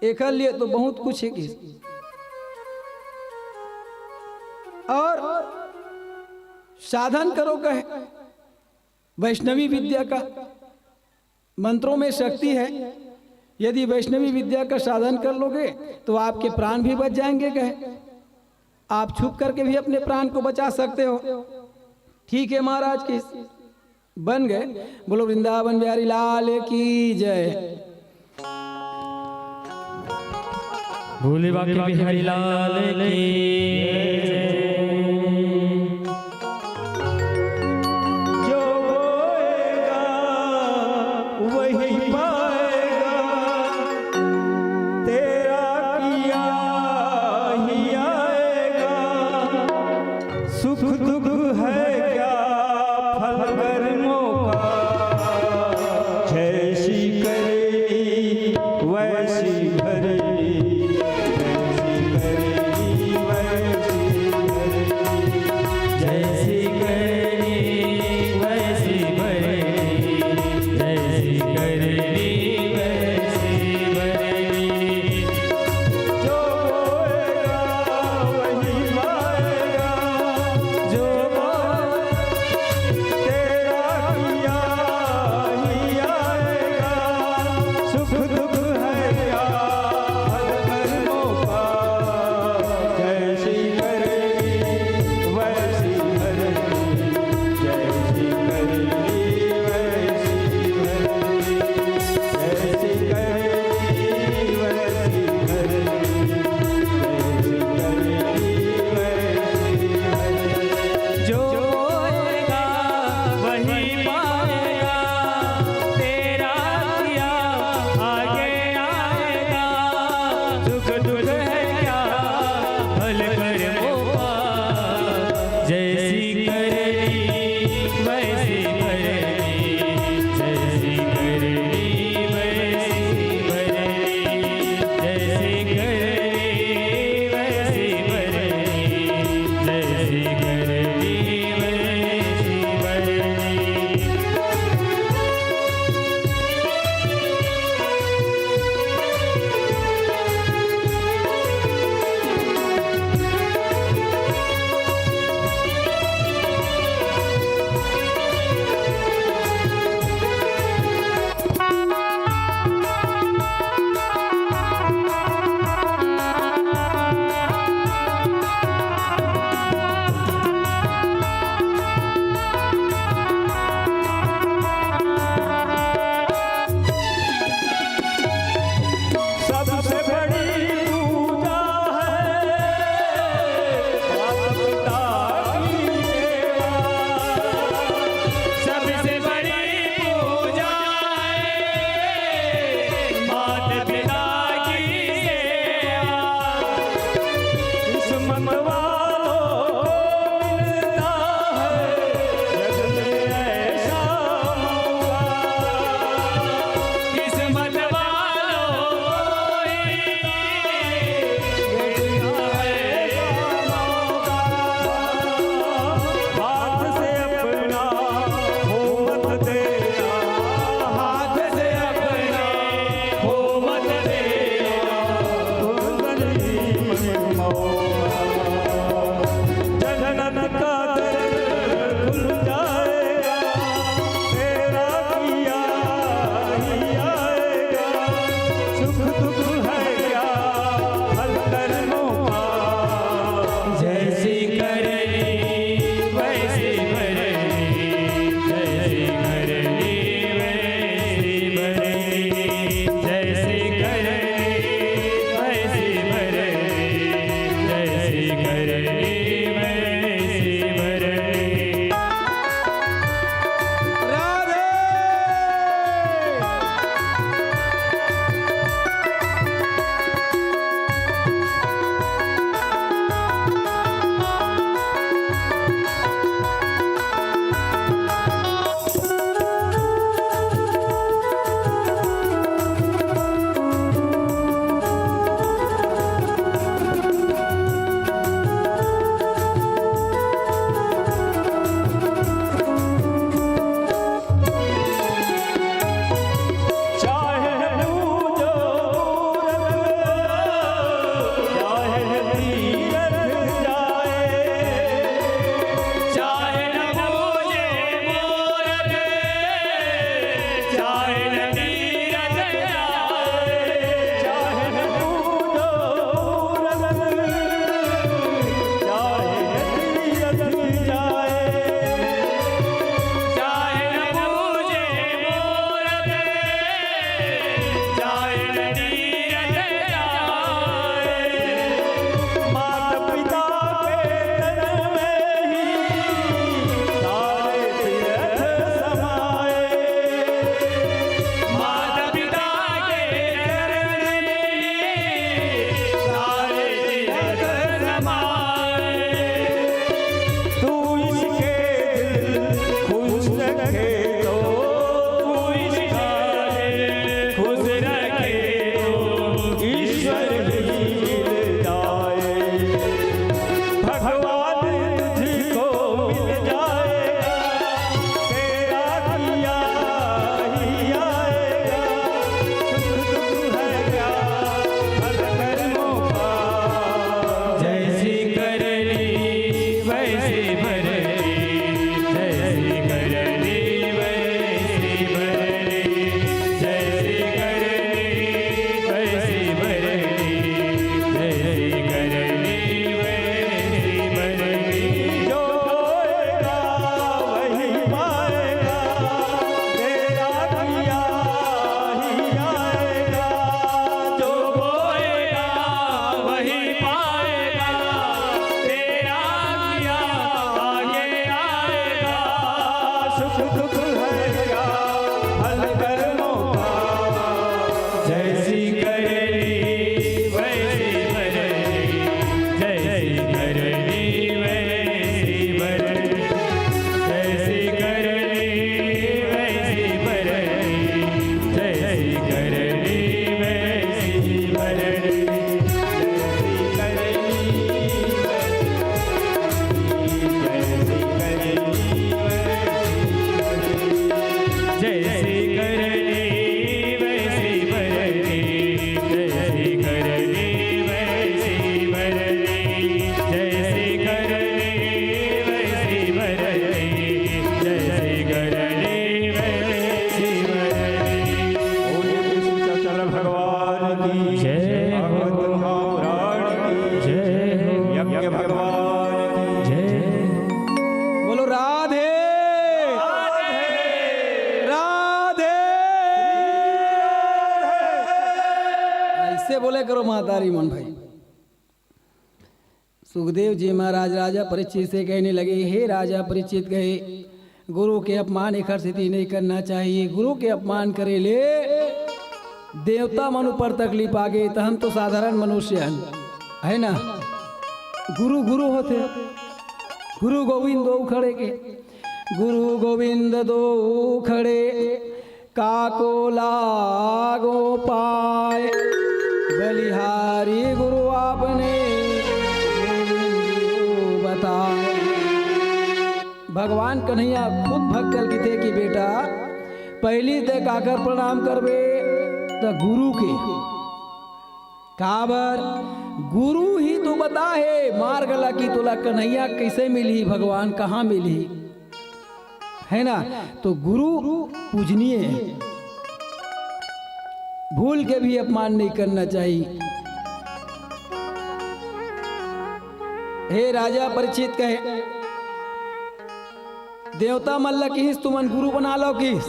एकर लिए तो बहुत कुछ है किस। और साधन करो कहे, वैष्णवी विद्या का मंत्रों में शक्ति है। यदि वैष्णवी विद्या का साधन कर लोगे तो आपके प्राण भी बच जाएंगे। कहे आप छुप करके भी अपने प्राण को बचा सकते हो। ठीक है महाराज, की बन गए। बोलो वृंदावन बिहारी लाल की जय। भोले बाके बिहारी लाल की जय। जो बोएगा वही पाएगा, तेरा किया ही आएगा। सुख दुख है क्या फल कर्मों का, जैसी करनी वैसी भरनी। जैसी करनी वैसी भरनी, जैसी करनी वैसी भरनी, जैसी करनी वैसी भरनी। जो बोएगा वही पाएगा, जो बोएगा तेरा किया ही आएगा। सुख दुख है क्या फल कर्मों का, जैसी करनी वैसी भरनी, जैसी करनी वैसी भरनी, जैसी करनी वैसी भरनी, जैसी करनी वैसी भरनी। जो बोएगा वही पाएगा, तेरा किया आगे आएगा। सुख दुख है क्या फल कर्मों का, जैसी करनी वैसी भरनी, जैसी करनी वैसी भरनी, जैसी करनी वैसी भरनी, जैसी करनी वैसी भरनी। मन भाई। सुखदेव जी महाराज राजा परीक्षित से कहने लगे, हे राजा परीक्षित, कहे, गुरु के अपमान एकर सेती नहीं करना चाहिए। गुरु के अपमान करे ले देवता मन ऊपर तकलीफ आगे, त हम तो साधारण मनुष्य हन, है ना? गुरु गुरु होथे, गुरु गोविंद दो खड़े के, गुरु गोविंद दो खड़े, काको लागो पाए, बलिहारी गुरु आपने गोविंद बताए। भगवान कन्हैया खुद भक्त ल किथे कि बेटा, पहली ते काकर प्रणाम करबे? त गुरु के। काबर? गुरु ही तो बताहे मार्ग ला कि तोला कन्हैया कैसे मिलही, भगवान कहाँ मिलही, है ना? तो गुरु पूजनीय है, भूल के भी अपमान नहीं करना चाहिए। हे राजा परीक्षित, कहे, देवता मन ल किहिस, तुमन गुरु बना लो किहिस।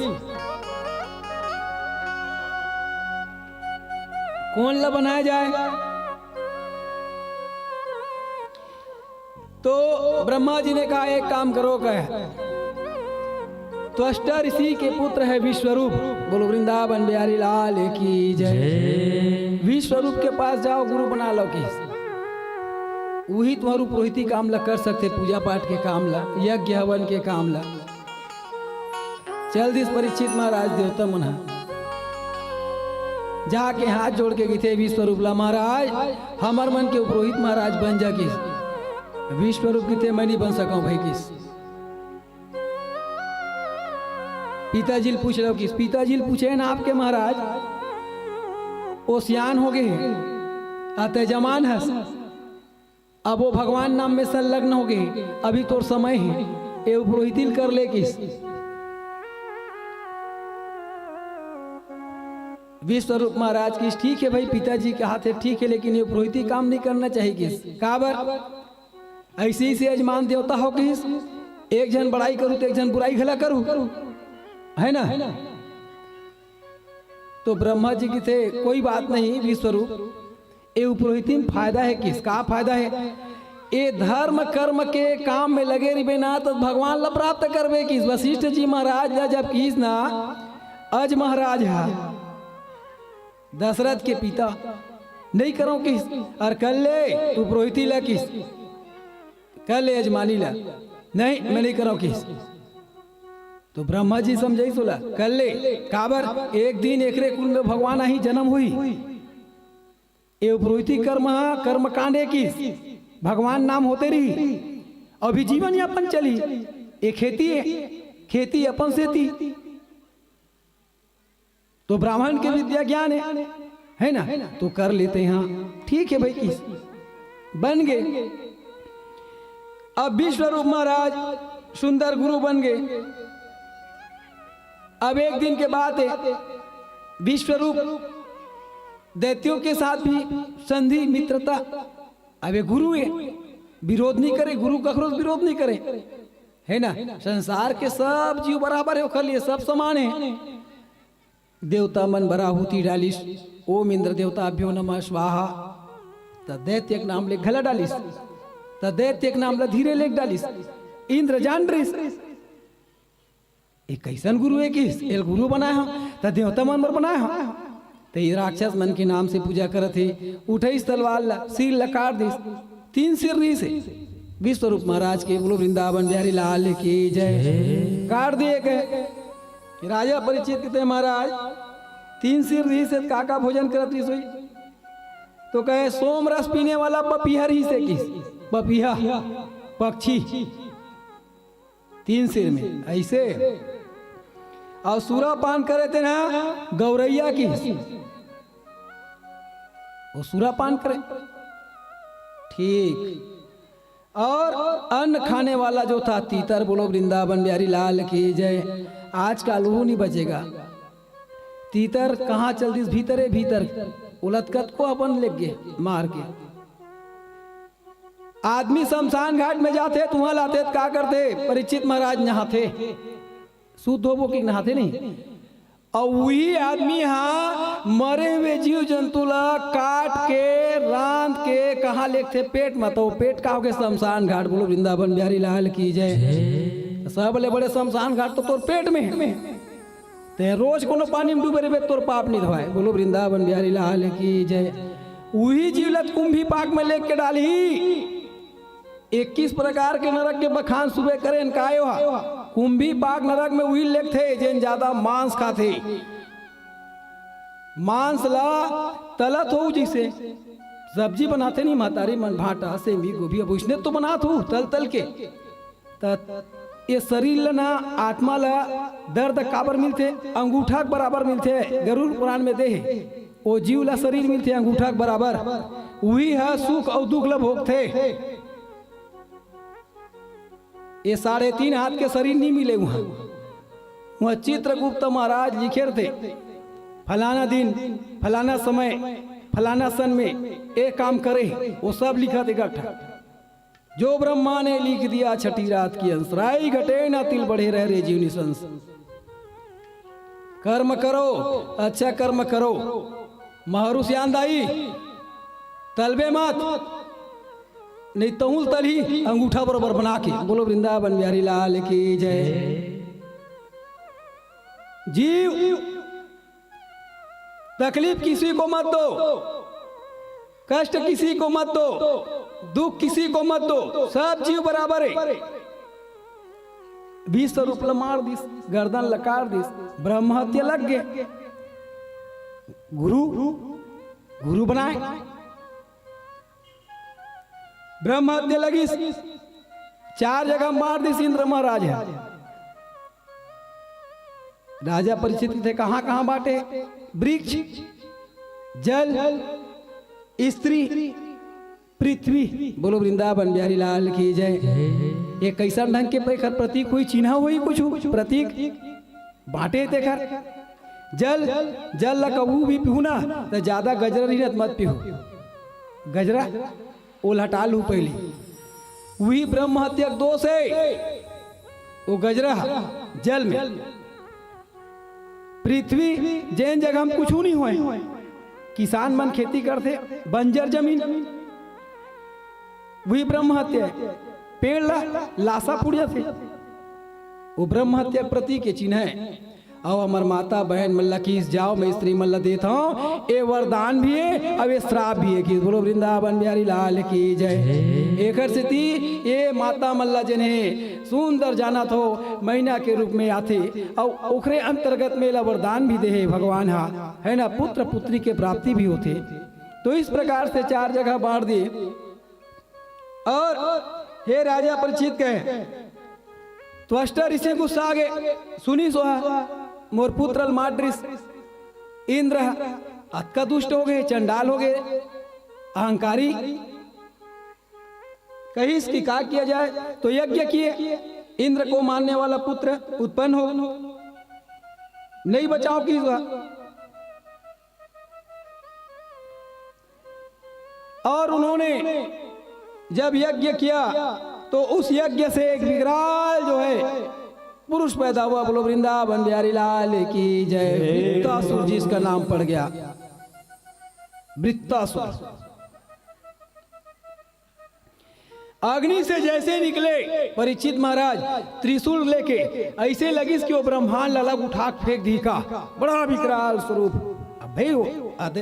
कोन ल बनाया जाए? तो ब्रह्मा जी ने कहा, एक काम करो, कहे, त्वष्टा ऋषि के पुत्र है विश्वरूप। बोलो वृंदावन बिहारी लाल की जय। जय। विश्वरूप के पास जाओ, गुरु बना लो किहिस। उही तुम्हारू पुरोहिती काम ला कर सकथे, पूजा पाठ के काम ला, यज्ञ हवन के काम ला। चल दिस परीक्षित महाराज, देवता मन ह जाके हाथ जोड़ के किथे विश्वरूप ला, महाराज, हमर मन के पुरोहित महाराज बन जा किहिस। विश्वरूप किथे, मैं नहीं बन सकंव भाई किहिस। पिताजी ल पूछ लो किहिस। पिताजी ल पूछे ना आपके महाराज, ओ सियान हो गे हे, आ तै जवान हस, अब वो भगवान नाम में संलग्न हो गे, अभी तोर समय हे, ए पुरोहिती ल कर ले किहिस। विश्वरूप महाराज किहिस, ठीक है भाई, पिताजी कहाथे ठीक है, लेकिन ए पुरोहिती काम नहीं करना चाहिए किहिस। काबर? ऐसे ही से यजमान देवता हो किहिस, एक झन बड़ाई करू तो एक झन बुराई घला करू, है ना? तो ब्रह्मा जी किथे, कोई बात नहीं विश्वरूप, ए पुरोहिती में फायदा है किहिस। का फायदा है? ए धर्म कर्म के काम में लगे रहिबे ना, तो भगवान ला प्राप्त करबे किहिस। वशिष्ठ जी महाराज ला जब किहिस ना, अज महाराज हा दशरथ के पिता, नहीं करंव किहिस, अउ कर ले तू पुरोहिती ला किहिस, कर ले यजमानी ला। नहीं, मैं नहीं करंव किहिस। तो ब्रह्मा जी समझाइस ओला, कर ले, काबर एक दिन एकरे कुल में भगवान आही, जन्म होही। ए पुरोहिती कर्म हा, कर्मकांड ए किहिस, भगवान नाम होते रही, अभी जीवन यापन चली, ए खेती है, खेती अपन सेती। तो ब्राह्मण के विद्या ज्ञान है, है ना? तो कर लेते हैं, ठीक है भाई, किहिस, बन गे। अब विश्वरूप महाराज सुंदर गुरु बन गे। अब एक दिन के बात है, विश्वरूप दैत्यों के साथ भी संधि मित्रता। अब ये गुरु है, विरोध नहीं करे, गुरु कखरो से विरोध नहीं करे, है ना? संसार के सब जीव बराबर है, ओखर लिए सब समान है। देवता मन बर आहुति डालिस, ओम इंद्र देवताभ्यो नमः स्वाहा। त दैत्य के नाम ले घला डालिस, त दैत्य के नाम ला धीरे ले डालिस। इंद्र जान रहिस, ए कैसन गुरु है किहिस, एल गुरु बनाए हंव, त देवता मन बर बनाए हंव। त ए राक्षस मन के नाम से पूजा करत हे, उठाइस तलवार ला, सिर ला काट दिस। तीन सिर रहिस हे विश्वरूप महाराज के। बोलो वृंदावन बिहारी लाल की जय। काट दिए कहे। राजा परीक्षित किथे, महाराज, तीन सिर रहिस हे, का का भोजन करत रहिस होही? तो कहे, सोम रस पीने वाला पपीहा रहिस हे किहिस। पपीहा, पक्षी, तीन सिर में ऐसे। अउ सुरापान करे तेन हा गौरैया किहिस, वो सुरापान करे। ठीक। और अन्न खाने वाला जो था तीतर, बोलो वृंदावन बिहारी लाल की जय। आजकल वो नहीं बचेगा। तीतर कहाँ चल दिस? भीतरे भीतर उलत कतको अपन लेग गे मार के। आदमी शमशान घाट में जाथे, धुआं लाथे, त का करथे? परीक्षित महाराज नहाथे, शुद्ध होबो कि नहाथे नहीं? अउ उही आदमी हा मरे हुए जीव जंतु ला काट के, रांध के कहाँ लेगथे? पेट म। तो पेट का होगे? शमशान घाट। बोलो वृंदावन बिहारी लाल की जय। सबले बड़े शमशान घाट तो तोर पेट में हे। ते रोज कोनो पानी में डूबे रहिबे, तोर पाप नहीं धोवाय। बोलो वृंदावन बिहारी लाल की जय। उही जीव ला कुंभी पाक में लेग के डालही। इक्कीस प्रकार के नरक के बखान सुबे करेन। काय हा? कुंभी पाक नरक में उही लेगथे जेन ज्यादा मांस खाथे। मांस ला तलत हो, जैसे सब्जी बनाथे नहीं महतारी मन, भांटा, सेमी, गोभी, अब उसने तो बनात हो तल तल के। त ये शरीर ला ना, आत्मा ला दर्द काबर मिलथे? अंगूठा के बराबर मिलथे। गरुड़ पुराण में दे हे, ओ जीव ला शरीर मिलथे अंगूठा के बराबर। उही ह सुख अउ दुख ला भोगथे। ये साढ़े तीन हाथ के शरीर नहीं मिले उहाँ। उहाँ चित्रगुप्त महाराज लिखे रथे, फलाना दिन, फलाना समय, फलाना सन में ये काम करे, वो सब लिखत इकट्ठा। जो ब्रह्मा ने लिख दिया छठी रात की अंश, राई घटे ना तिल बढ़े रह रे जीव निसंस। कर्म करो, अच्छा कर्म करो। महरुष यान दाई, तलबे मत, नहीं तहुल तलही अंगूठा बरोबर बना के। बोलो वृंदावन बिहारी लाल की जय। जीव, तकलीफ किसी को मत दो, कष्ट किसी को मत दो, दुख किसी को मत दो, सब जीव बराबर है। विश्वरूप ला मार दिस, गर्दन ला काट दिस, ब्रह्म हत्या लग गे। गुरु, गुरु बनाए, ब्रह्म हत्या लगिस, चार जगह मार दिस इंद्र महाराज ह। राजा परीक्षित कथे, कहाँ कहाँ बाटे? वृक्ष, जल, स्त्री, पृथ्वी। बोलो वृंदावन बिहारी लाल की जय। ये कैसन ढंग के प्रतीक होही? चिन्हा होही कुछ प्रतीक? बांटे तेखर। जल, जल ला कभू भी पीहू ना, त ज्यादा गजरा रही ना, त मत पीहू। गजरा ओला हटा लू पहली। उही ब्रह्म हत्या के दोष हे, वो गजरा जल में। पृथ्वी, जेन जगह हम कुछ नहीं होए, किसान मन खेती करथे, बंजर जमीन, वही ब्रह्म हत्या हे। पेड़ ला लाशा फूट जाथे, वो ब्रह्म हत्या के प्रतीक के चिन्ह हे। अउ हमर माता बहन मन ला किहिस, जाओ मैं स्त्री मन ला देत हंव, ए वरदान भी हे अउ ए श्राप भी हे। कि बोलो वृंदावन बिहारी लाल की जय। एकर सेती ए माता मन ला जेन हे सुंदर जानत हो, महीना के रूप में आथे अउ ओखरे अंतर्गत में एला वरदान भी दे हे भगवान हा, है ना, पुत्र पुत्री के प्राप्ति भी होथे। तो इस प्रकार से चार जगह बांट दिए। अउ हे राजा परीक्षित कहे, त्वष्टा ऋषि गुस्सा आगे, सुनिस ओहा, मोर पुत्र ल मार डरिस। इंद्र ह अतका दुष्ट हो गे, चंडाल हो गे, अहंकारी। कहिस कि का किया जाए, तो यज्ञ किए, इंद्र को मानने वाला पुत्र उत्पन्न हो, नहीं बचाव किहिस ओहा। और उन्होंने जब यज्ञ किया तो उस यज्ञ से एक विकराल जो है पुरुष पैदा हुआ। बोलो वृंदावन बिहारी लाल की जय। वृत्तासुर जिसका नाम पड़ गया, वृत्तासुर। अग्नि से जैसे निकले परीक्षित महाराज त्रिशूल लेके, ऐसे लगिस कि वो ब्रह्मांड ला अलग उठा के फेंक दी का। बड़ा विकराल स्वरूप। अब भाई वो आदि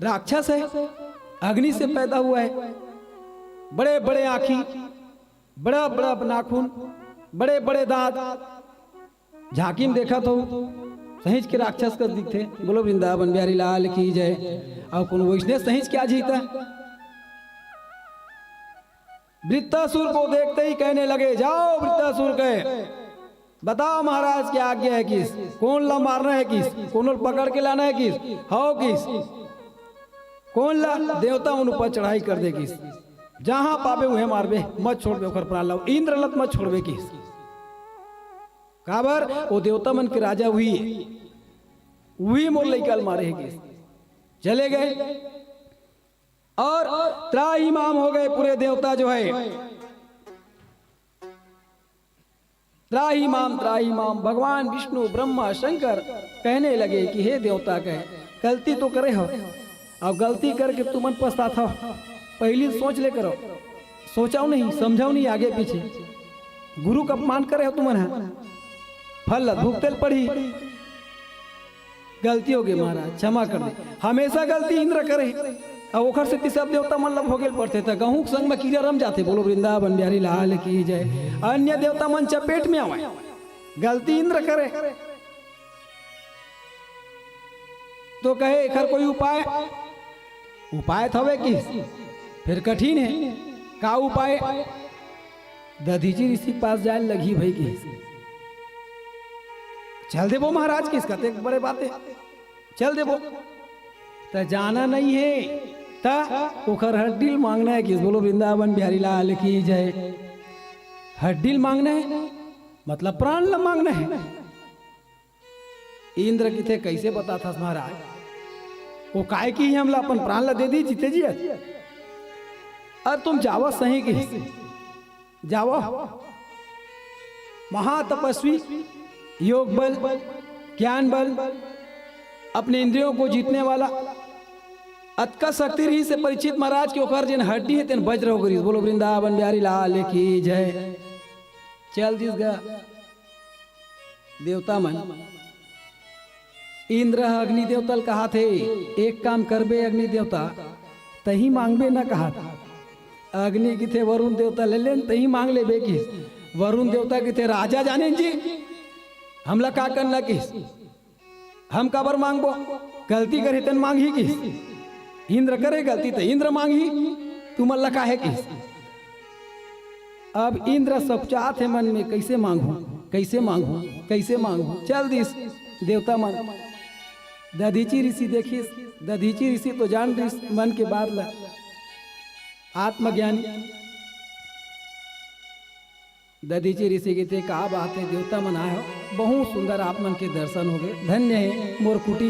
राक्षस है, अग्नि से पैदा हुआ है, बड़े बड़े आँखी, बड़ा बड़ा नाखून, बड़े बड़े दांत, झांकी में देखत हो, सहिंच के राक्षस कस दिखथे। बोलो वृंदावन बिहारी लाल की जय। अउ कोनो वैष्णव सहिंच के आ जही त। वृत्तासुर को देखते ही कहने लगे, जाओ वृत्तासुर कहे, बताओ महाराज की आज्ञा है किस, कौन ला मारना है किस, कौन ला पकड़ के लाना है किस, हव किस, कौन ला देवता मन ऊपर चढ़ाई कर दे किस, जहां पाबे उहे मारबे, मत छोड़बे ओकर प्राण ला, इंद्र ला त मत छोड़बे किस। काबर? वो देवता मन के राजा उही, उही मोर लइका ल मारे हे किस। चले गए और त्राहिमाम हो गए पूरे देवता जो है। त्राहि माम, त्राहि माम। भगवान विष्णु, ब्रह्मा, शंकर कहने लगे कि हे देवता कहे, गलती तो करे हो, अब गलती करके तुमन पछतात हो। पहली सोच ले करो, सोचाओ नहीं, समझाओ नहीं आगे पीछे। गुरु का अपमान करे हो तुमन ह, फल ला भुगते ल पड़ही। गलती हो गई महाराज, क्षमा कर दे। हमेशा गलती इंद्र करे, अब ओखर सेती सब देवता मन ला भोगे ल पड़थे, त गहूं के संग में कीरा रम जाथे। बोलो वृंदावन बिहारी लाल की जय। अन्य देवता मन चपेट में आवे, गलती इंद्र करे। तो कहे, एखर कोई उपाय? उपाय थवे किस? फिर कठिन है, का उपाय? दधीची ऋषि के पास जाए लगही भाई किस। चल देबो महाराज किस, कतेक बड़े बात है, चल देबो। त जाना नहीं है, त ओखर हड्डी ल मांगना है किस। बोलो वृंदावन बिहारी लाल की जय। हड्डी ल मांगना है, मतलब प्राण ल मांगना है। इंद्र किथे, कैसे बताथस महाराज? वो काय की हमला अपन प्राण ला दे दी जीते जी? अरे तुम जावो सही की, जावो। महातपस्वी, योग बल, ज्ञान बल, अपने इंद्रियों को जीतने वाला, अतका शक्ति रहिस हे परीक्षित महाराज के ओकर जेन हड्डी हे तेन वज्र हो गइस। बोलो वृंदावन बिहारी लाल की जय। चल दिस गा। देवता मन, इंद्र ह अग्नि देवता ल कहाथे, एक काम करबे अग्नि देवता, तही मांगबे न कहात। अग्नि किथे वरुण देवता ले लेन, तही मांग लेबे किस। वरुण देवता किथे राजा जानेन जी, हमला का करना किस, हम काबर मांगबो, गलती करे तेन मांगही किस। इंद्र करे गलती त इंद्र मांगही, तुमन ला काहे किस। अब इंद्र सपचात हे मन में, कैसे मांगहूं, कैसे मांगहूं, कैसे मांगहूं। चल दिस देवता मन। दधीची ऋषि देखिस, दधीची ऋषि तो जान दिस मन के बात ला, आत्मज्ञानी। दधीची ऋषि किथे, का बात है देवता मन आए हो, बहुत सुंदर आप मन के दर्शन हो गए। धन्य है मोर कुटी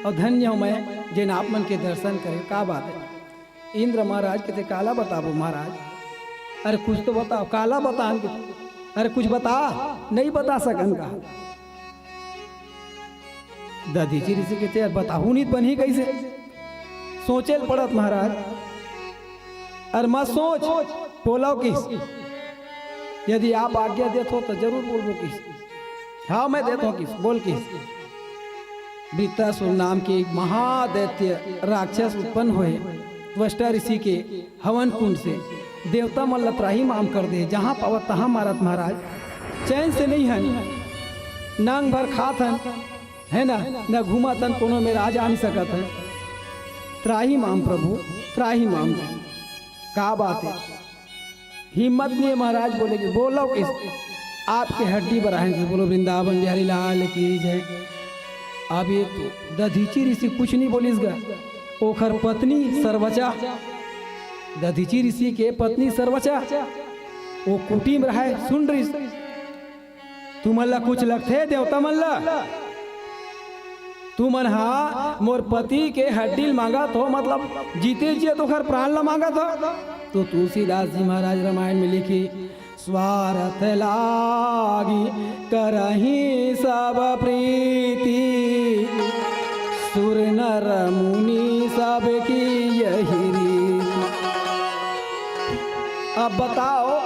और धन्य हूँ मैं जेन आप मन के दर्शन करे। का बात है? इंद्र महाराज किथे, काला बताबो महाराज? अरे कुछ तो बताओ, काला बतान के? अरे कुछ बता, नहीं बता सकन का? दधीची ऋषि किथे, अरे बताहू नहीं त बनही कैसे? सोचे ल पड़त महाराज। अरे मत सोच, बोलो किस। यदि आप आज्ञा देत हो तो जरूर बोलबो किस। हाँ मैं देत हूँ किस, बोल किस। वृत्तासुर नाम के एक महादैत्य राक्षस उत्पन्न होए, त्वष्टा ऋषि के हवन कुंड से देवता मन ल त्राहि माम कर दे, जहाँ पावत तहाँ मारत महाराज। चैन से नहीं हन, नांग भर खात हन, है ना, न घूमत हन, कोनो में राज आ नहीं सकत है। त्राहि माम प्रभु, त्राहि माम। का बात है, हिम्मत नहीं है महाराज बोले कि बोलो किस, आपके हड्डी बर आएंगे। बोलो वृंदावन बिहारी लाल की जय। अब ये तो दधीची ऋषि कुछ नहीं बोलिस गा, ओखर पत्नी सर्वचा, दधीची ऋषि के पत्नी सर्वचा, वो कुटी म रहे, सुन रहिस। तुमन ला कुछ लगथे देवता मन ला? तुमन हा मोर पति के हड्डी ल मांगत हो, मतलब जीते जियत ओखर प्राण ला मांगत हो। तो तुलसीदास जी महाराज रामायण में लिखी, स्वार्थ लागी करही सब प्रीति, सुर नर मुनि सबकी यही रीति। अब बताओ,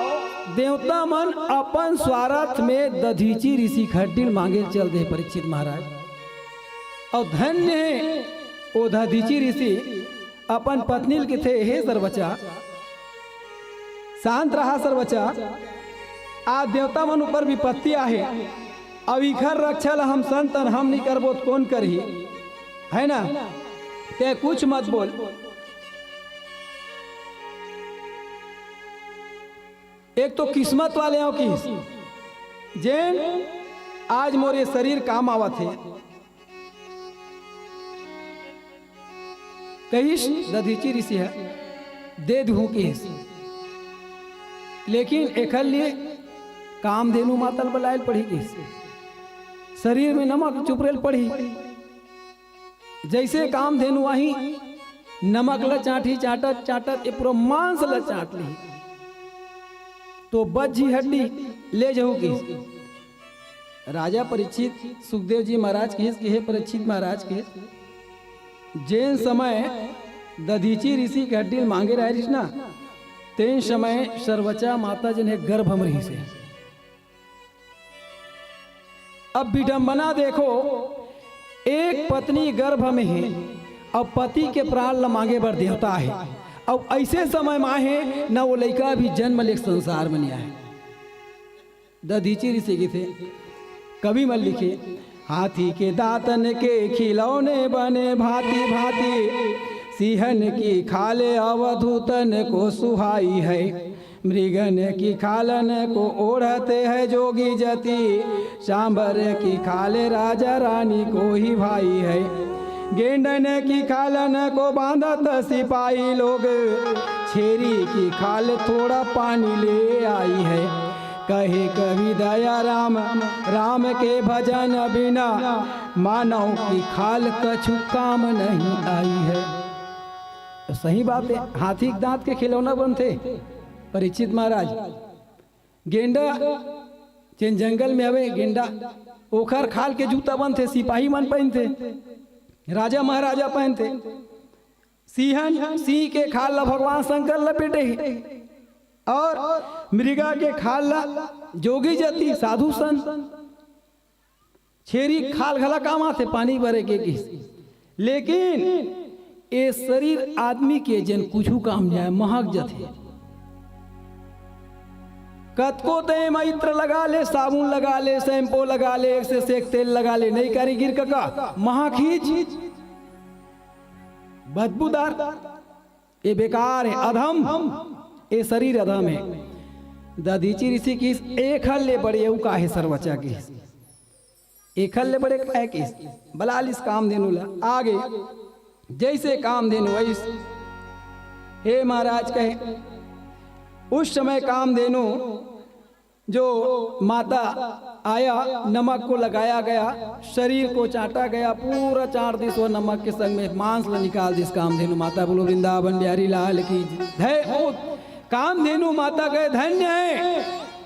देवता मन अपन स्वार्थ में दधीची ऋषि के हड्डी ल मांगे चल दे परीक्षित महाराज। अउ धन्य हे ओ दधीची ऋषि अपन पत्नी ल किथे, हे सर्वचा, शांत रहा सर्वचा, आज देवता मन ऊपर विपत्ति आहे, अउ इखर रक्षा ल हम संत अन हम नी करबो त कोन करही, है ना? ते कुछ मत बोल। एक तो किस्मत वाले हो किस, जेन आज मोर ये शरीर काम आवत हे। कहिस दधीची ऋषि ह, दे दूहूं किस, लेकिन एखर लिए कामधेनु माता ल बलाए ल पड़ही किस, शरीर में नमक चुपरे ल पड़ही। जैसे कामधेनु आही, नमक ल चांटही, चांटत चांटत ये पूरा मांस ल चांट लिही, तो बच जी हड्डी, ले जहू किस। राजा परीक्षित सुखदेव जी महाराज कहिस कि हे परीक्षित महाराज, के जेन समय दधीचि ऋषि के हड्डी ल मांगे रहिस ना, तेन समय सरवचा माता जेन हे गर्भ म रहिस हे। अब विडंबना देखो, एक पत्नी गर्भ में हे, अब पति के प्राण ल मांगे बर देवता हे, अब ऐसे समय म हे न वो लइका भी जन्म ले संसार में नइ आए। दधीचि ऋषि कहिथे, कवि मन लिखे, हाथी के दांतन के खिलौने बने भांति भांति, सिंहन की खाल अवधूतन को सुहाई है, मृगन की खालन को ओढ़ते हैं जोगी जति, सांबर की खाल राजा रानी को ही भाई है, गेंडन की खालन को बांधत सिपाही लोग, छेरी की खाल थोड़ा पानी ले आई है। कहे कवि दया राम, राम के भजन बिना मानव की खाल कछु काम नहीं आई है। तो सही बात है, हाथी के दांत के खिलौना बनथे परीक्षित महाराज। गेंडा जेन जंगल में हवे गेंडा, ओखर खाल के जूता बनथे, सिपाही मन पहनथे, राजा महाराजा पहनथे। सिंहन, सिंह के खाल ला भगवान शंकर लपेटे हे, और मृगा के खाल ला जोगी जति, साधु संत, छेरी खाल घला काम आथे पानी भरे के किस। लेकिन ए शरीर आदमी के जेन कुछु काम जाए, महक जथे। कतको ते म इत्र लगा ले, साबुन लगा ले, शैम्पो लगा ले, एक से सेक तेल लगा ले, नहीं कारीगिर कका, महक ही चीज। बदबूदार, ए बेकार हे, अधम, ए शरीर अधम हे। दधीचि ऋषि कहिस, एखर ले बड़े अउ का हे सरवचा कहिस। एखर ले बड़े का हे कहिस। बला लिस कामधेनु ला, आगे जैसे कामधेनु वैस। हे महाराज कहे, उस समय कामधेनु जो माता आया, नमक को लगाया गया, शरीर को चाटा गया, पूरा चाट दिस वो नमक के संग में मांस ला निकाल दिस कामधेनु माता। बोलो वृंदावन बिहारी लाल की जय। ओ कामधेनु माता कहे धन्य हे।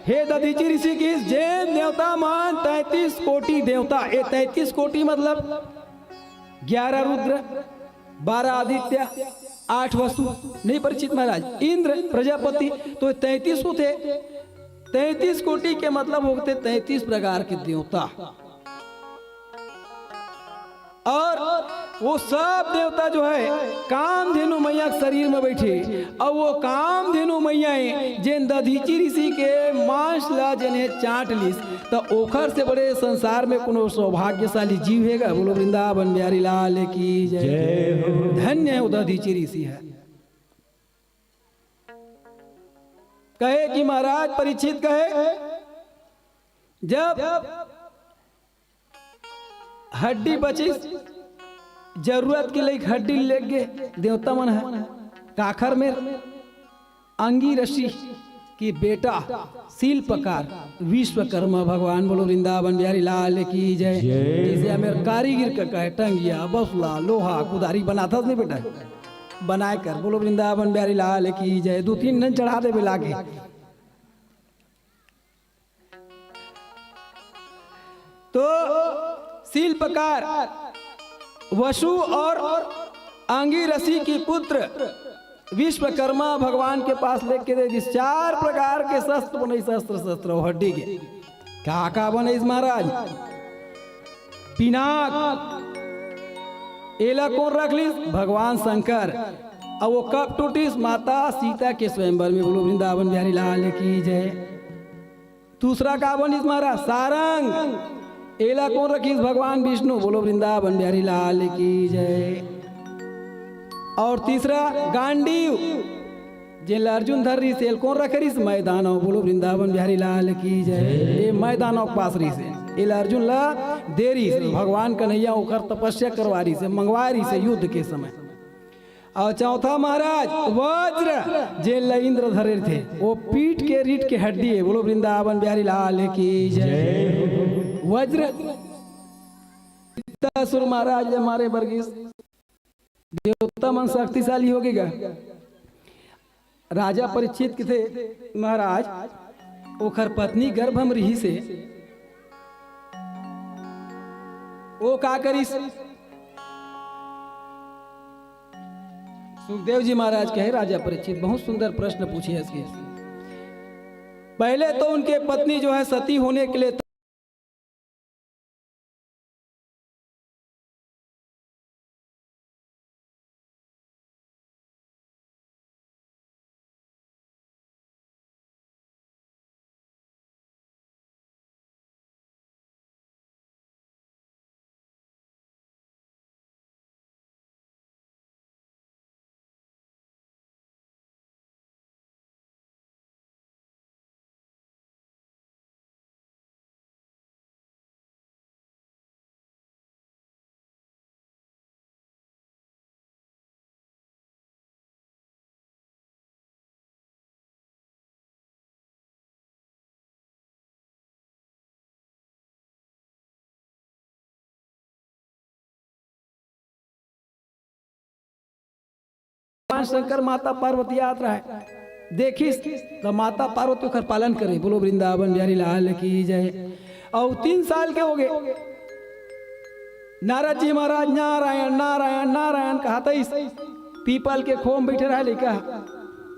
हे दधीचि ऋषि कहिस, जेन देवता मन तैंतीस कोटि देवता, ए तैंतीस कोटि मतलब ग्यारह रुद्र, बारह आदित्य, आठ वसु, नहीं परीक्षित महाराज, इंद्र, प्रजापति, तो तैंतीस होथे। तैंतीस कोटि के मतलब होथे तैंतीस प्रकार के देवता। और वो सब देवता जो है कामधेनु मैया के शरीर में बैठे, और वो कामधेनु मैया हे जेन दधीचि ऋषि के मांस ला जेन हे चाट लिस, त ओखर से बड़े संसार में कोनो सौभाग्यशाली जीव हे गा? बोलो वृंदावन बिहारी लाल की जय। जय हो। धन्य हे वो दधीचि ऋषि हे। कहे कि महाराज परीक्षित कहे, जब हड्डी बचिस, जरूरत के लइक हड्डी लेगे देवता मन हे। काखर मेर? अंगिरसी के बेटा शिल्पकार विश्वकर्मा भगवान। बोलो वृंदावन बिहारी लाल की जय। जय। जैसे हमें कारीगिर का कहे, टंगिया, बसुला, लोहा, कुदारी बनाथस नहीं बेटा, बनाए कर। बोलो वृंदावन बिहारी लाल की जय। दो तीन दिन चढ़ा देबे लागे। तो शिल्पकार वसु और अंगिरसी की पुत्र विश्वकर्मा भगवान के पास लेके दे दिस। चार प्रकार के शस्त्र बनइस, शस्त्र, शस्त्र, वो हड्डी के। का का बनइस महाराज? पिनाक, एला कोन रख लिस? भगवान शंकर। अब वो कब टूटिस? माता सीता के स्वयंवर में। बोलो वृंदावन बिहारी लाल की जय। दूसरा का बनिस महाराज? सारंग। एला कोन रखिस? भगवान विष्णु। बोलो वृंदावन बिहारी लाल की जय। और तीसरा गांडीव, जेला अर्जुन धर रिहिस, एला कोन रखे रिहिस? मैदानव। बोलो वृंदावन बिहारी लाल की जय। ये मैदानव के पास रिहिस, एला अर्जुन ला दे रिहिस। भगवान कन्हैया ओकर तपस्या करवा रिहिस, मंगवा रिहिस युद्ध के समय। और चौथा महाराज वज्र, जेला इंद्र धरे थे, वो पीठ के रीढ़ के हड्डी हे। बोलो वृंदावन बिहारी लाल की जय। वज्र असुर महाराज ले मारे बर गिस। देवता मन शक्तिशाली होगे गा। राजा परीक्षित कथे, महाराज, ओखर पत्नी गर्भ म रिहिस हे, वो का करिस? सुखदेव जी महाराज कहे, "राजा परीक्षित, बहुत सुंदर प्रश्न पूछे हस के। पहले तो उनके पत्नी जो है सती होने के लिए भगवान शंकर माता पार्वती आत रहय, देखिस त माता पार्वती ओकर पालन करे। बोलो वृंदावन बिहारी लाल की जय। अउ तीन साल के होगे, नारद जी महाराज नारायण नारायण नारायण कहत आइस, पीपल के खोम बइठे रहय लइका।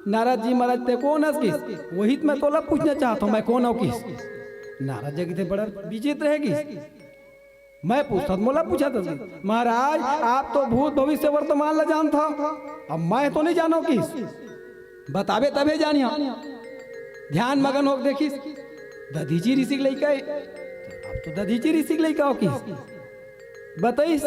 नारद जी महाराज, "ते कोन हस?" किस, "वही तो मैं तोला पूछना चाहत हूँ, मैं कोन हूँ?" किस। नारद जी कहिथे, "बड़ा विचित्र हे।" किस, "मैं पूछत, मोला पूछत हस?" "महाराज, आप तो भूत भविष्य वर्तमान ला जानत हव, अब मैं तो नहीं जानव।" किस, "बताबे तभे जानिहा।" ध्यान मगन होके देखिस, "दधीचि ऋषि के लइका हे, अब तो दधीचि ऋषि के लइका हो।" किस, बताइस,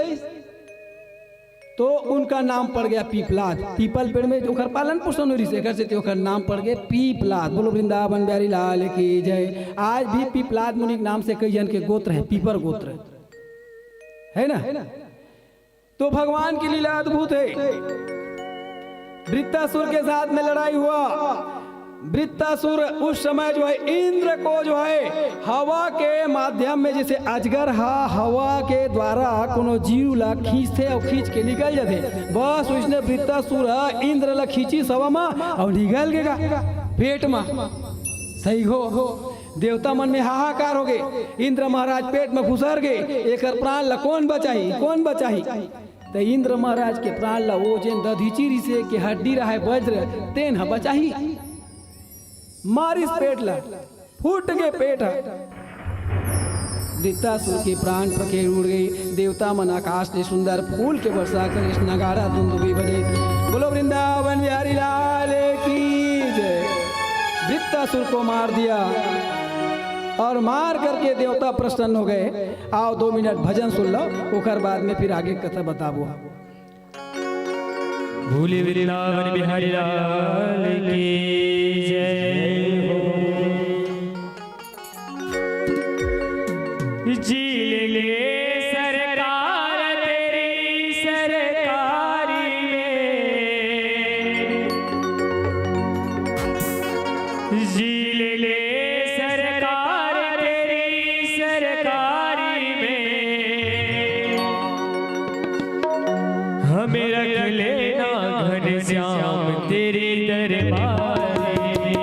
तो उनका नाम पड़ गया पीपलाद। पीपल पेड़ में ओकर पालन पोषण हो रहिस, एकर सेती ओकर नाम पड़ गए पीपलाद। बोलो वृंदावन बिहारी लाल की जय। आज भी पीपलाद मुनि के नाम से कई झन के गोत्र हे, पीपर गोत्र, हे ना? तो भगवान की लीला अद्भुत हे। वृत्तासुर के साथ में लड़ाई हुआ। वृत्तासुर उस समय जो है इंद्र को जो है हवा के माध्यम में, जैसे अजगर हा हवा के द्वारा कोनो जीव ला खींचथे अउ खींच के निकल जाथे, बस उसने वृत्तासुर हा इंद्र ला खींचिस हवा मा अउ निकल गे गा पेट मा। सही हो, देवता मन में हाहाकार हो गे, इंद्र महाराज पेट में घुसर गे, एकर प्राण ला कोन बचाही, कोन बचाही? त इंद्र महाराज के प्राण ला वो जेन दधीचि ऋषि के हड्डी रहय वज्र, तेन ह बचाही। मारिस पेट ला, फूट गे पेट ह। वृत्तासुर के प्राण पखेर उड़ गई। देवता मन आकाश ले सुंदर फूल के वर्षा करिस, नगाड़ा दुंदुभी बजे। बोलो वृंदावन बिहारी लाल की जय। वृत्तासुर को मार दिया और मार करके देवता प्रसन्न हो गए। आओ, दो मिनट भजन सुन लो, ओकर बाद में फिर आगे कथा बताबो। भोले वृंदावन बिहारी लाल की जय हो। जी ले ले सरकार तेरी सरकारी में, जी ले ले सरकार तेरी सरकारी में, हमें रख लेना घनश्याम तेरे दरबार में,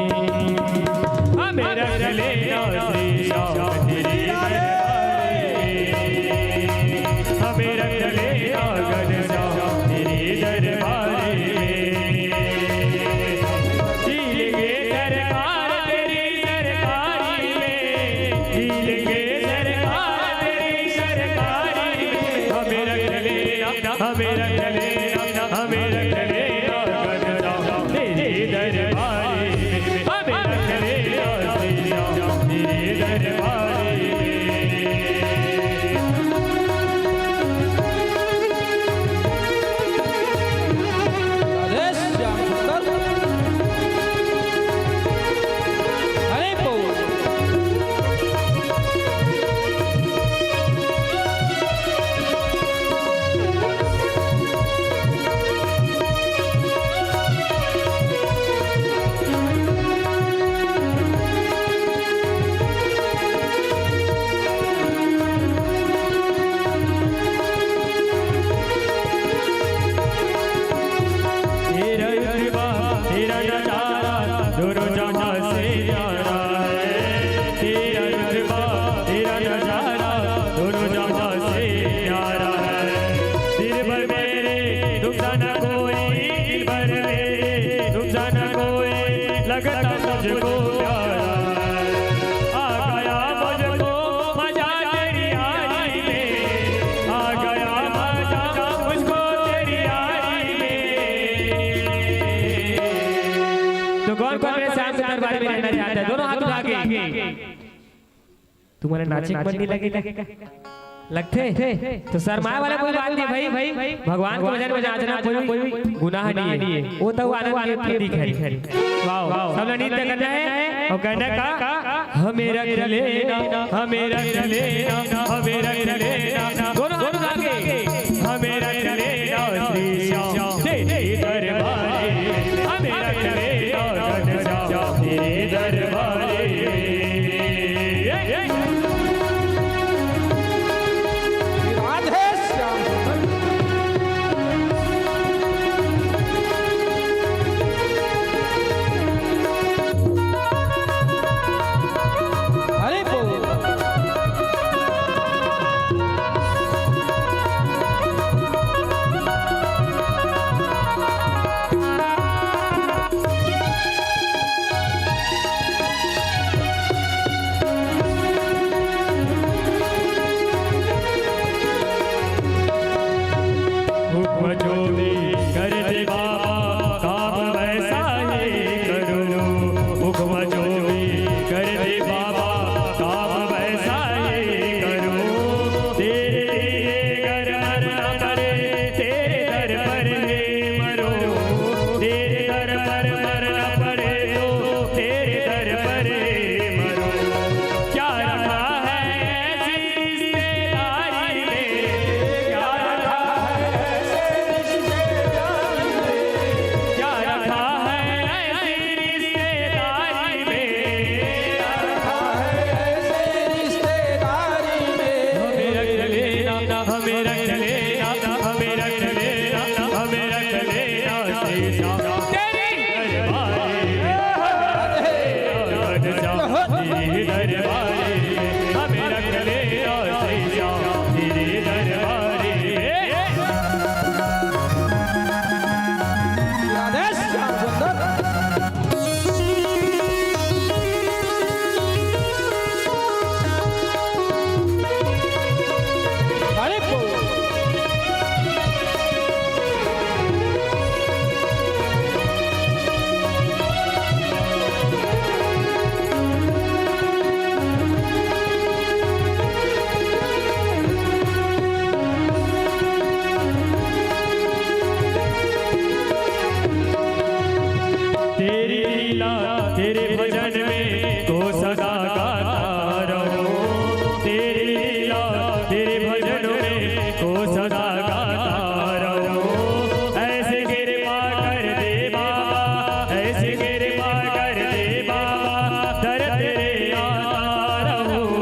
हमें रख लेना श्री श्याम तेरे दरबार में, हमें रख लेना घनश्याम तेरे दरबार में। जी लेंगे सरकार तेरी सरकारी में, जी लेंगे सरकार तेरी सरकारी में। हमें रख लेना, हमें रख लेना, हमें रख लेना घनश्याम तेरे दरबार में। हमें रख लेना श्री श्याम तेरे दरबार में। राधे श्याम सुंदर। हरे बोल। कोई लगता मुझको प्यारा, आ गया मुझको मजा तेरी यारी में, आ गया मजा मुझको तेरी यारी में। तो कौन कौन मेरे श्याम के दरबार में रहना चाहता है, दोनों हाथ उठा के। तुम्हारे नाचे के मन नहीं लगेगा? लगथे? तो शर्माए वाला कोई बात नहीं भाई, भाई। भगवान के भजन में नाचना कोई गुनाह नहीं है। वो तो आनंद के प्रतीक है। वाह, वाह। सब लोग नृत्य करना है और कहना का, "हमें रख लेना, हमें रख लेना, हमें रख लेना।" दोनों हाथ उठा के, "हमें रख लेना श्री श्याम तेरे दरबार में, हमें रख लेना घनश्याम तेरे दरबार में।" राधे श्याम। हरि बोल। हुक्म जो भी कर दे बाबा, काम वैसा ही करूँ। हुक्म जो भी कर दे बाबा, काम वैसा ही करूँ। तेरे लिए अगर मरना पड़े, तेरे दर पर ही मरूँ। तेरे दर पर मरना पड़े तो तेरे दर पर ही मरूँ। क्या रखा है ऐसी रिश्तेदारी में? क्या रखा है ऐसी रिश्तेदारी में? क्या रखा है ऐसी रिश्तेदारी में? क्या रखा है ऐसी रिश्तेदारी में? हमें रख लेना, हमें रख लेना, हमें रख लेना, हमें रख लेना। तेरी दरबारी में, तेरी दरबारी में, हमें रख लेना तेरी दरबारी में। राधे श्याम सुंदर। हरि बोल। तेरी लीला तेरे भजन में को सदा गाता रहूं। तेरी लीला तेरे भजन में को सदा गाता रहूं। ऐसे कृपा कर दे बाबा, ऐसे कृपा कर दे बाबा, दर तेरे आता रहूं।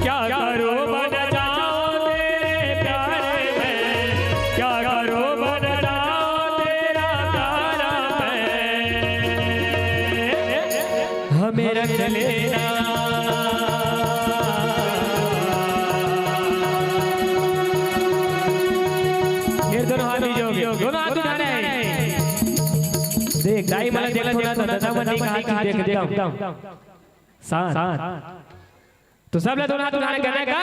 क्या करूं बन जाऊं तेरे प्यारे में, क्या करूं बन जाऊं तेरा प्यारा मैं। हमें रख लेना। फिर दोनों हाथ नीचे हो गए, दोनों हाथ उठाने हैं। देख, दाई मन देखो ना, तो दादा मन नहीं कहा कि देख, एकदम शांत। तो सब लोग दोनों हाथ उठाने कहने का,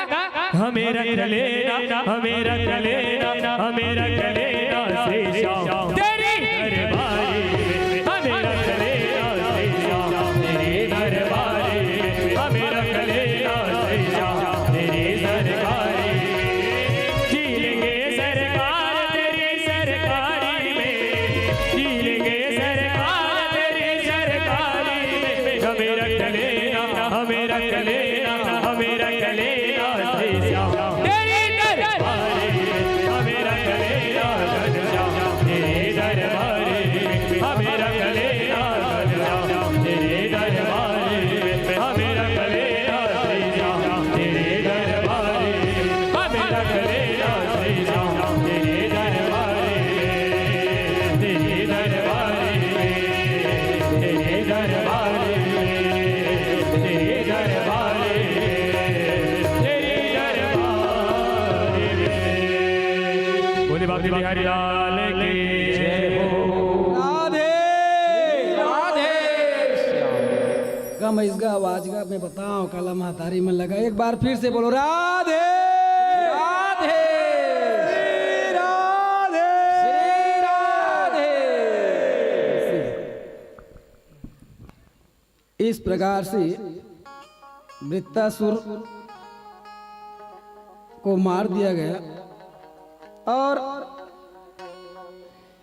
हमें रख लेना, हमें रख लेना, हमें रख लेना श्री श्याम तेरी दरबारी में। हमें रख लेना श्री श्याम तेरी दरबारी में। हमें रख लेना श्री श्याम तेरी दरबारी में। जी लेंगे सरकार तेरी सरकारी में, जी लेंगे सरकार तेरी सरकारी में। हमें रख लेना, हमें रख लेना, हमें रख लेना श्री श्याम तेरी दरबारी में। हमें रख लेना घनश्याम तेरी दरबारी में। हमें रख लेना घनश्याम तेरी दरबारी में। हमें रख लेना श्री श्याम तेरी दरबारी में। हमें रख लेना श्री श्याम तेरे दरबारी में, तेरे दरबारी में, तेरे दरबारी में, तेरे दरबारी में, तेरे दरबारी में। बोले बाबा बिहारी लाल की जय हो। मैं इसका आवाज का मैं बताऊं, काला महतारी मन लगा। एक बार फिर से बोलो, राधे राधे, श्री राधे, श्री राधे। इस प्रकार से वृत्तासुर को मार दिया गया और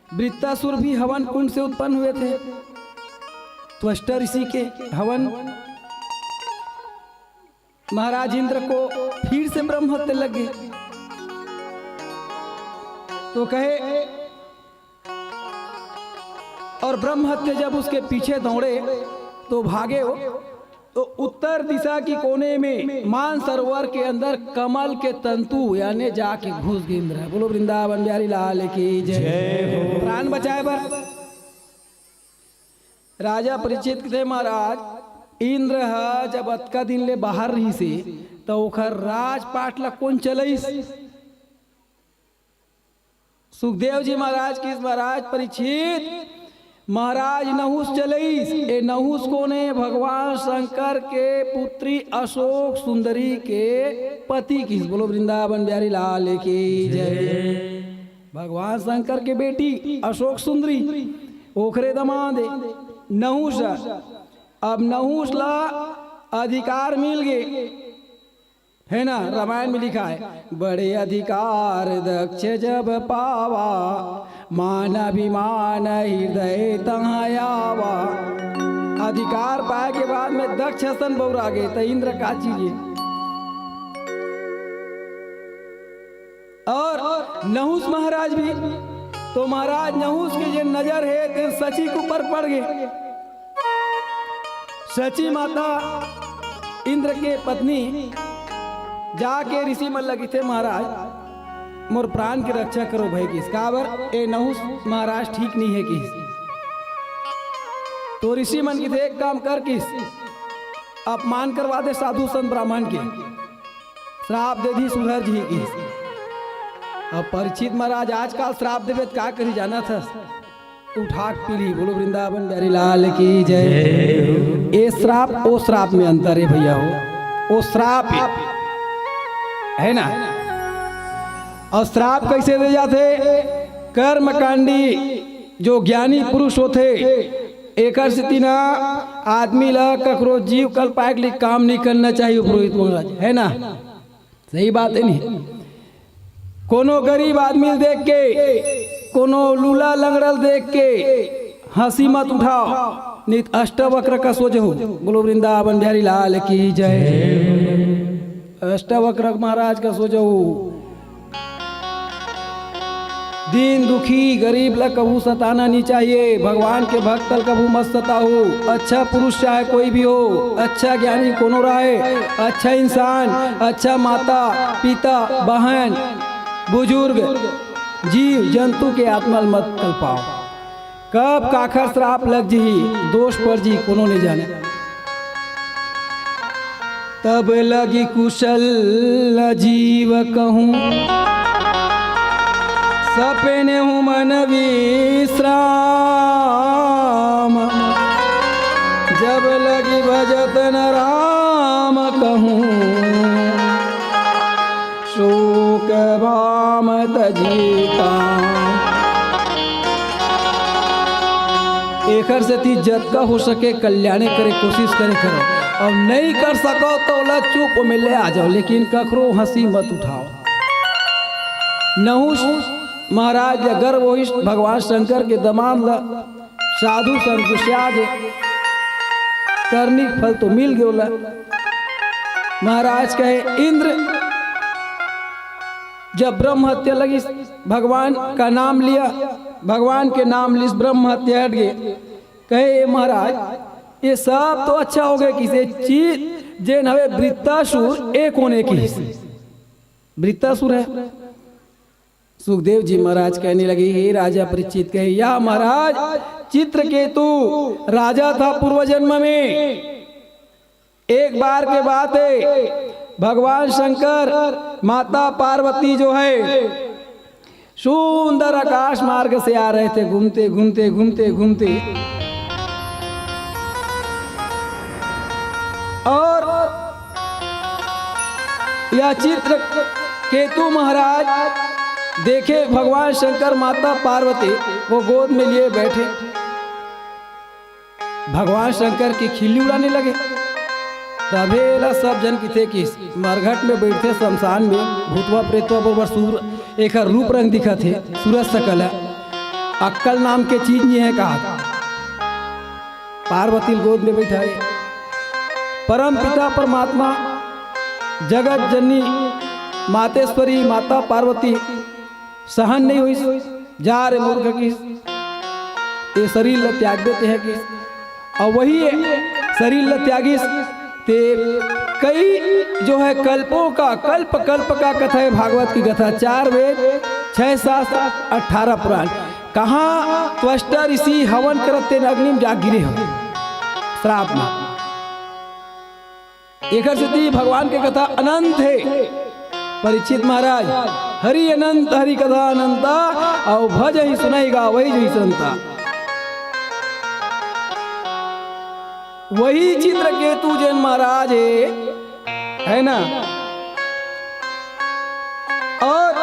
वृत्तासुर भी हवन कुंड से उत्पन्न हुए थे। त्वष्टा ऋषि के हवन महाराज इंद्र को फिर से ब्रह्म हत्या लग गई। तो कहे, और ब्रह्म हत्या जब उसके पीछे दौड़े तो भागे हो, तो उत्तर दिशा की कोने में मानसरोवर के अंदर कमल के तंतु यानी जाके घुस गे इंद्र। बोलो वृंदावन बिहारी लाल की जय। प्राण बचाए बर राजा परीक्षित कथे, महाराज, इंद्र ह जब अतका दिन ले बाहर रहिसे, त ओखर राजपाट ला कोन चलइस? सुखदेव जी महाराज कहिस, महाराज परीक्षित, महाराज नहुस चलइस। ए नहुस कोन हे? भगवान शंकर के पुत्री अशोक सुंदरी के पति कहिस। बोलो वृंदावन बिहारी लाल की जय। भगवान शंकर के बेटी अशोक सुंदरी, ओखरे दमाद हे नहुस। अब नहुस ला अधिकार मिल गे, है ना? रामायण में लिखा है, बड़े अधिकार दक्ष जब पावा, मान अभिमान हृदय तहाँ आवा। अधिकार पाए के बाद में दक्ष असन बउरा गे, त इंद्र का चीज हे? और नहुस महाराज भी, तो महाराज नहुस के जे नजर हे, ते शची के ऊपर पड़ गे। शची माता इंद्र के पत्नी जाके ऋषि मन ला कथे, महाराज, मोर प्राण के रक्षा करो भई कहिस। काबर? ए नहुस महाराज ठीक नहीं है कहिस। तो ऋषि मन कथे, एक काम कर कहिस, अपमान करवा दे साधु संत ब्राह्मण के, श्राप दे दिही, सुधर जही कहिस। अब परीक्षित महाराज, आजकल श्राप देबे त का करही जानत हस? उठा के पी लिही। बोलो वृंदावन बिहारी लाल की जय। ए श्राप, ओ श्राप में अंतर हे भैया हो। ओ श्राप हे, है ना? अउ श्राप कइसे दे जाथे? कर्मकांडी जो ज्ञानी पुरुष होथे, एकर सेती ना आदमी ला ककरो जीव कलपाए के लिए काम नहीं करना चाहिए, पुरोहित महाराज, है ना? सही बात हे नहीं? कोनो गरीब आदमी ल देख के, कोनो लूला लंगड़ल देख के हंसी मत उठाओ, नहीं त अष्टवक्र कस हो जहू। बोलो वृंदावन बिहारी लाल की जय। अष्टवक्र महाराज कस हो जहू। दीन दुखी गरीब ला कभू सताना नहीं चाहिए। भगवान के भक्त ला कभू मत सताहू। अच्छा पुरुष चाहे कोई भी हो, अच्छा ज्ञानी कोनो रहे, अच्छा इंसान, अच्छा माता, पिता, बहन, बुजुर्ग, जीव जंतु के आत्मा ल मत कलपाओ। कब काखर श्राप लग जही, दोष पड़ जही, कोनो नहीं जाने। तब लगी कुशल न जीव कहूँ, सपने हूँ मन विश्राम। जब लगी भजत न राम कहूँ, शोक भाम तजीता। एकर सेती जतका हो सके कल्याणे करे कोशिश करे करो, अउ नहीं कर सको त ओला चुप में ले आ जाओ, लेकिन ककरो हंसी मत उठाओ। नहुस महाराज ला गर्व होइस भगवान शंकर के दमांद ला, साधु संत गुस्सा गे, करनी फल तो मिल गयो ला। महाराज कहे, इंद्र जब ब्रह्म हत्या लगिस, भगवान का नाम लिया, भगवान के नाम लिस, ब्रह्म हत्या हट गे। कहे, ए महाराज, ये सब तो अच्छा हो गए, किसे चीज जेन हवे वृत्तासुर, ए कोन हे कहिस? वृत्तासुर हे। सुखदेव जी महाराज कहने लगे, हे राजा परीक्षित, कहे, या महाराज, चित्रकेतु राजा था पूर्व जन्म में। एक बार के बात है, भगवान शंकर, माता पार्वती जो है, सुंदर आकाश मार्ग से आ रहे थे, घूमते घूमते घूमते घूमते यह चित्र केतु महाराज देखे भगवान शंकर, माता पार्वती को गोद में लिए बैठे। भगवान शंकर की खिल्ली उड़ाने लगे। तभे एला सब झन किथे कि मरघट में बैठे शमशान में भूतवा प्रेतवा बरोबर सूर एकर रूप रंग दिखत हे, सूरज सकल हे, अक्कल नाम के चीज नहीं है कहा। पार्वती ल गोद में बैठाए। परम पिता परमात्मा, जगत जननी, मातेश्वरी, माता पार्वती सहन नहीं होइस। जा रे मूर्ख किस, ये शरीर ल त्याग देते हैं किस। और वही शरीर ल त्यागिस ते कई जो है कल्पों का, कल्प कल्प का कथा है भागवत की कथा। चार वेद, छह शास्त्र, अठारह पुराण। कहाँ त्वष्टा ऋषि हवन करत तेन अग्नि में जा गिरे हो श्राप में। एकर सेती भगवान के कथा अनंत हे। परीक्षित महाराज, हरि अनंत हरि कथा अनंता, अउ भजहि सुनहि गावहि जहि संता। वही चित्रकेतु जेन महाराज हे, है ना? और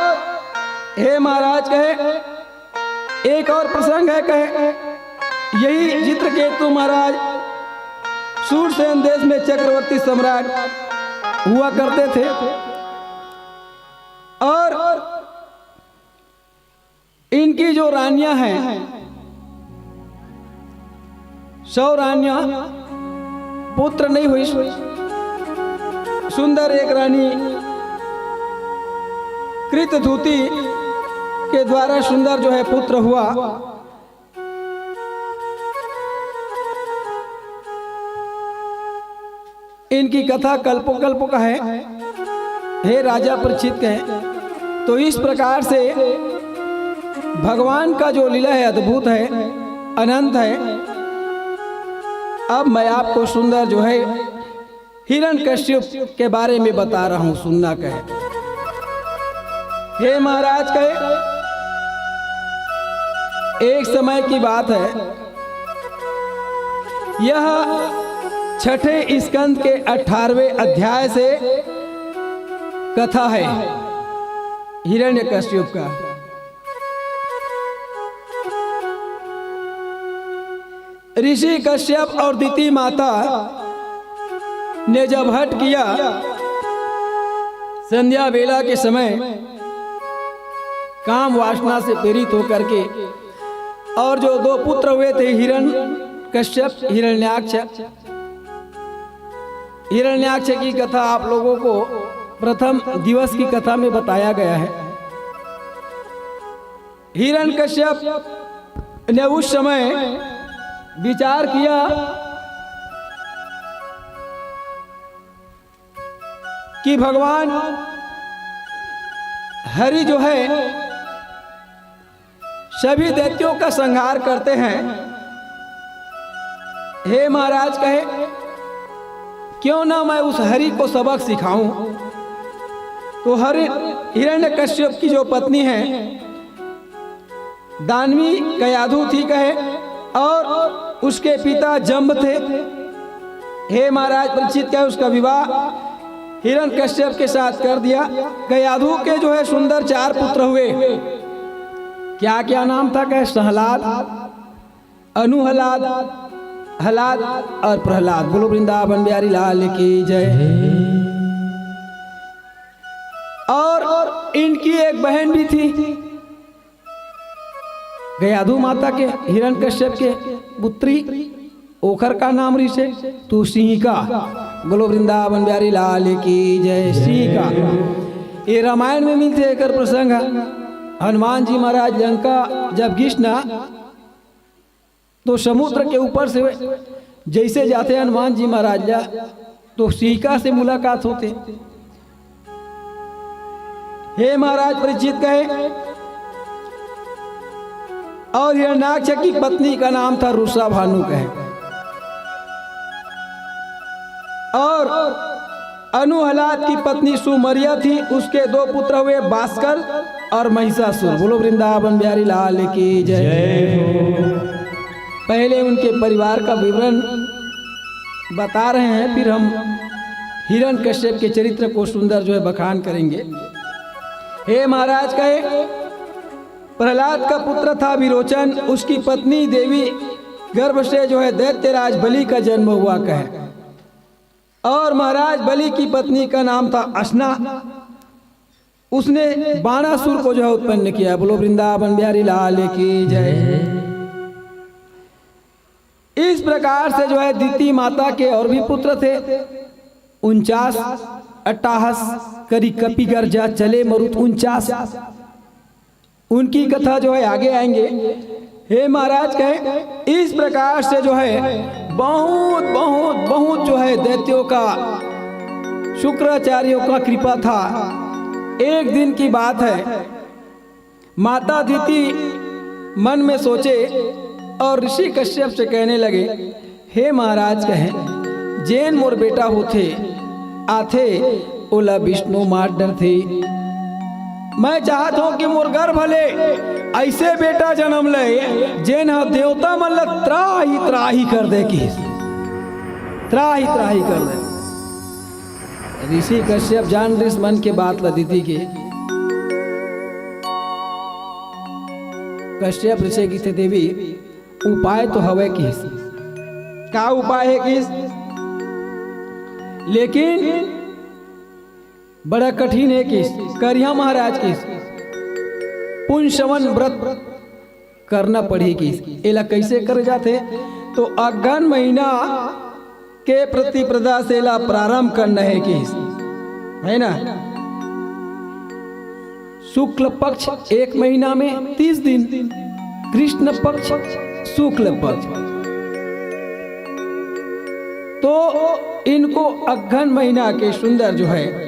हे महाराज कहे, एक और प्रसंग है कहे, यही चित्रकेतु महाराज सूरसेन देश में चक्रवर्ती सम्राट हुआ करते थे और इनकी जो रानियां हैं, सौ रानियां, पुत्र नहीं हुई। सुंदर एक रानी कृत धूति के द्वारा सुंदर जो है पुत्र हुआ। इनकी कथा कल्पों कल्पों का है। हे राजा परीक्षित कहे, तो इस प्रकार से भगवान का जो लीला है अद्भुत है, अनंत है। अब मैं आपको सुंदर जो है हिरण्यकश्यप के बारे में बता रहा हूं, सुनना कहे। हे महाराज कहे, एक समय की बात है, यह छठे स्कंद के अठारहवें अध्याय से कथा है हिरण्यकश्यप का। ऋषि कश्यप और दिति माता ने जब हठ किया, संध्या बेला के समय काम वासना से प्रेरित होकर के, और जो दो पुत्र हुए थे, हिरण कश्यप, हिरण्याक्ष, हिरण्याक्ष की कथा आप लोगों को प्रथम दिवस की कथा में बताया गया है। हिरण्यकश्यप ने उस समय विचार किया कि भगवान हरि जो है सभी दैत्यों का संहार करते हैं। हे महाराज कहे, क्यों ना मैं उस हरि को सबक सिखाऊं। तो हरि, हिरण्यकश्यप की जो पत्नी है, दानवी कयाधु थी कहे, और उसके पिता जम्ब थे। हे महाराज परीक्षित कहे, उसका विवाह हिरण्यकश्यप के साथ कर दिया। कयाधु के जो है सुंदर चार पुत्र हुए। क्या क्या नाम था कहे? सहलाद, अनुहलाद, हलाद और प्रहलाद। बोलो वृंदावन बिहारी लाल की जय। और इनकी एक बहन भी थी, गयाधु माता के, हिरण्यकश्यप के पुत्री, ओखर का नाम रिसे? तो सिंहिका। बोलो वृंदावन बिहारी लाल की जय। सिंहिका, ये रामायण में मिलते एकर प्रसंग है। हनुमान जी महाराज लंका जब गिस ना, तो समुद्र के ऊपर से जैसे जाते हनुमान जी महाराज ला, तो सिंहिका से मुलाकात होते। हे महाराज परीक्षित कहे, और हिरण्याक्ष की पत्नी का नाम था रुषा भानु कहे, और अनुहलाद की पत्नी सुमरिया थी, उसके दो पुत्र हुए, भास्कर और महिषासुर। बोलो वृंदावन बिहारी लाल की जय। जय हो। पहले उनके परिवार का विवरण बता रहे हैं, फिर हम हिरण कश्यप के चरित्र को सुंदर जो है बखान करेंगे। हे महाराज कहे, प्रहलाद का पुत्र था विरोचन, उसकी पत्नी देवी गर्भ से जो है दैत्यराज बलि का जन्म हुआ कहे। और महाराज बलि की पत्नी का नाम था अशना। उसने बाणासुर को जो है उत्पन्न किया। बोलो वृंदावन बिहारी लाल की जय। इस प्रकार से जो है दिति माता के और भी पुत्र थे, उनचास, अट्ठाहस, करी कपि गर्जा, चले मरुत उनचास। उनकी कथा जो है आगे आएंगे। हे महाराज कहे, इस प्रकार से जो है बहुत बहुत बहुत जो है दैत्यों का, शुक्राचार्यों का कृपा था। एक दिन की बात है, माता दिति मन में सोचे और ऋषि कश्यप से कहने लगे, हे महाराज कहे, जेन मोर बेटा होथे, आथे, ओला विष्णु मार डरथे। मैं चाहत हूँ कि मोर गर्भ ले ऐसे बेटा जन्म ले, जेन ह देवता मन ला त्राही त्राही कर दे, किहिस त्राही त्राही कर दे। ऋषि कश्यप जान रिस मन के बात ला दिति के। कश्यप ऋषि किथे, देवी, उपाय तो हवय किहिस। का उपाय हे किहिस? लेकिन बड़ा कठिन हे किहिस। करिहा महाराज किहिस, पुंसवन व्रत करना पड़ही किहिस। एला कइसे करे जाथे? तो अगहन महीना के प्रतिपदा से एला प्रारंभ करना हे किहिस, है ना? शुक्ल पक्ष एक महीना में तीस दिन, कृष्ण पक्ष, शुक्ल पक्ष। तो इनको अगहन महीना के सुंदर जो है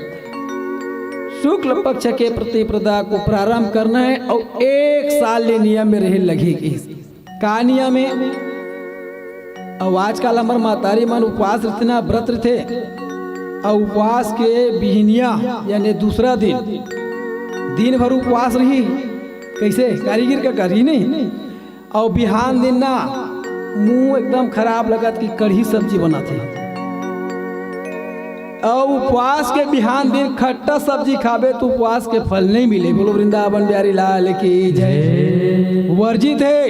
शुक्ल पक्ष के प्रतिपदा को प्रारंभ करना है और एक साल ले नियम में रहे लगही किहिस। का नियम हे? अउ आजकल हमर महतारी मन उपवास रहिथे ना, व्रत रहिथे, अउ उपवास के बिहनिया यानी दूसरा दिन, दिन भर उपवास रही, कइसे कारीगर का करही नहीं, अउ बिहान दिन ना मुंह एकदम खराब लगत कि कढ़ी सब्जी बनाथे। अउ उपवास के बिहान दिन खट्टा सब्जी खाबे तो उपवास के फल नहीं मिले। बोलो वृंदावन बिहारी लाल की जय। वर्जित हे।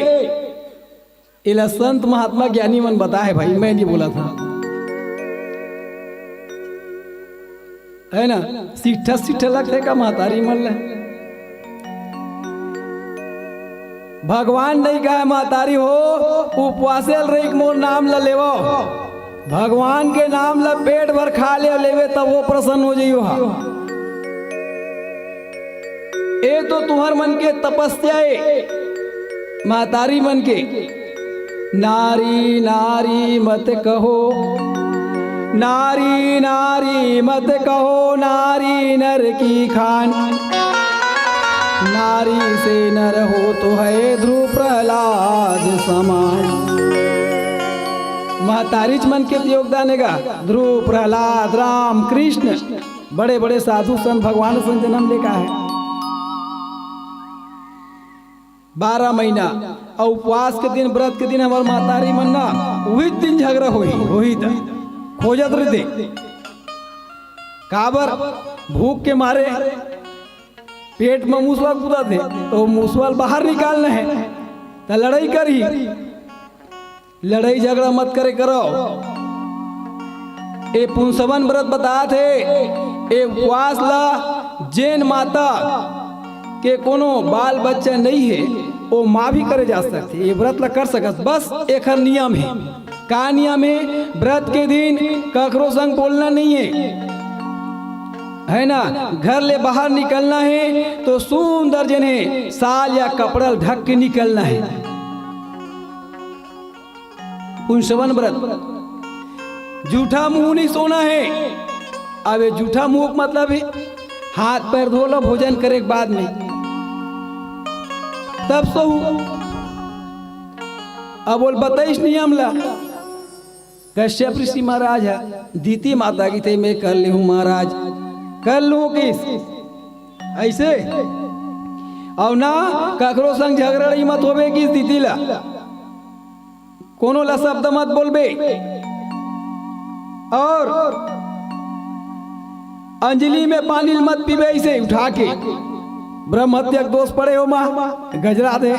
एला संत महात्मा ज्ञानी मन बताए भाई, मैं नहीं बोला था, है ना? सीठा सीठा लगथे का महतारी मन ले? भगवान नहीं कहे महतारी हो, उपवासे ल रहिक मोर नाम ल लेवो। भगवान के नाम ल पेट भर खा ले, लेवे तब वो प्रसन्न हो जाइयो हा। ए तो तुहर मन के तपस्या ए, महतारी मन के। नारी नारी मत कहो, नारी नारी मत कहो, नारी नर की खान। नारी से नर हो तो है ध्रुव प्रहलाद समान। महतारीच मन के योगदान हे गा। ध्रुव, प्रहलाद, राम, कृष्ण, बड़े बड़े साधु संत भगवान संत जन्म लेका है। बारह महीना अउ उपवास के दिन, व्रत के दिन हमर महतारी मन ना उही दिन झगड़ा होही, होही त खोजत रहिथे। काबर? भूख के मारे पेट म मुसवा कूदत हे, तो मुसवा ल बाहर निकालना हे, त लड़ाई करही। लड़ाई झगड़ा मत करे करो। ए पुंसवन व्रत बतात हे, ए उपवास ला जेन माता के कोनो बाल बच्चा नहीं हे, ओ माँ भी करे जा सकथे। ए व्रत ला कर सकत, बस एखर नियम हे। का नियम हे? व्रत के दिन ककरो संग बोलना नहीं हे, है ना? घर ले बाहर निकलना हे तो सुंदर जने साल या कपड़ा ल ढक के निकलना हे। पुंसवन व्रत, जूठा मुंह नहीं सोना हे। अब ए जूठा मुंह के मतलब हे, हाथ पैर धो लो भोजन करे के बाद में, तब सोहू। अब बोल बताइस नियम ला। कश्यप ऋषि महाराज ह, दिति माता किथे मैं कर लेहूं महाराज, कर लूं किस ऐसे। अउ ना ककरो संग झगड़ा मत होबे किस दिति ला। कोनो ला शब्द मत बोलबे। और अंजलि में पानी ल मत पीबे, इसे उठा के ब्रह्म हत्या के दोष पड़े हो माँ, गजरा दे।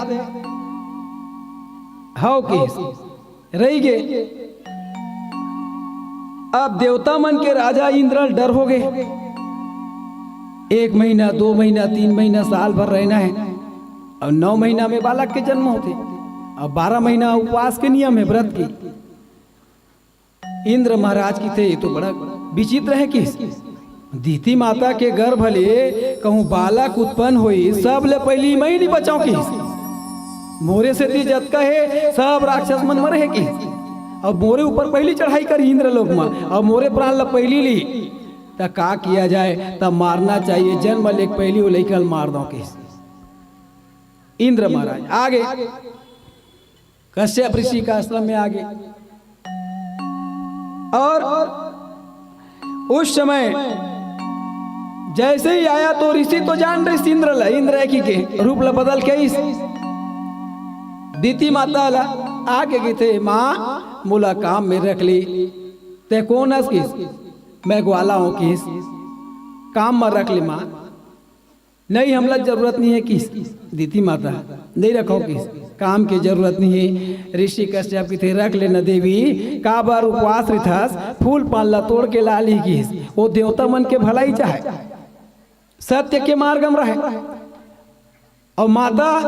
हव किहिस, रहि गे। अब देवता मन के राजा इंद्र ल डर हो गे। एक महीना, दो महीना, तीन महीना, साल भर रहना हे। अब नौ महीना में बालक के जन्म होथे। अब बारह महीना उपवास के नियम हे, व्रत के। इंद्र महाराज किथे, "ये तो बड़ा विचित्र हे किहिस। दिति माता के गर्भ ले कहूँ बालक उत्पन्न होई, सब ले पहिली मैं नइ बचांव किहिस। मोरे सेती जतका हे, सब राक्षस मन मरे हे किहिस। अब मोरे ऊपर पहिली चढ़ाई करही इंद्र लोक म, अब मोरे प्राण ल पहिली ली, त का किया जाए, त मारना चाहिए, जन्म ले पहिली वो लइका ल मार दंव किहिस।" इंद्र महाराज आगे कश्यप ऋषि के आश्रम में आगे। और उस समय जैसे ही आया तो ऋषि तो जान रहिस इंद्र ल, इंद्र एक ही के रूप ल बदल के इस दिति माता ल आके किथे, "माँ, मोला काम में रख ले।" "ते कोन हस?" किहिस। "मैं ग्वाला हंव," किहिस। "काम में रख ले माँ।" "नहीं, हमला जरूरत नइ हे," किहिस दिति माता। "नइ रखंव," किहिस, "काम के जरूरत नइ हे।" ऋषि कश्यप किथे, "रख ले न देवी, काबर उपवास रिथस, फूल पान ला तोड़ के ला ली," किहिस, "वो देवता मन के भलाई चाहे, सत्य के मार्ग म रहे।" अउ माता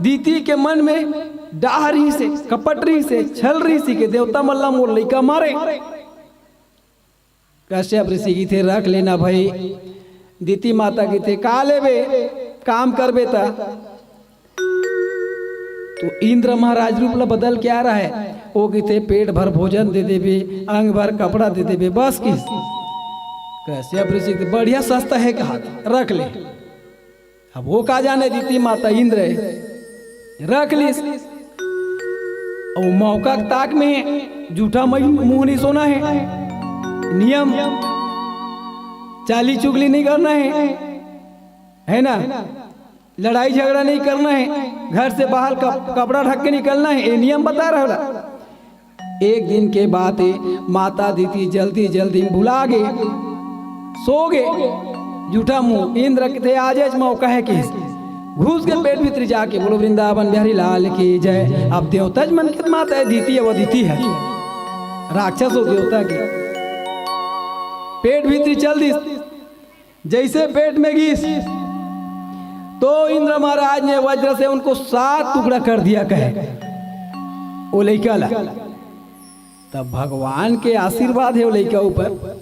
दिति के मन में डाह रहिसे, कपट रहिसे, छल रहिसे के देवता मन ला मोर लइका मारे। कश्यप ऋषि किथे, "रख ले न भई।" दिति माता किथे, "का लेबे, काम करबे त।" तो इंद्र महाराज रूप ल बदल के आ रहा हे, वो किथे, "पेट भर भोजन दे देबे, अंग भर कपड़ा दे देबे, बस किहिस।" कश्यप ऋषि किथे, "बढ़िया सस्ता हे कहा, रख ले।" अब वो का जाने, दिति माता इंद्र हे, रख लिस। अउ मौका के ताक में जूठा मई मुंह नइ सोना हे, नियम चाली चुगली नइ करना हे, हे ना, लड़ाई झगड़ा नइ करना हे, घर से बाहर कप-, कपड़ा ढक के निकलना हे, ये नियम बता रहा। एक दिन के बात हे, माता दिति जल्दी जल्दी में भुला गे, सो गे। जूठा मुंह इंद्र किथे, "आजेच मौका हे," किहिस। घुस गे पेट भीतरी जाके, बोलो वृंदावन बिहारी लाल की जय। अब देवता मन के माता हे दिति, अब दिति हे, राक्षस हो देवता के। पेट भीतरी चल दिस, जैसे पेट में गिस, तो इंद्र महाराज ने वज्र से उनको सात टुकड़ा कर दिया, कहे, वो लइका ला। तब भगवान के आशीर्वाद हे वो लइका ऊपर,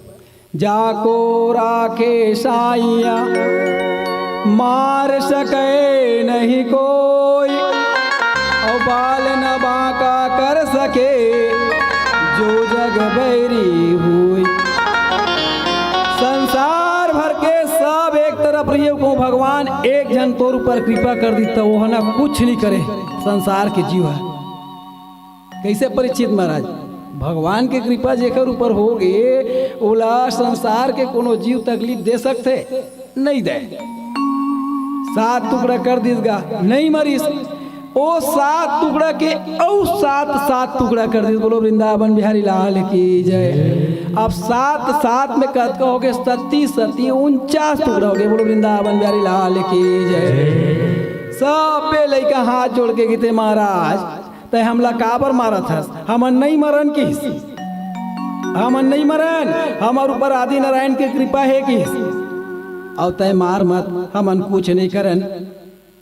"जाको राखे साइया, मार सके नहीं कोई, और बाल न बांका कर सके, जो जग बैरी हुई।" संसार भर के सब एक तरफ रहिए, को भगवान एक झन तोर ऊपर कृपा कर दी, त वो ह ना कुछ नइ करे संसार के जीव ह। कइसे परीक्षित महाराज? भगवान के कृपा जेकर ऊपर हो गे, ओला संसार के कोनो जीव तकलीफ दे सकथे? नइ दे। सात टुकड़ा कर दिस गा, नइ मरिस। ओ सात टुकड़ा के अउ सात, सात टुकड़ा कर दिस। बोलो वृंदावन बिहारी लाल की जय। अब सात, सात में कतका हो गे? सत्ती, सत्ती उनचास टुकड़ा हो गे। बोलो वृंदावन बिहारी लाल की जय। सबे लइका हाथ जोड़ के किथे, "महाराज, तैं हमला काबर मारत हस? हमन नइ मरन," किहिस। "हमन नइ मरन, हमर ऊपर आदि नारायण के कृपा हे," किहिस। "अउ तैं मार मत, हमन कुछ नइ करन,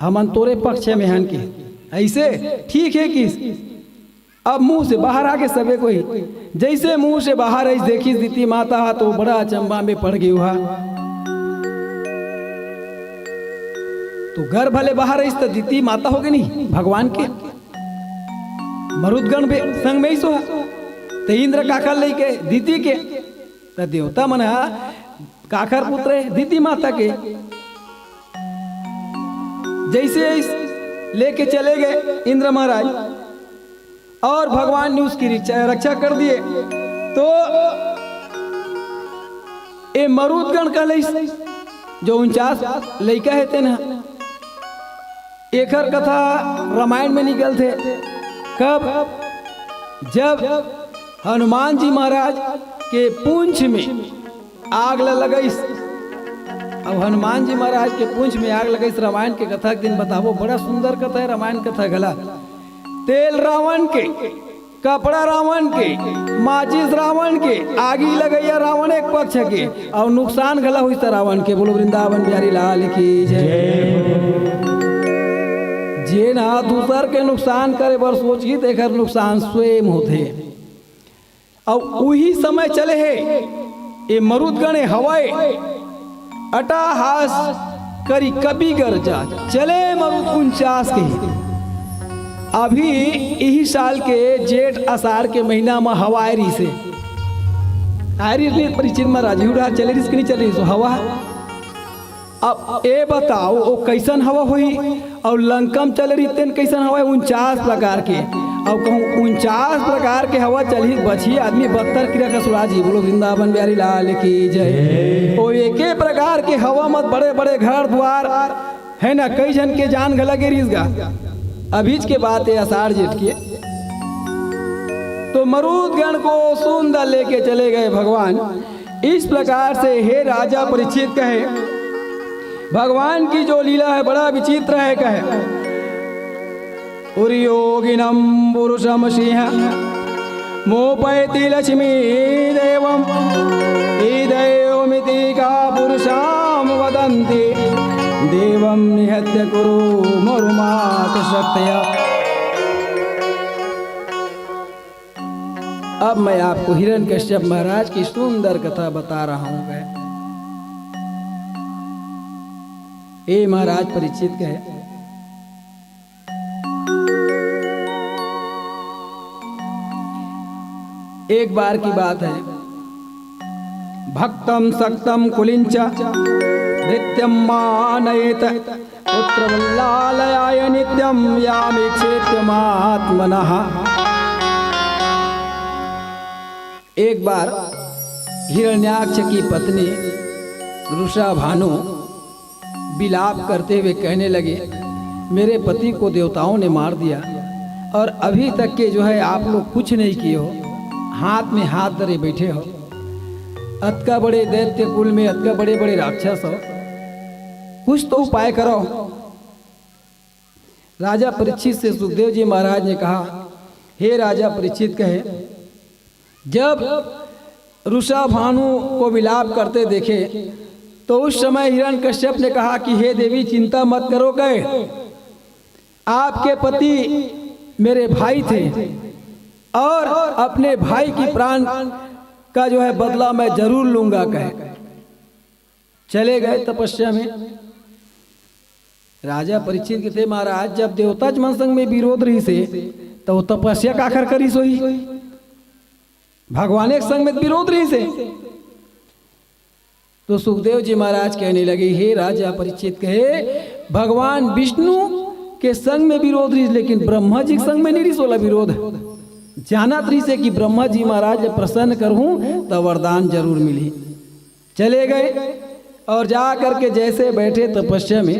हमन तोरे पक्ष में हन," किहिस। "अइसे? ठीक हे," किहिस। अब मुंह से बाहर आगे सबे कोई, जइसे मुंह से बाहर आइस, देखिस दिति माता ह, तो बड़ा अचंबा में पड़ गे हा। तो गर्भ ले बाहर आइस त दिति माता हो गे नहीं भगवान के। मरुदगण बे संग में ही सो हा। त इंद्र काखर लइके दिति के, त देवता मन हा काखर पुत्र हे, दिति माता के। जइसे इस लेके चले गए इंद्र महाराज, और भगवान ने उसकी रक्षा, रक्षा कर दिए। तो ए मरुदगण कहलइस, जो उनचास लइका हे तेन ह। एखर कथा रामायण में निकलथे। कब? जब हनुमान जी महाराज के पूंछ में आग ल लगाइस, अब हनुमान जी महाराज के पूंछ में आग लगइस। रामायण के कथा के दिन बताबो, बड़ा सुंदर कथा हे रामायण कथा घला। तेल रावण के, कपड़ा रावण के, माचिस रावण के, आगी लगइया रावण एक पक्ष के, अउ नुकसान घला होइस त रावण के। बोलो वृंदावन बिहारी लाल की जय। जेन ह दूसर के नुकसान करे बर सोचही, तेकर नुकसान स्वयं होथे। अउ उही समय चले हे ए मरुदगण, ए हवय अट्टहास करी कवि गर्जा, चले मरुद उनचास कही। अभी इही साल के जेठ असाढ़ के महीना म हवा आय रिहिस हे। आय रिहिस हे परीक्षित महाराज, इहू डहर चले रिहिस कि नइ चले रिहिस हवा? अब ए बताओ, ओ कइसन हवा होही? अउ लंका म चले रिहिस तेन कइसन हवा? उनचास प्रकार के। अउ कहूँ उनचास प्रकार के हवा चलही, बचही आदमी बहत्तर किरा के सुराजी। बोलो वृंदावन बिहारी लाल की जय। ओ एके प्रकार के हवा म बड़े-बड़े घर दुवार हे ना, कई झन के जान घला गे रिहिस गा। अभीच के बात हे, असाढ़ जेठ के। तो मरुदगण को सूंद लेके चले गए भगवान। इस प्रकार से हे राजा परीक्षित कहे, भगवान की जो लीला है बड़ा विचित्र है कहे। उर्योगिनं पुरुषं सिंह मोपैति लक्ष्मी देवम्। ईदैवमिति कापुरुषां वदन्ति देवं निहत्य कुरु मरुमात् शक्तया। अब मैं आपको हिरण्यकश्यप महाराज की सुंदर कथा बता रहा हूं। कहे, ए महाराज परीक्षित कहे, एक बार की बात है, भक्तं सक्तं कुलीं च भृत्यं मानयेत पुत्रं लालयाय नित्यं यामीक्षेप्य महात्मनः। एक बार हिरण्याक्ष की पत्नी रुषा भानु विलाप करते हुए कहने लगे, मेरे पति को देवताओं ने मार दिया और अभी तक के जो है आप लोग कुछ नहीं किए हो, हाथ में हाथ धरे बैठे हो। अतका बड़े दैत्य कुल में अतका बड़े बड़े राक्षस हो, कुछ तो उपाय करो। राजा परीक्षित से सुखदेव जी महाराज ने कहा, हे राजा परीक्षित कहे, जब रुषा भानु को विलाप करते देखे तो उस समय हिरण्यकश्यप ने कहा कि हे देवी, चिंता मत करो, कहे, आपके पति मेरे भाई थे और अपने भाई की प्राण का जो है बदला मैं जरूर लूंगा, कहे। चले गए तपस्या में। राजा परीक्षित कथे, महाराज, जब देवता मन संग में विरोध रहिस हे, त वो तपस्या काखर करिस होही? भगवान के संग में विरोध रहिस हे। तो सुखदेव जी महाराज कहने लगे, हे राजा परीक्षित कहे, भगवान विष्णु के संग में विरोध रहिस, लेकिन ब्रह्मा जी के संग में नहीं रहिस ओला विरोध। जानत रहिस हे कि ब्रह्मा जी महाराज जब प्रसन्न करहूं, त वरदान जरूर मिलही। चले गए और जा करके जैसे बैठे तपस्या में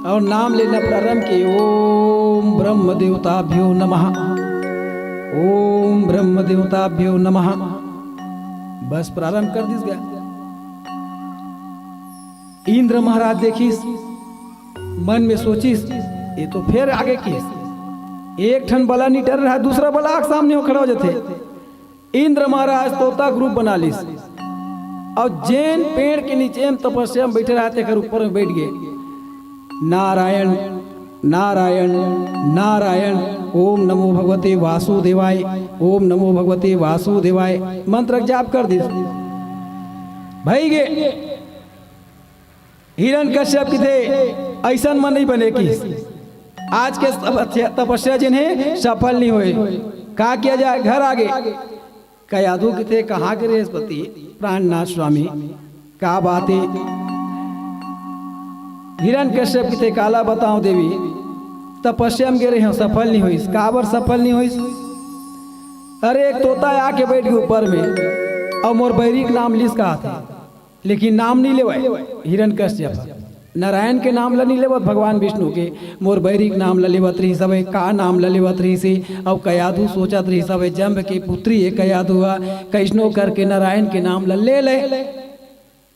और नाम लेना प्रारंभ किए, ओम ब्रह्म देवताभ्यो नमः, ओम ब्रह्म देवताभ्यो नमः। बस प्रारंभ कर दिस गा। इंद्र महाराज देखिस, मन में सोचिस, ये तो फेर आगे किस, एक ठन बला नहीं डर रहा, दूसरा बला आग सामने हो खड़ा हो जाते। इंद्र महाराज तोता के रूप बना लिस, अउ जेन पेड़ के नीचे में तपस्या में बैठे रहा, तेकर ऊपर में बैठ गए। नारायण, नारायण, नारायण, ओम नमो भगवते वासुदेवाय, ओम नमो भगवते वासुदेवाय, मंत्र जाप कर दिस। भई गे। हिरण्यकश्यप किथे, अइसन मन नहीं बने किस। आज के तपस्या, तपस्या जिन्हें सफल नहीं होए। का किया जाए, घर आगे। कयाधु किथे, कहाँ के रेहस पति, प्राणनाथ स्वामी, का बात हे? हिरण्यकश्यप किथे, काला बताओ देवी, तपस्या में गे रहे हो, सफल नहीं होइस। काबर सफल नहीं होइस? अरे, एक तोता आके बैठ गे ऊपर में, अउ मोर बैरी के नाम लिस कहाथे। लेकिन नाम नहीं लेवय हिरण्यकश्यप। नारायण के नाम ल नहीं लेवत, भगवान विष्णु के। मोर बैरी के नाम ल लेवत रहिस हवय, का नाम ल लेवत रहिस हे? अउ कयाधु सोचत रहिस हवय, जम्ब के पुत्री हे कयाधु ह, कइसनो करके नारायण के नाम ल ले ले।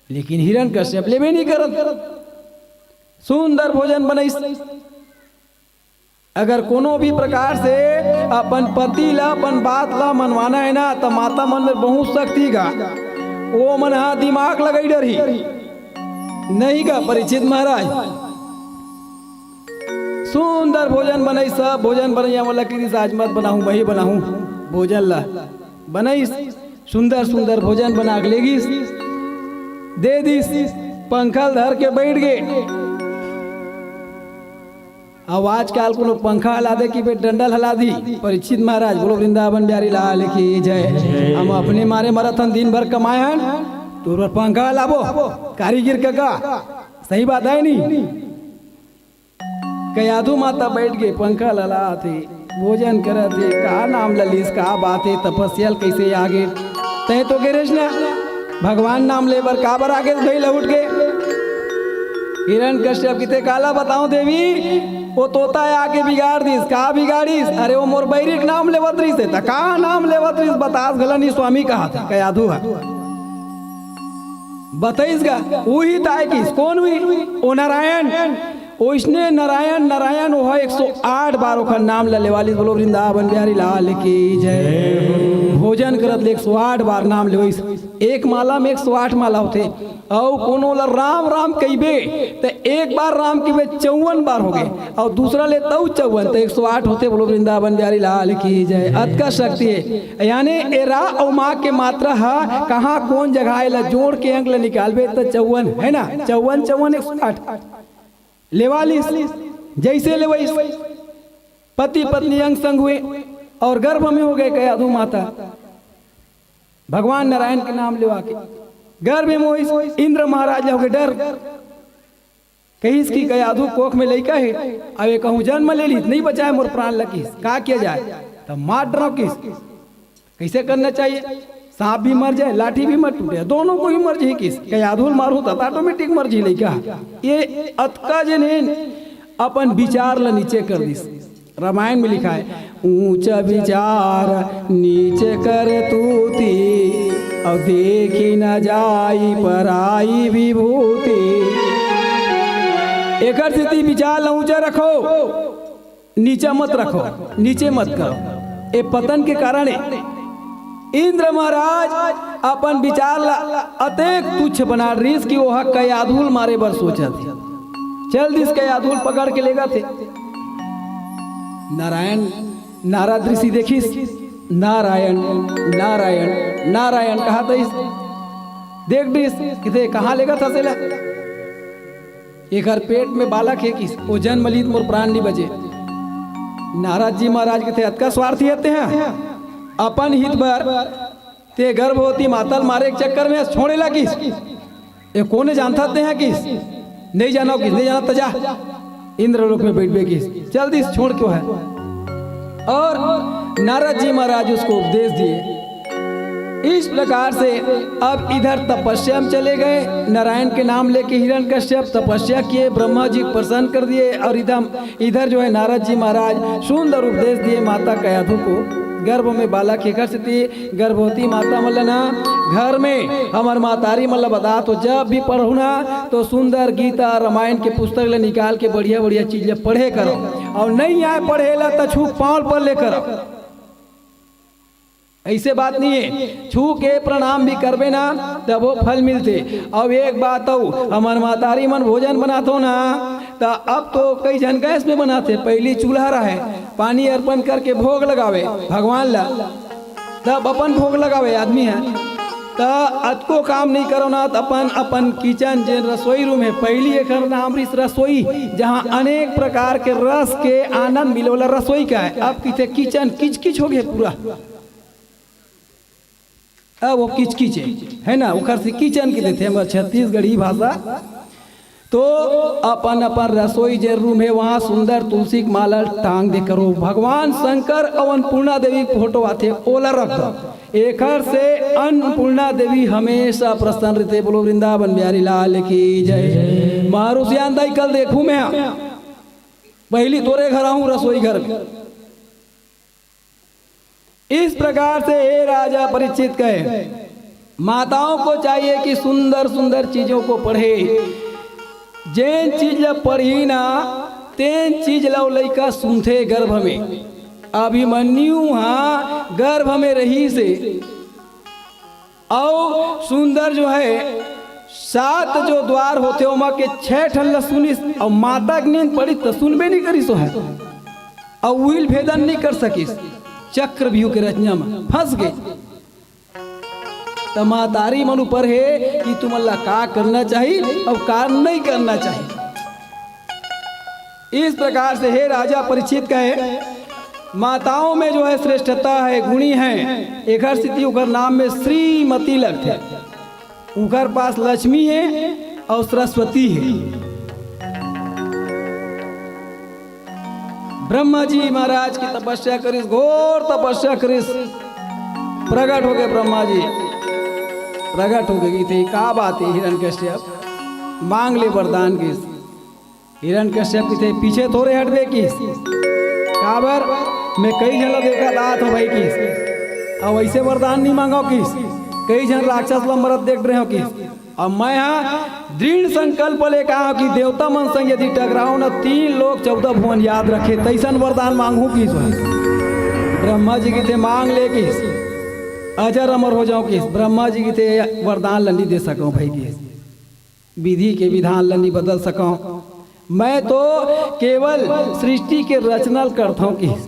लेकिन हिरण्यकश्यप लेबे नहीं करत। सुंदर भोजन बनइस। अगर कोनो भी प्रकार से अपन पति ला, अपन बात ला मनवाना हे ना, त माता मन में बहुत शक्ति गा। ओ मन हा दिमाग लगाई डरही। नहीं गा परीक्षित महाराज, सुंदर भोजन बनइस, सब भोजन बनइया मन ला किहिस आज मत बनाहूं, मैं ही बनाहूं भोजन ला। बनइस, सुंदर सुंदर भोजन बना के लेगिस, दे दिस, पंखा ल धर के बैठ गे। अब आजकल कोनो पंखा हला दे कि बे डंडा ल हला दी। परीक्षित महाराज बोलो, वृंदावन बिहारी लाल की जय। हम अपने मारे मरत हन, दिन भर कमाए हन, तोर बर पंखा हलाबो, कारीगर कका, सही बात हे नहीं? कयाधु माता बैठ के पंखा ल हलात हे, भोजन करत हे, का नाम ल लिस, का बात हे, तपस्या ल कइसे आगे? तैं तो गे रहेस ना, भगवान नाम ले बर काबर आगे भाई लहुट के? हिरण्यकश्यप किथे, काला बताओ देवी, वो तोता आके बिगाड़ दिस। का बिगाड़िस? अरे वो मोर बैरी के नाम लेवत रहिस हे, त का नाम लेवत रहिस बतास घला नहीं स्वामी कहाथे कयाधु ह। बताइस गा, उही ताय किस, कोन उही? ओ नारायण। ओइसने नारायण, नारायण ओह एक सौ आठ बार ओखर नाम ल लेवालिस। बोलो वृंदावन बिहारी लाल की जय। भोजन करत ले एक सौ आठ बार नाम लेवइस। एक माला में एक सौ आठ माला होथे। अउ कोनो ला राम राम कहिबे त एक बार राम कहिबे चौवन बार होगे, अउ दूसरा ले तउ चौवन, त एक सौ आठ होथे। बोलो वृंदावन बिहारी लाल की जय। अतका शक्ति हे, यानी एरा अउ माँ के मात्रा ह कहाँ कोन जगह एला जोड़ के अंक ल निकालबे त चौवन हे ना, चौवन चौवन एक सौ आठ। लेवालिस, जइसे लेवइस, पति पत्नी अंग संग हुए अउ गर्भ में हो गे कयाधु माता। भगवान नारायण के नाम लेवा के गर्भ में होइस। इंद्र महाराज ल होगे डर, कहिस कि कयाधु कोख में लइका हे, अउ ए कहूँ जन्म ले लिस, नहीं बचाए मोर प्राण ल किस, का किया जाए? त मार डराव किस। कइसे करना चाहिए? सांप भी मर जाए, लाठी भी मर टूटे, दोनों को ही मर जाही किस। कयाधु ल मारहूँ त automatic मर जाही लइका। ए अतका जेन हे अपन विचार ल नीचे कर दिस। रामायण में लिखा हे, ऊंच विचार नीच करतूती, अउ देखी न जाई पराई विभूति। एकर सेती विचार ल ऊंचा रखो, नीचा मत रखो, नीचे मत करो। ए पतन के कारण हे। इंद्र महाराज अपन विचार ला अतेक तुच्छ बना रिस कि ओह कयाधु ल मारे बर सोचत हे। चल दिस कयाधु ल पकड़ के लेगत हे। नारायण, नारद ऋषि देखिस, नारायण, नारायण, नारायण कहत रहिस। देख दिस, किथे कहाँ लेगत हस एला? एकर पेट में बालक हे किस, ओ जन्म लिस त मोर प्राण नि बचे। नारद जी महाराज कथे, अतका स्वार्थी हे तेहा, अपन हित बर ते गर्भवती माता ल मारे के चक्कर में छोड़े ला किस। ए कोने जानथा तेहा किस? नहीं जानो किस, नहीं जानो त जा, इंद्रलोक में बैठबे किस। चल दिस छोड़ के ओह। और नारद जी महाराज उसको उपदेश दिए। इस प्रकार से अब इधर तपस्या में चले गए, नारायण के नाम लेके हिरण्यकश्यप तपस्या किए, ब्रह्मा जी को प्रसन्न कर दिए, और इधर, इधर जो है नारद जी महाराज सुंदर उपदेश दिए माता कयाधु को। गर्भ में बालक हे कर सेती गर्भवती माता मन ल ना, घर में हमर महतारी मन ल बतात हों, जब भी पढ़हू ना तो सुंदर गीता रामायण के पुस्तक ल निकाल के बढ़िया बढ़िया चीज ल पढ़े करो, और नहीं आए पढ़े ला त छू पाँव पर ले करो। अइसे बात नहीं हे, छू के प्रणाम भी करबे ना तभो फल मिलथे। अउ एक बात अउ, हमर महतारी मन भोजन बनाथों ना, त अब तो कई झन गैस में बनाथे, पहिली चूल्हा रहय, पानी अर्पण करके भोग लगावे भगवान ला, तब अपन भोग लगावे आदमी ह। त अतको काम नहीं करो ना, त अपन, अपन किचन, जेन रसोई रूम हे, पहिली एकर नाम रिस रसोई, जहाँ अनेक प्रकार के रस के आनंद मिले वाला रसोई कहे। अब किथे किचन किचकिच हो गे पूरा। अब वो किचकिच हे, है ना, ओकर से किचन के देथे हमर छत्तीसगढ़ी भाषा। तो अपन अपन रसोई जे रूम हे, वहाँ सुंदर तुलसी के माला टांग दे करो। भगवान शंकर अउ अन्नपूर्णा देवी के फोटो आथे, ओला रख दो। एकर से अन्नपूर्णा देवी हमेशा प्रसन्न रहिथे। बोलो वृंदावन बिहारी लाल की जय। मारुसियान दाई कल देखूं मैं, पहिली तोरे घर आहूं रसोई घर में। इस प्रकार से हे राजा परीक्षित कहे, माताओं को चाहिए कि सुंदर सुंदर चीजों को पढ़े। जेन चीज ला पढ़ही ना, तेन चीज ला वो लइका सुनथे गर्भ में। अभिमन्यु हा गर्भ में रहिस हे, अउ सुंदर जो है, सात जो द्वार होथे, ओमा के छह ठन ला सुनिस, अउ माता के नींद पड़िस त सुनबे नइ करिस ओह, अउ उही ल भेदन नइ कर सकिस। चक्रव्यूह के रचना म फंस गे। त महतारी मन ऊपर हे कि तुमन ला का करना चाही अउ का नइ करना चाही। इस प्रकार से हे राजा परीक्षित कहे, माताओं में जो है श्रेष्ठता है, गुणी है, एकर सेती ओकर नाम में श्रीमती लगथे। ओकर पास लक्ष्मी हे अउ सरस्वती हे। ब्रह्मा जी महाराज की तपस्या करिस, घोर तपस्या करिस। प्रगट हो गए ब्रह्मा जी, प्रगट हो गए कि ते का बात हे हिरण्यकश्यप, मांग ले वरदान किस। हिरण्यकश्यप किथे पीछे थोरे हटबे किस, काबर मैं कई झन ला देखत आत हंव भाई किस, अउ अइसे वरदान नइ मांगव किस, कई झन राक्षस ला मरत देख रहे हंव किस। अब मैं हा दृढ़ संकल्प ले कहा कि देवता मन संग यदि टकराव न, तीन लोक चौदह भुवन याद रखे, तइसन वरदान मांगहूं किस। ब्रह्मा जी किथे मांग ले किस, अजर अमर हो जाव किस। ब्रह्मा जी किथे वरदान ल नइ दे सकंव भाई किस, विधि के विधान ल नइ बदल सकंव। मैं तो केवल सृष्टि के रचना ल करथंव किस।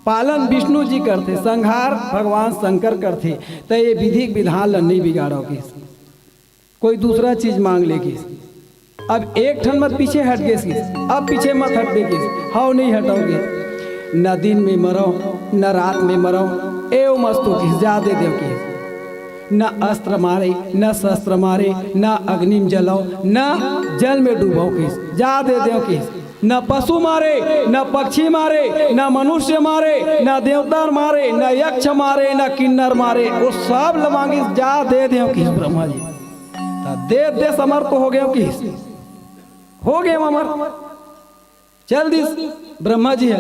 पालन विष्णु जी करथे, संहार भगवान शंकर करथे, त ये विधि के विधान ल नइ बिगाड़व किस। कोई दूसरा चीज मांग ले किस। अब एक ठन मत पीछे हट गेस किस, अब पीछे मत हटबे किस, हव नइ हटव किस। न दिन में मरंव, न रात में मरंव, एवमस्तु किस, जा दे देव किस। न अस्त्र मारे, न शस्त्र मारे, न अग्नि में जलंव, न जल में डूबंव किस, जा दे देव किस। न पशु मारे, न पक्षी मारे, न मनुष्य मारे, न देवता मारे, न यक्ष मारे, न किन्नर मारे, वो सब ल मांगिस, जा दे देव किस ब्रह्मा जी। त दे दे समर्थ हो गेव किस, हो गेव अमर, चल दिस ब्रह्मा जी ह।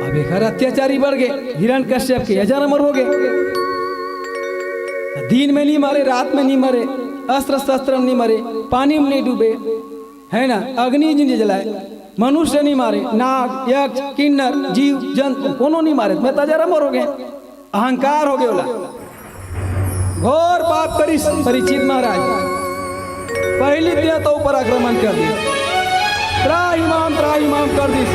अब एकर अत्याचारी बढ़ गे, हिरण्यकश्यप के अजर अमर हो गे। दिन में नइ मरे, रात में नइ मरे, अस्त्र शस्त्र में नइ मरे, पानी में नइ डूबे, है ना, अग्नि नइ जलाए, मनुष्य नइ मारे, नाग, यक्ष, किन्नर, जीव, जंतु, कोनो नइ मारे, मैं त अजर अमर हो गे। अहंकार हो गे ओला। घोर पाप करिस परीक्षित महाराज। पहिली देवता ऊपर आक्रमण कर दिस, त्राहि माम, त्राहि माम कर दिस।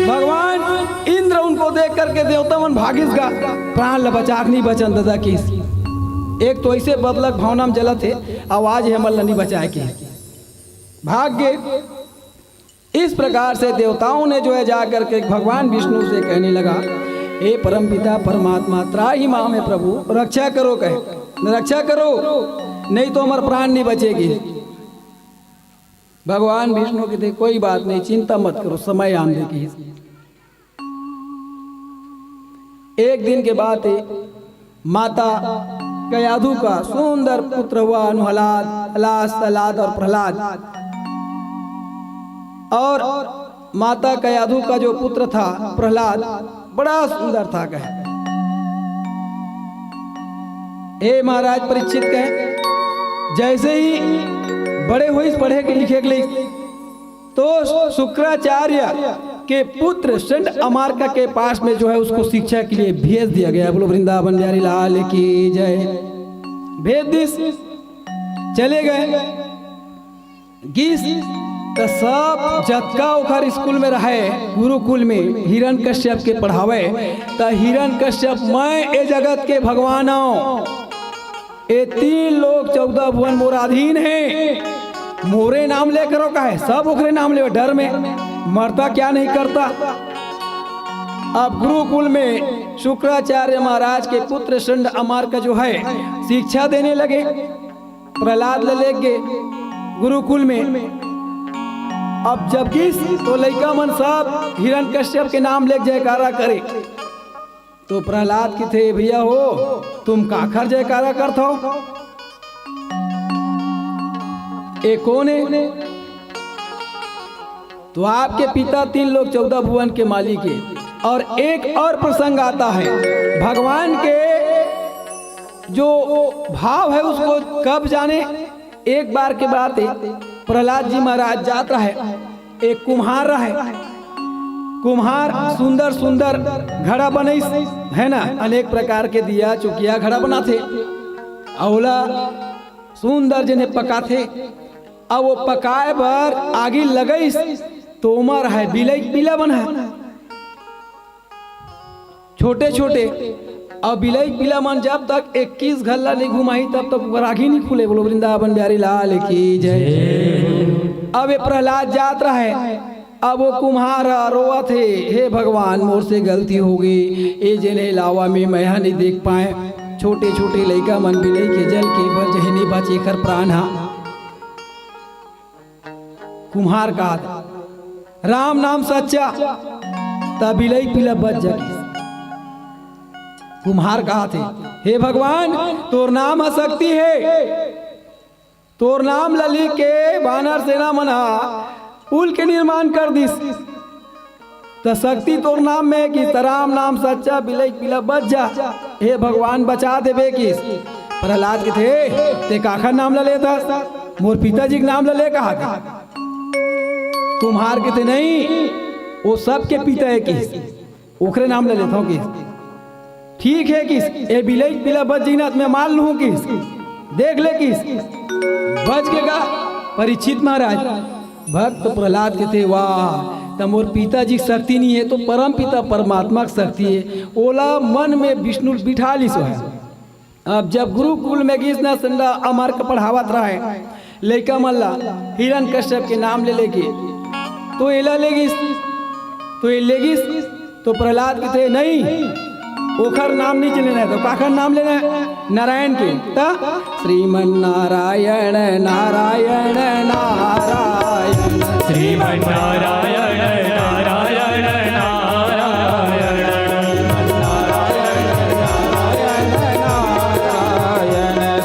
भगवान इंद्र उनको देख करके देवता मन भागिस गा, प्राण ल बचा के नइ बचन ददा किस। एक तो अइसे बदला के भावना में जलत हे, आवाज हे मन ल नइ बचाए के, भाग गे। इस प्रकार से देवताओं ने जो है जा करके भगवान विष्णु से कहने लगा, हे परमपिता परमात्मा, त्राहि माम, हे प्रभु, रक्षा करो, कहे, रक्षा करो, नहीं तो हमारा प्राण नहीं बचेगी। भगवान विष्णु कहते, कोई बात नहीं, चिंता मत करो, समय आन दे किस। एक दिन के बात हे, माता कयाधु का सुंदर पुत्र हुआ अनुहलाद, हलास, हलाद और प्रहलाद। और माता कयाधु का जो पुत्र था प्रहलाद, बड़ा सुंदर था कहे। हे महाराज परीक्षित कहे, जैसे ही बड़े होइस, पढ़े के लिखे के लिए तो शुक्राचार्य के पुत्र शंड अमारका के पास में जो है उसको शिक्षा के लिए भेज दिया गया। बोलो वृंदावन बिहारी लाल की जय। भेज दिस, चले गए। गिस त सब जतका ओखर स्कूल में रहे, गुरुकुल में हिरण्यकश्यप के पढ़ावे, त हिरण्यकश्यप, मैं ए जगत के भगवान हूँ, ए तीन लोक चौदह भुवन मोर अधीन हे, मोरे नाम ले करो कहे, सब ओकरे नाम ले, डर में मरता क्या नहीं करता। अब गुरुकुल में शुक्राचार्य महाराज के पुत्र शंड अमारका जो है शिक्षा देने लगे, प्रहलाद ल लेके गुरुकुल में। अब जब गिस तो लइका मन सब हिरण्यकश्यप के नाम लेके जयकारा करे। तो प्रहलाद किथे, भैया हो, तुम काखर जयकारा करथव? ए कोन हे? तो आपके पिता तीन लोक चौदह भुवन के मालिक हे। और एक और प्रसंग आता है, भगवान के जो भाव है उसको कब जाने। एक बार के बात है, प्रहलाद जी महाराज जात रहे, एक कुम्हार रहे। कुम्हार सुंदर सुंदर घड़ा बनइस, है ना, अनेक प्रकार के दिया चुकिया घड़ा बनाथे, अउ ओला सुंदर जने पकाथे। अब वो पकाए बर आगी लगइस, तो ओमा रहे बिलई पिला मन ह, छोटे छोटे। अब बिलई पिला मन जब तक इक्कीस घल्ला नहीं घुमाही, तब तक ओकर आगी नहीं खुले। बोलो वृंदावन बिहारी लाल की जय। अब ये प्रहलाद जात रहे, अब वो कुम्हार ह रोवत हे, "हे भगवान, मोर से गलती हो गई, ए जेन हे लावा में मैं ह नहीं देख पाए, छोटे छोटे लइका मन बिलई के जल के बर जहे नहीं बाचे एकर प्राण ह।" कुम्हार कहा, "राम नाम सच्चा, त बिलई पिला बच जागिस।" कुम्हार कहा थे, "हे भगवान, तोर नाम ह शक्ति हे, तोर नाम ल लिख के वानर सेना मन ह पुल के निर्माण कर दिस, त शक्ति तोर नाम में हे कि त राम नाम सच्चा, बिलई पिला बच जा, हे भगवान बचा देबे किस।" प्रहलाद कथे, "ते काखर नाम ल लेथस? मोर पिताजी के नाम ल ले," कहा थे। कुम्हार कथे, "नहीं, वो सबके पिता हे किस, ओखरे नाम ल लेथव किस।" "ठीक हे किस, ए बिलई पिला बच जही ना, त मैं मार लूहूं किस, देख ले किस।" बच के का परीक्षित महाराज, भक्त प्रहलाद कथे, "वाह, त मोर पिताजी के शक्ति नहीं हे, तो परम पिता परमात्मा के शक्ति हे।" ओला मन में विष्णु बिठा लिस हे। अब जब गुरुकुल में गिस न संडा अमर के पढ़ावत रहे लइका मन ला, हिरण कश्यप के नाम ले लेके, तो एला ले गिस, तो ए ले गिस, तो प्रहलाद कथे, "नहीं, ओखर नाम नहीं लेना हे, तो काखर नाम लेना हे? नारायण के।" त श्रीमन नारायण, नारायण, नारायण। श्रीमन नारायण, नारायण, नारायण।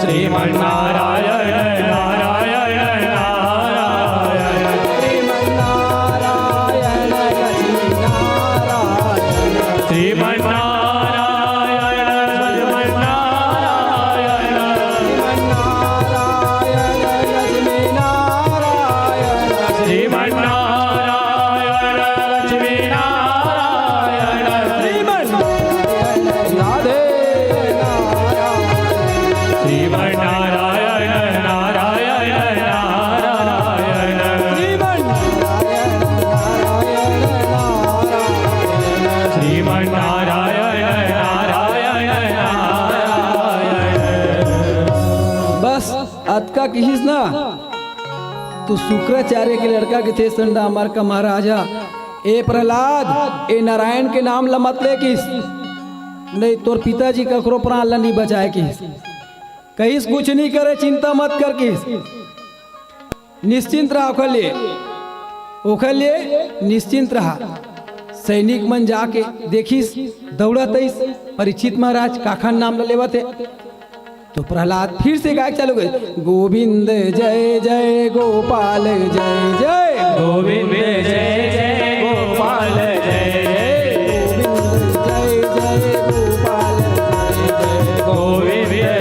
श्रीमन नारायण, नारायण, नारायण। श्रीमन नारायण, श्रीमन नारायण। श्रीमन नारायण, लक्ष्मी नारायण। श्रीमन राधे नारायण। श्रीमन नारायण, नारायण, नारायण। श्रीमन नारायण, नारायण, नारायण। श्रीमन नारायण, नारायण, नारायण। बस अतका किहिस ना, तो शुक्राचार्य के लड़का कथे संडा अमर का महाराज ह, "ए प्रहलाद, ए नारायण के नाम ल मत ले किस, नहीं तोर पिताजी ककरो प्राण ल नहीं बचाए किस।" कहिस, "कुछ नहीं करे, चिंता मत कर" किस। "निश्चिंत रहा ओखर लिए, ओखर लिए निश्चिंत रहा।" सैनिक मन जाके देखिस, दौड़त आइस, परीक्षित महाराज काखर नाम ल लेवत हे। तो प्रहलाद फिर से गायक चालू करे, "गोविंद जय जय गोपाल जय जय।" गोविंद जय जय गोपाल जय जय। गोविंद जय जय गोपाल जय जय। गोविंद जय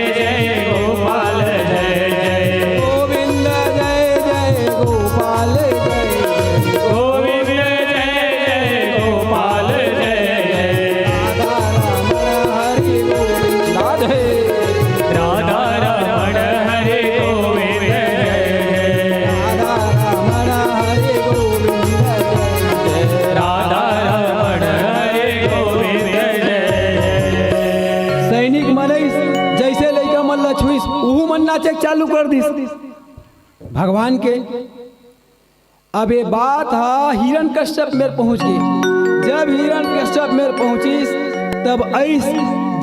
जय गोपाल जय जय। गोविंद जय जय गोपाल जय जय। गोविंद जय जय गोपाल जय जय। राधा रमण हरि गोविंद राधे। राधा रमण हरि गोविंद जय जय। राधा रमण हरि गोविंद जय जय। राधा रमण हरि गोविंद जय जय। सैनिक मन जैसे लइका मन ला छुइस, उहू मन नाचे चालू कर दिस भगवान के। अब ये बात ह हिरण कश्यप मेर पहुंच गे। जब हिरण कश्यप मेर पहुंचिस, तब अइस,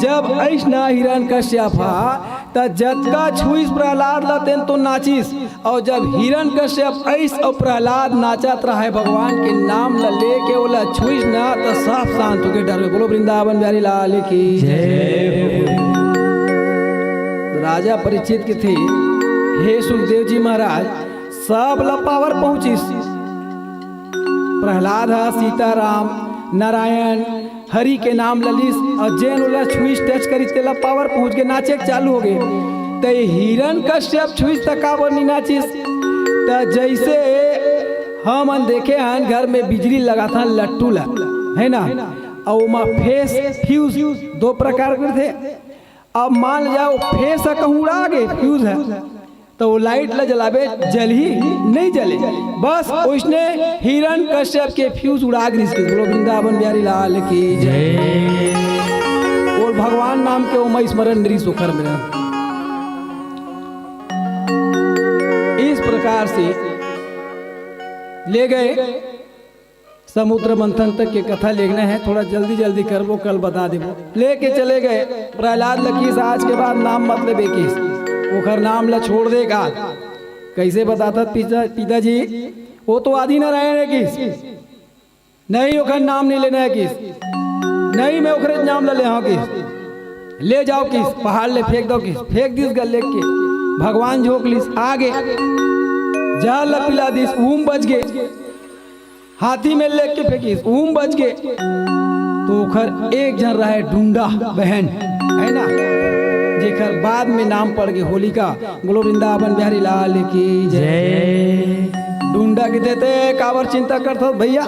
जब अइस ना हिरण कश्यप ह, त जतका छुइस प्रहलाद ला तेन तो नाचिस। और जब हिरण कश्यप अइस और प्रहलाद नाचत रहे, भगवान के नाम ला लेके ओला छुइस ना, त सब शांत होके डर गे। बोलो वृंदावन बिहारी लाल की जय। राजा परीक्षित कथे, "हे सुखदेव जी महाराज, सब ला पावर पहुंचिस।" प्रहलाद ह, सीताराम, नारायण हरि के नाम ल लिस, अउ जेन ओला छुइस, टच करिस, तेला पावर पहुंच गे, नाचे के चालू हो गे। त ये हिरण कश्यप छुइस त काबर नी नाचिस? त जइसे हमन देखे हन, घर में बिजली लगाथन लट्टू ला, है ना, अउ ओमा फेस फ्यूज दो प्रकार के रथे। अब मान जाओ फेस ह कहूँ उड़ा गे, फ्यूज ह, त वो लाइट ला जलाबे, जलही? नहीं जले। बस ओइसने हिरण कश्यप के फ्यूज उड़ा गिस। बोलो वृंदावन बिहारी लाल की जय। बोल भगवान नाम के ओमा स्मरण नइ रिस ओखर में। इस प्रकार से ले गए। समुद्र मंथन तक के कथा लेगना है, थोड़ा जल्दी जल्दी करबो, कल बता देबो। लेके चले गए प्रहलाद ल किस, आज के बाद नाम मत लेबे किस, ओखर नाम ल छोड़ दे का। कैसे बताता पिता, पिताजी, वो तो आदि नारायण है किस, नहीं ओखर नाम नहीं लेना है किस, नहीं मैं ओखरे नाम ल ले हूँ किस, ले जाओ किस, पहाड़ ले फेंक दो किस, फेंक दिस गल लेके, भगवान झोंक लिस, आगे जहर ल पिला दिस, ऊम बच गे। हाथी में लेके फेंकिस, ऊम बच गे। तो ओखर एक झन रहे डुंडा बहन, है ना, जेकर बाद में नाम पड़ गे होलिका। बोलो वृंदावन बिहारी लाल की जय। जय। डुंडा के देते काबर चिंता करत हस भैया,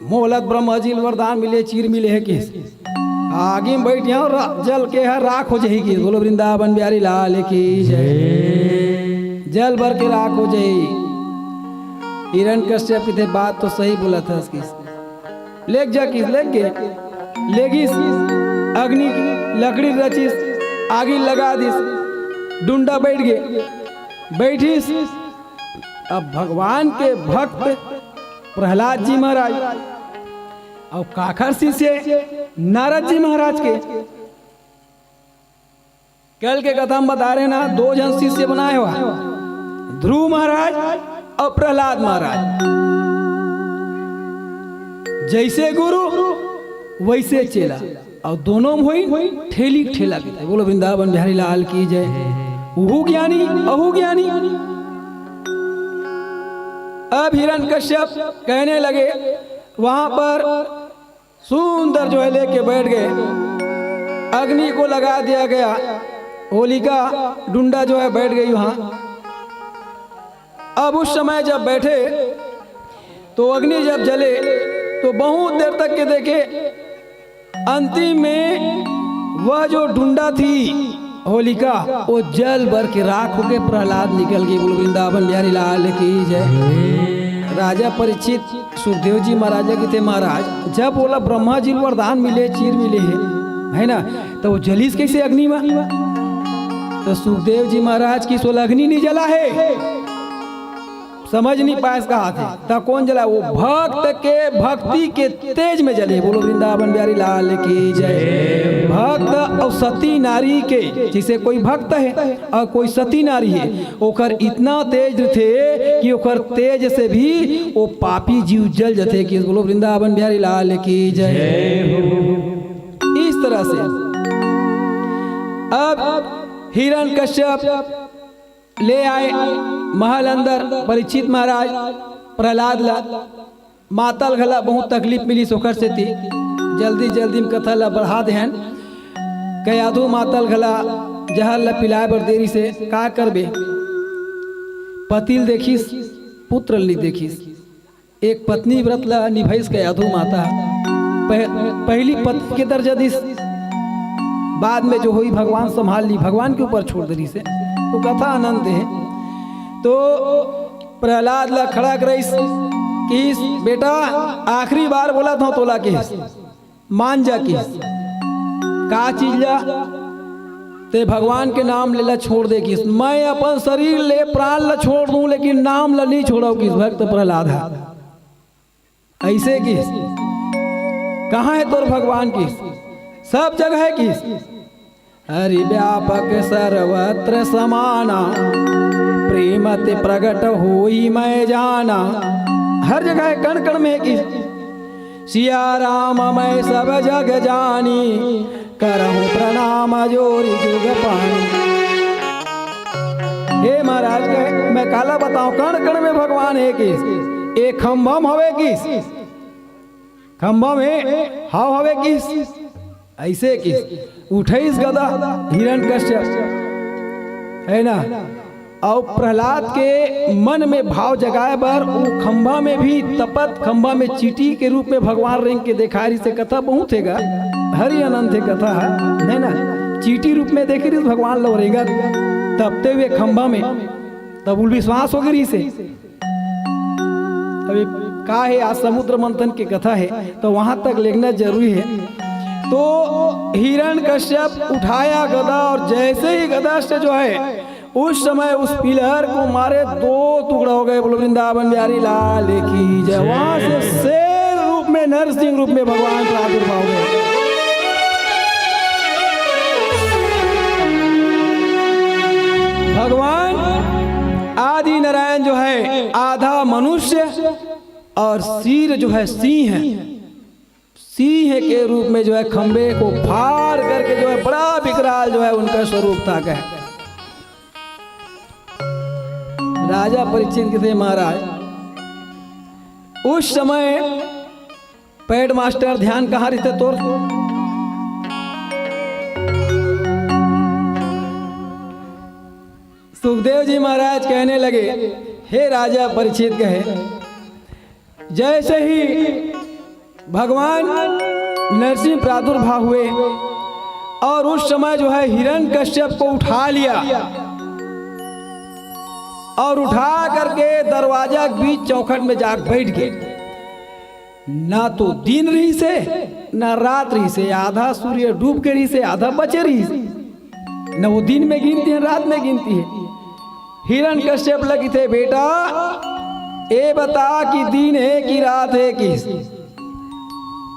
मोला त ब्रह्मा जी ल वरदान मिले, चीर मिले है किस, आगी में बैठ जाओ, रा-, जल के हर राख हो जाही किस। बोलो वृंदावन बिहारी लाल की जय। जय। जल भर के राख हो जाही। हिरण कश्यप किथे बात तो सही बोलत हस किस। लेग जा किस, लेग गे। लेगिस, अग्नि लकड़ी रचिस, आगी लगा दिस, डुंडा बैठ गे, बैठिस। अब भगवान के भक्त प्रहलाद जी महाराज, अउ काखर शिष्य नारद जी महाराज के। कल के कथा में बता रहे ना, दो झन शिष्य बनाए हुआ, ध्रुव महाराज अउ प्रहलाद महाराज। जैसे गुरु वैसे चेला, अउ दोनों में होई ठेली ठेला के। बोलो वृंदावन बिहारी लाल की जय। उहू ज्ञानी, अहू ज्ञानी। अब हिरण कश्यप कहने लगे, वहां पर सुंदर जो है लेके बैठ गए, अग्नि को लगा दिया गया, होलिका डुंडा जो है बैठ गई वहां। अब उस समय जब बैठे तो अग्नि जब जले तो बहुत देर तक के देखे, अंतिम में वह जो डुंडा थी होलिका, वो जल भर के राख होके प्रहलाद निकल गई। बोलो वृंदावन बिहारी लाल की जय। राजा परीक्षित सुखदेव जी महाराज के थे, महाराज जब बोला ब्रह्मा जी ल वरदान मिले, चीर मिले है, है ना, तो वो जलिस कैसे अग्नि में? तो सुखदेव जी महाराज की सोला अग्नि नहीं जला है, समझ नहीं पाए इसका हाथ है। तो कौन जला? वो भक्त के भक्ति के तेज में जले। बोलो वृंदावन बिहारी लाल की जय। भक्त और सती नारी के, जैसे कोई भक्त है और कोई सती नारी है, ओकर इतना तेज थे कि ओकर तेज से भी वो पापी जीव जल जथे। कि बोलो वृंदावन बिहारी लाल की जय। इस तरह से अब हिरण कश्यप ले आए महल अंदर परीक्षित महाराज प्रहलाद ला। माता ल घला बहुत तकलीफ मिलिस ओकर सेती, जल्दी जल्दी में कथा ला बढ़ा देहन। कयाधु माता ल घला जहर ला पिलाए बर देरी से का करबे? पति ल देखिस, पुत्र ल नी देखिस। एक पत्नी व्रत ला निभाइस कयाधु माता। पह-, पहली पत्नी के दर्जा दिस, बाद में जो होई भगवान संभाल ली, भगवान के ऊपर छोड़ देरी से। तो कथा आनंद है। तो प्रहलाद ला खड़ा कराइस, किस, "बेटा, आखिरी बार बोलत हंव तोला," किस, "मान जा," किस। "का चीज ला?" "ते भगवान के नाम लेला छोड़ दे," किस। "मैं अपन शरीर ले प्राण ला छोड़ दूं, लेकिन नाम ला नहीं छोड़व," किस भक्त प्रहलाद ह। ऐसे किस, "कहाँ है तोर भगवान?" किस, "सब जगह है," किस। "हरि व्यापक सर्वत्र समाना, प्रेम ते प्रगट होई मैं जाना।" हर जगह है, कण कण में है किस। "सिया राम मैं सब जग जानी, करहूँ प्रणाम जोरि जुग पानी।" हे महाराज कहे, "मैं काला बताऊं, कण कण में भगवान है किस, एक खम्भा में हवे किस, खंभा में हाव हवे किस, ऐसे किस, उठइस गदा हिरण्यकश्यप, है ना? अउ प्रहलाद के मन में भाव जगाए बर वो खंभा में भी तपत, खंभा में चींटी के रूप में भगवान रेंग के देखाय रिहिस। कथा बहुत हे गा, हरि अनंत हे कथा, है ना? चींटी रूप में देखे रिहिस भगवान ला रेंगत, तपते हुए खंभा में, तब उला विश्वास हो गे रिहिस हे। अभी का हे, आज समुद्र मंथन के कथा हे, तो वहां तक लेगना जरूरी हे। तो हिरण्यकश्यप उठाया गदा और जैसे ही गदा से जो है, उस समय उस पिलर को मारे, दो टुकड़ा हो गए। बोलो वृंदावन बिहारी लाल की जय। वहां से शेर रूप में, नरसिंह रूप में भगवान प्रादुर्भाव हुए। भगवान आदि नारायण जो है, आधा मनुष्य और सिर जो है सिंह, सिंह के रूप में जो है खंभे को फाड़ करके जो है बड़ा विकराल जो है उनका स्वरूप था। कहे राजा परीक्षित कथे, महाराज, उस समय पैड मास्टर ध्यान कहाँ रहिथे तोर? सुखदेव जी महाराज कहने लगे, हे राजा परीक्षित, कहे, जैसे ही भगवान नरसिंह प्रादुर्भाव हुए और उस समय जो है हिरण्यकश्यप को उठा लिया और उठा करके दरवाजा के बीच चौखट में जाके बैठ गए। ना तो दिन रहिस हे, ना रात रहिस हे, आधा सूर्य डूब के रहिस हे, आधा बचे रहिस हे। न वो दिन में गिनती हे, रात में गिनती हे। हिरण्यकश्यप ल कथे, बेटा, ए बता कि दिन हे कि रात हे किस?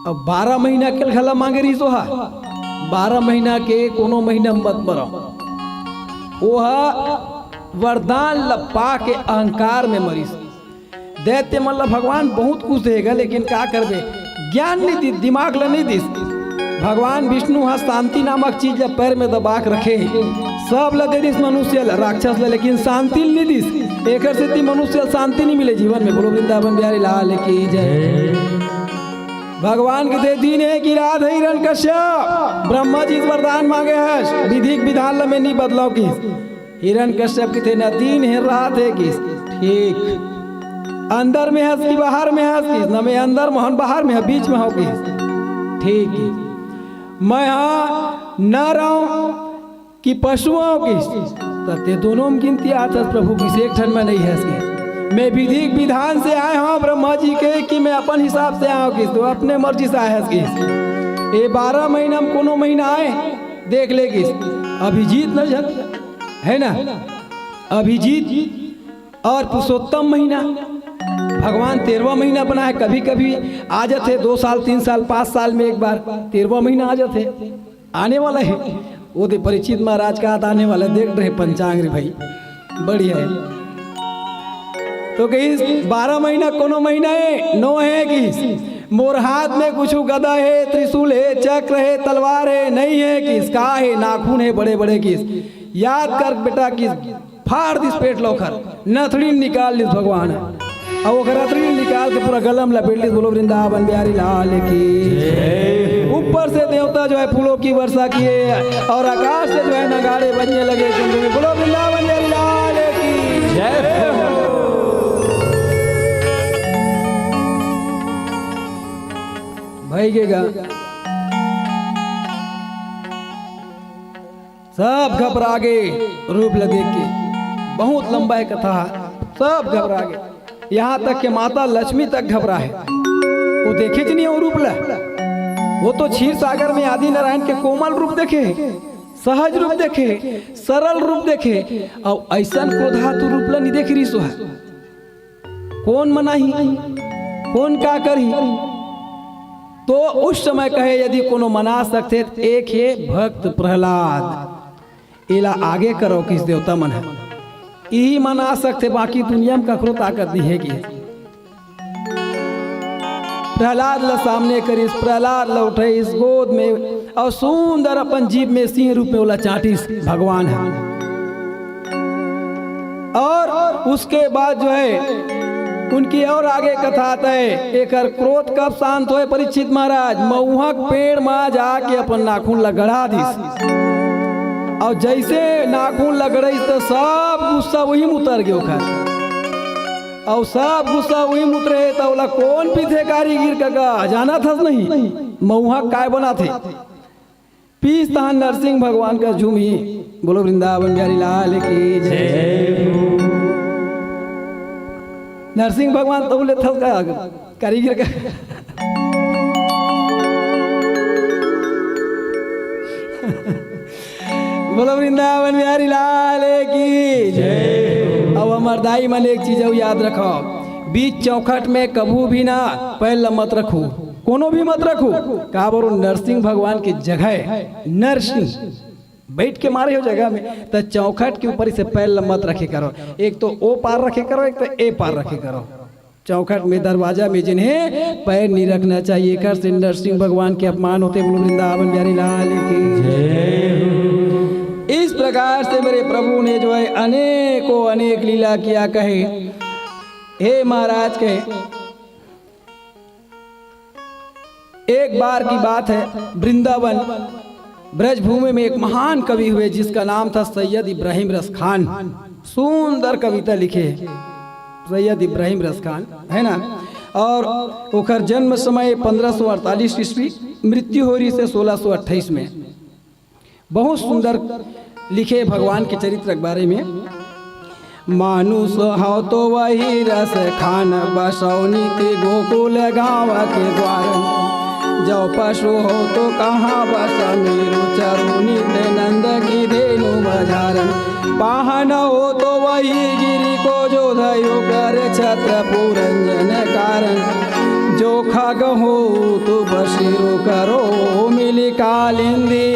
अब बारह महीना के घला मांगे रहिस ओहा, बारह महीना के कोनो महीना मत मरो। ओहा वरदान ल पा के अहंकार में मरिस। दैत्य मन ल भगवान बहुत कुछ देगा, लेकिन का करबे, ज्ञान नहीं दिस, दिमाग ल नहीं दिस। भगवान विष्णु ह शांति नामक चीज ल पैर में दबा के रखे हे। सब ल दे दिस मनुष्य ल, राक्षस ल, लेकिन शांति ल नहीं दिस। एकर सेती मनुष्य ल शांति नहीं मिले जीवन में। बोलो वृंदावन बिहारी लाल की जय। भगवान कथे दिन हे कि रात हे हिरण्यकश्यप, ब्रह्मा जी से वरदान मांगे हस, विधि के विधान ल मैं नहीं बदलाव किस। हिरण्यकश्यप कथे, ना दिन हे, रात हे किस? ठीक। अंदर में हस कि बाहर में हस किस? ना, मैं अंदर में हंव, बाहर में हंव, बीच में हंव किस? ठीक हे। मैं हा नर हंव कि पशु हंव किस? त तें दोनों में गिनती आथस प्रभु किस, एक ठन में नहीं हस किस। मैं विधि विधान से आए हंव ब्रह्मा जी के कि मैं अपन हिसाब से आए हंव किस, तें अपने मर्जी से आए हस किस। ए बारह महीना में कोनो महीना आए, देख ले किस। अभिजीत न जन है ना, अभिजीत और पुरुषोत्तम महीना, भगवान तेरहवाँ महीना बनाए, कभी कभी आ जाथे, दो साल, तीन साल, पाँच साल में एक बार तेरहवाँ महीना आ जाथे, आने वाला हे। वो दे परीक्षित महाराज का आने वाला, देख रहे पंचांग रे भाई, बढ़िया हे। तो कहिस, बारह महीना कोनो महीना हे, नो हे कहिस। मोर हाथ में कुछु गदा हे, त्रिशूल हे, चक्र हे, तलवार हे, नहीं हे कहिस। का हे? नाखून हे बड़े बड़े कहिस। याद कर बेटा कहिस, फाड़ दिस पेट ल ओखर, नथड़ी निकाल लिस भगवान। अउ ओखर नथड़ी निकाल के पूरा गला में लपेट लिस। बोलो वृंदावन बिहारी लाल की। ऊपर से देवता जो है फूलों की वर्षा किए और आकाश से जो है नगाड़े बजने लगे। बोलो वृंदावन बिहारी लाल की जय हो। भई गे गा। सब घबरा गे रूप ल देख के। बहुत लंबा हे कथा, सब घबरा गे। यहाँ तक के माता लक्ष्मी तक घबरा हे। वो देखेच नहीं हे वो रूप ल। वो तो क्षीर सागर में आदि नारायण के कोमल रूप देखे हे, सहज रूप देखे हे, सरल रूप देखे हे, अउ अइसन क्रोधातुर रूप ल नहीं देखे रिहिस हे। कोन मनाही, कोन का करही? तो उस समय कहे, यदि कोनो मना सकथे, त एक हे भक्त प्रहलाद, एला आगे करो, कहिस देवता मन ह। इही मना सकथे, बाकी दुनिया में ककरो ताकत नहीं हे कि। प्रहलाद ल सामने करिस, प्रहलाद ल उठाइस गोद में अउ सुंदर अपन जीभ में सिंह रूप में ओला चाटिस भगवान ह। और उसके बाद जो है उनकी और आगे कथा तय, एकर क्रोध कब शांत होय परीक्षित महाराज? महुआ के पेड़ मा जाके अपन नाखून ला गड़ा दिस। अउ जइसे नाखून ला गड़इस त सब गुस्सा उही म उतर गे ओकर। अउ सब गुस्सा उही म उतरे त ओला कोन पीथे कारीगिर कका? जानत हस नहीं? महुआ काय बनाथे? पीस तहान नरसिंह भगवान का झूमी। बोलो वृंदावन बिहारी लाल की जय। नरसिंह भगवान तो बोले थस का कारीगिर का। बोलो वृंदावन बिहारी लाल की जय। अब हमर दाई मन एक चीज अउ याद रखो, बीच चौखट में कभू भी ना पैर ल मत रखू, कोनो भी मत रखू। काबर ओ नरसिंह भगवान के जगह हे, नरसिंह बैठ के मारे हो जगह में, त चौखट के ऊपर इसे पैर ल मत रखे करो। एक तो ओ पार रखे करो, एक तो ए पार रखे करो। चौखट में, दरवाजा में जिन्हें पैर नहीं रखना चाहिए, एकर से नरसिंह भगवान के अपमान होथे। बोलो वृंदावन बिहारी लाल की जय। इस प्रकार से मेरे प्रभु ने जो है अनेकों अनेक लीला किया। कहे, हे महाराज, कहे, एक बार की बात है, वृंदावन ब्रजभूमि में एक महान कवि हुए जिसका नाम था सैयद इब्राहिम रस खान। सुंदर कविता लिखे सैयद इब्राहिम रस खान, है ना। और ओकर जन्म समय पन्द्रह सौ अड़तालीस ईस्वी, मृत्यु हो रही से सोलह सौ अट्ठाईस में। बहुत सुंदर लिखे भगवान के चरित्र के बारे में। मानुष हव तो वही रस खान, बसौ नित गोकुल गाँव के द्वार। जौ पशु हो तो कहाँ बस मेरु चरु, नित नंद की धेनु मझारन। पाहन हो तो वही गिरि को जो धयो कर छत्र पुरंजन कारण। जो खग हो तो बसिरु करो मिलि कालिंदी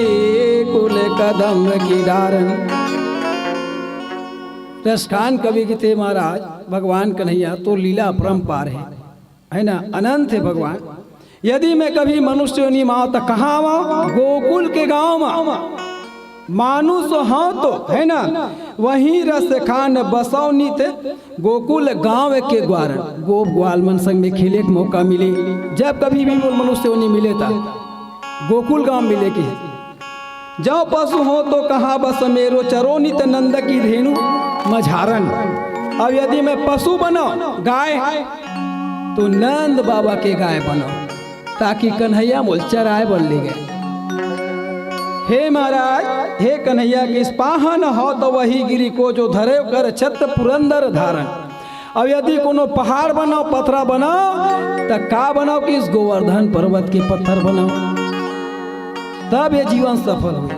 कुल कदम की डारन। रसखान कवि कथे महाराज, भगवान कन्हैया तो लीला अपरंपार है, है ना, अनंत है भगवान। यदि मैं कभी मनुष्य योनि माव त कहाँ आवा? गोकुल के गाँव मा। मानुष हव तो, है ना, वही रस खान बसौ नित गोकुल गाँव के ग्वारन। गोप ग्वाल मन संग में खेले के मौका मिले, जब कभी भी मोर मनुष्य योनि मिले त गोकुल गाँव मिले के। जौ पशु हो तो कहाँ बस मेरो चरो नित नंद की धेनु मझारन। अब यदि मैं पशु बनव, गाय, तो नंद बाबा के गाय बनव, ताकि कन्हैया मोल चराय बर ले गए। हे महाराज, हे कन्हैया, किस पाहन हो तो वही गिरि को जो धरे कर छत्र पुरंदर धारन। अब यदि कोनो पहाड़ बनाव, पथरा बनाव, त का बनाव कि इस गोवर्धन पर्वत के पत्थर बनाव, तब ये जीवन सफल हो।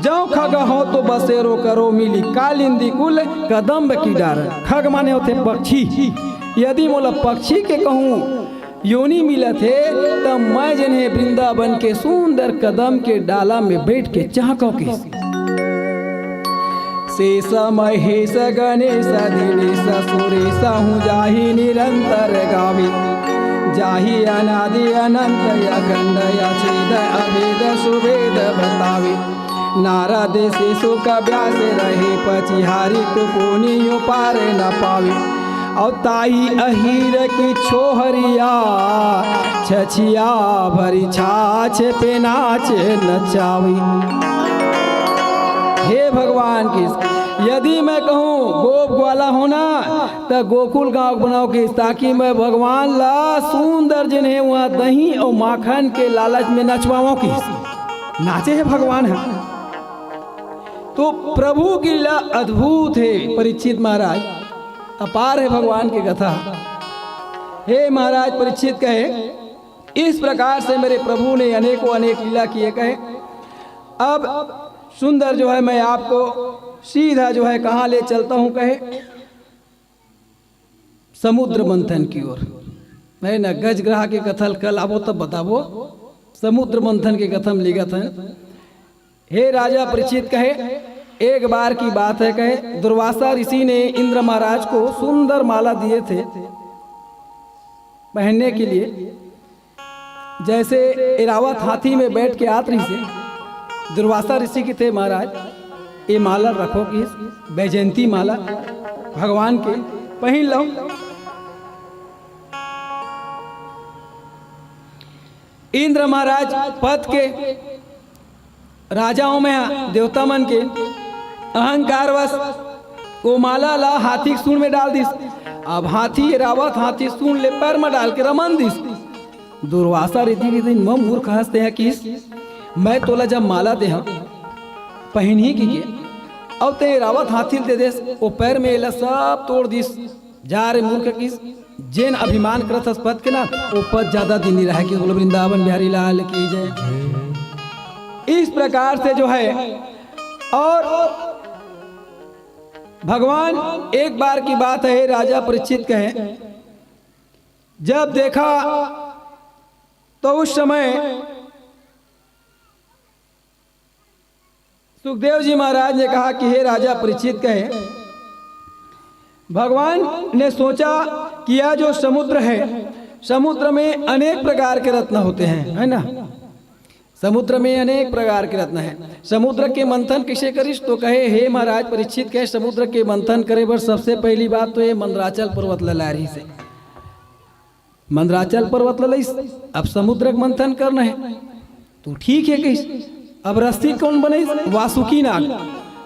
जौ खग हो तो बसेरो करो मिली कालिंदी कुल कदम्ब की डार। खग माने होथे पक्षी। यदि मोला पक्षी के कहूँ योनि मिलत हे, त मैं जेन हे वृंदावन के सुंदर कदम के डाला में बैठ के चहकव किस। शेष महेश गणेश दिनेश सुरेश हूँ जाहि निरंतर गावे। जाहि अनादि अनंत अखंड अछेद अभेद सुभेद बतावे। नारद से सुख व्यास रहे पचिहारी को पुनि पार न पावे। और ताही अहीर की छोहरिया छछिया भरी छाछ पे नाच नचावी। हे भगवान की, यदि मैं कहूँ गोप ग्वाला होना, त गोकुल गाँव बनाव किस, ताकि मैं भगवान ला सुंदर जिन्हें वहाँ दही और माखन के लालच में नचवावों किस। नाचे है भगवान है। तो प्रभु की लीला अद्भुत है परीक्षित महाराज, अपार है भगवान की कथा। हे महाराज परीक्षित कहे, इस प्रकार से मेरे प्रभु ने अनेकों अनेक लीला किए कहे। अब सुंदर जो है, मैं आपको सीधा जो है कहाँ ले चलता हूँ कहे, समुद्र मंथन की ओर। मैं न गजग्राह के कथा ल कल आबो तब बताबो, समुद्र मंथन के कथा म लेगत हन। हे राजा परीक्षित कहे, एक बार की बात है कहे, दुर्वासा ऋषि ने इंद्र महाराज को सुंदर माला दिए थे पहनने के लिए। जैसे एरावत हाथी में बैठ के आत रहिसे, दुर्वासा ऋषि कथे, महाराज, ये माला रखो किस, वैजयंती माला भगवान के पहिन लो। इंद्र महाराज पथ के राजा हों मैं, देवता मन के अहंकारवश वो माला ला हाथी के सूंड में डाल दिस। अब हाथी एरावत हाथी सूंड ले पैर में डाल के रमन दिस। दुर्वासा ऋषि के दिन म मूर्ख हंसते हैं किस, मैं तोला जब माला दे हंव पहिनही की के, अउ ते एरावत हाथी ल दे देस, वो पैर में एला सब तोड़ दिस। जा रे मूर्ख किस, जेन अभिमान करत हस पद के ना, वो पद ज्यादा दिन नहीं रहे कि बोलो वृंदावन बिहारी लाल की जय। इस प्रकार से जो है, और भगवान, एक बार की बात है, राजा परीक्षित कहे, जब देखा तो उस समय सुखदेव जी महाराज ने कहा कि हे राजा परीक्षित कहे, भगवान ने सोचा कि यह जो समुद्र है, समुद्र में अनेक प्रकार के रत्न होते हैं, है ना? समुद्र में अनेक प्रकार के रत्न हैं। समुद्र के मंथन किसे करिस? तो कहे, हे महाराज परीक्षित कहे, समुद्र के मंथन करे बर सबसे पहली बात तो ये मंदराचल पर्वत ल लारिस हे। मंदराचल पर्वत ल लइस, अब समुद्र के मंथन करना है तो ठीक है कहिस। अब रस्सी कोन बनइस? वासुकी नाग।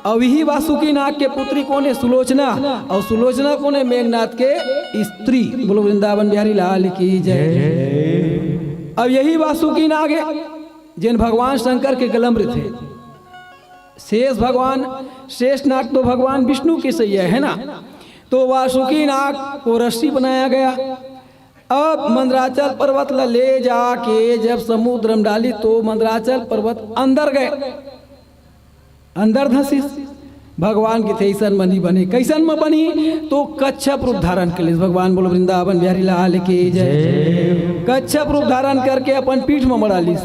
अब यही वासुकी नाग के पुत्री कोन है? सुलोचना। और सुलोचना कोन है? मेघनाथ के स्त्री। बोलो वृंदावन बिहारी लाल की जय। अब यही वासुकी नाग है जेन भगवान शंकर के गलम रथे। शेष भगवान, शेष नाग तो भगवान विष्णु के सैया है ना, तो वासुकी नाग को रस्सी बनाया गया। अब मंदराचल पर्वत ला ले जाके जब समुद्र में डाली तो मंदराचल पर्वत अंदर गए, अंदर धसिस। भगवान के थे ऐसन म नहीं बने, कैसन म बनी? तो कच्छप रूप धारण कर लिस भगवान। बोलो वृंदावन बिहारी लाल की जय। कच्छप रूप धारण करके अपन पीठ में मड़ा लिस।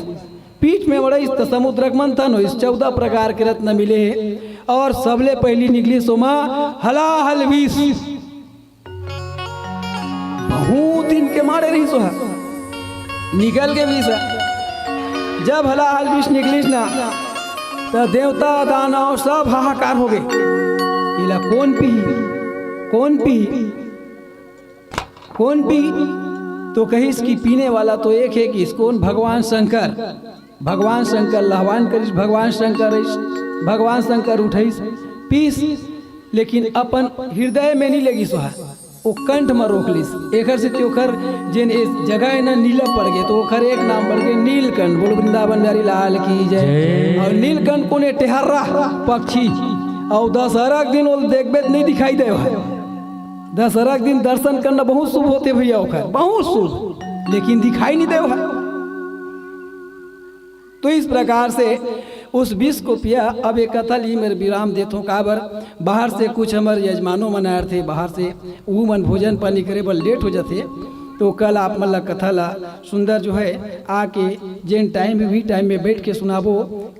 पीठ में मड़ाइस त समुद्र के मंथन होइस, चौदह प्रकार के रत्न मिले हे। और सबले पहली निकलिस ओमा हलाहल विष। बहुत दिन के मारे रहिस ओहा, निकल के विष ह। जब हलाहल विष निकलिस ना, त देवता दानव सब हाहाकार हो गए। इला कोन पीही, कोन पीही, कोन पीही? तो कहिस कि पीने वाला तो एक है कि इसकोन? भगवान शंकर। भगवान शंकर ल आह्वान करिस, भगवान शंकर आइस, भगवान शंकर उठइस, पीस, लेकिन अपन हृदय में नहीं लेगिस ओहा, वो कंठ में रोक लिस। एकर से ओकर जेन ए जगह है ना, नीला पड़ गए, तो ओकर एक नाम पड़ गए नीलकंठ। बोलो वृंदावन बिहारी लाल की जय। जय। और नीलकंठ कोन है? टेहर्रा पक्षी। और दशहरा के दिन वो देखबे त नहीं दिखाई दे ओहा। दशहरा के दिन दर्शन करना बहुत शुभ होते भैया, ओकर बहुत शुभ, लेकिन दिखाई नहीं दे ओहा। तो इस प्रकार से उस विष को पिया। अब ये कथा ली मेरे विराम देथों, काबर बाहर से कुछ हमर यजमानो मन आए थे, बाहर से वो मन भोजन पानी करे बर लेट हो जाथे। तो कल आप मन ला कथा ला सुंदर जो है आके जेन टाइम भी टाइम में बैठ के सुनाबो।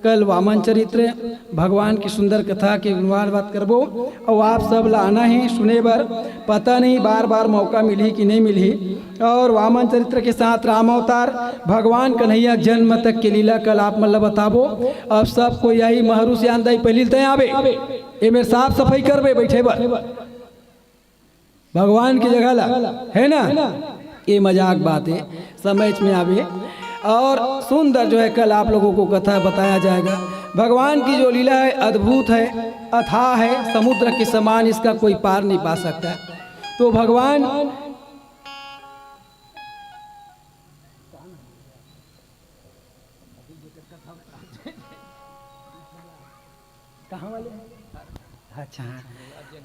कल वामन चरित्र, भगवान की सुंदर कथा के गुणवार बात करबो। और आप सब ला आना है सुने बर, पता नहीं बार बार मौका मिलही कि नहीं मिलही। और वामन चरित्र के साथ राम अवतार, भगवान कन्हैया जन्म तक के लीला कल आप मन ला बताबो। अब सब कोई यही महरू से आंदा ही पहली तय आवे, ये मेरे साफ सफाई करबे बैठे बर। भगवान की जगह ला, है ना? ये मजाक बात है, समझ में आवे। और सुंदर जो है कल आप लोगों को कथा बताया जाएगा। भगवान की जो लीला है अद्भुत है, अथाह है, समुद्र के समान, इसका कोई पार नहीं पा सकता। तो भगवान कहाँ वाले? अच्छा,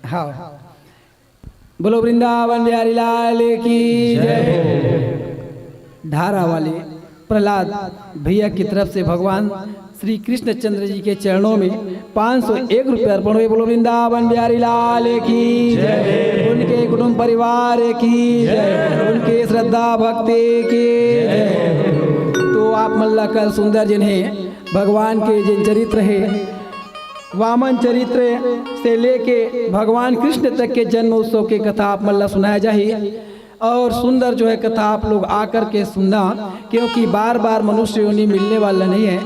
हाँ। बोलो वृंदावन बिहारी लाल की जय। धारा वाले प्रहलाद भैया की तरफ से भगवान श्री कृष्णचंद्र जी के चरणों में पाँच सौ एक रुपये अर्पण हुए। बोलो वृंदावन बिहारी लाल की जय, उनके कुटुंब परिवार की जय, उनके श्रद्धा भक्ति की जय। तो आप मन ला कल सुंदर जिन्हें भगवान के जिन चरित्र है, वामन चरित्र से लेके भगवान कृष्ण तक के जन्म उत्सव के कथा आप मन ला सुनाया जाही। और सुंदर जो है कथा आप लोग आकर के सुनना, क्योंकि बार बार मनुष्य योनि मिलने वाला नहीं है।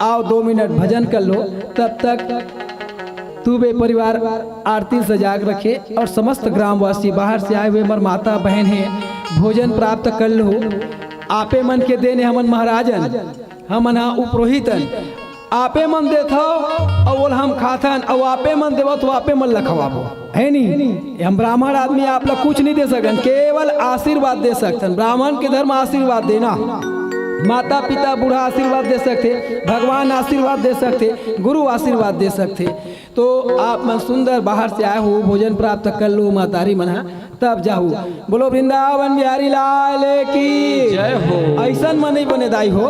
आओ, दो मिनट भजन कर लो, तब तक तू बे परिवार आरती सजाग रखे और समस्त ग्रामवासी, बाहर से आए हुए हमारे माता बहन हैं, भोजन प्राप्त कर लो। आपे मन के देन ए हमन महाराजन, हमन ह उपरोहितन। आपे मन देथव अउ ओला हम खाथन, अउ आपे मन देवत हो, आपे मन ल खवाबो, हे नी? हम ब्राह्मण आदमी आप ला कुछ नहीं दे सकन, केवल आशीर्वाद दे सकथन। ब्राह्मण के धर्म आशीर्वाद देना। माता पिता बूढ़ा आशीर्वाद दे सकथे, भगवान आशीर्वाद दे सकथे, गुरु आशीर्वाद दे सकथे। तो आप मन सुंदर बाहर से आए हो, भोजन प्राप्त कर लो मातारी मन ह, तब जाहू। बोलो वृंदावन बिहारी लाल की। जय हो। अइसन मन नहीं बने दाई हो,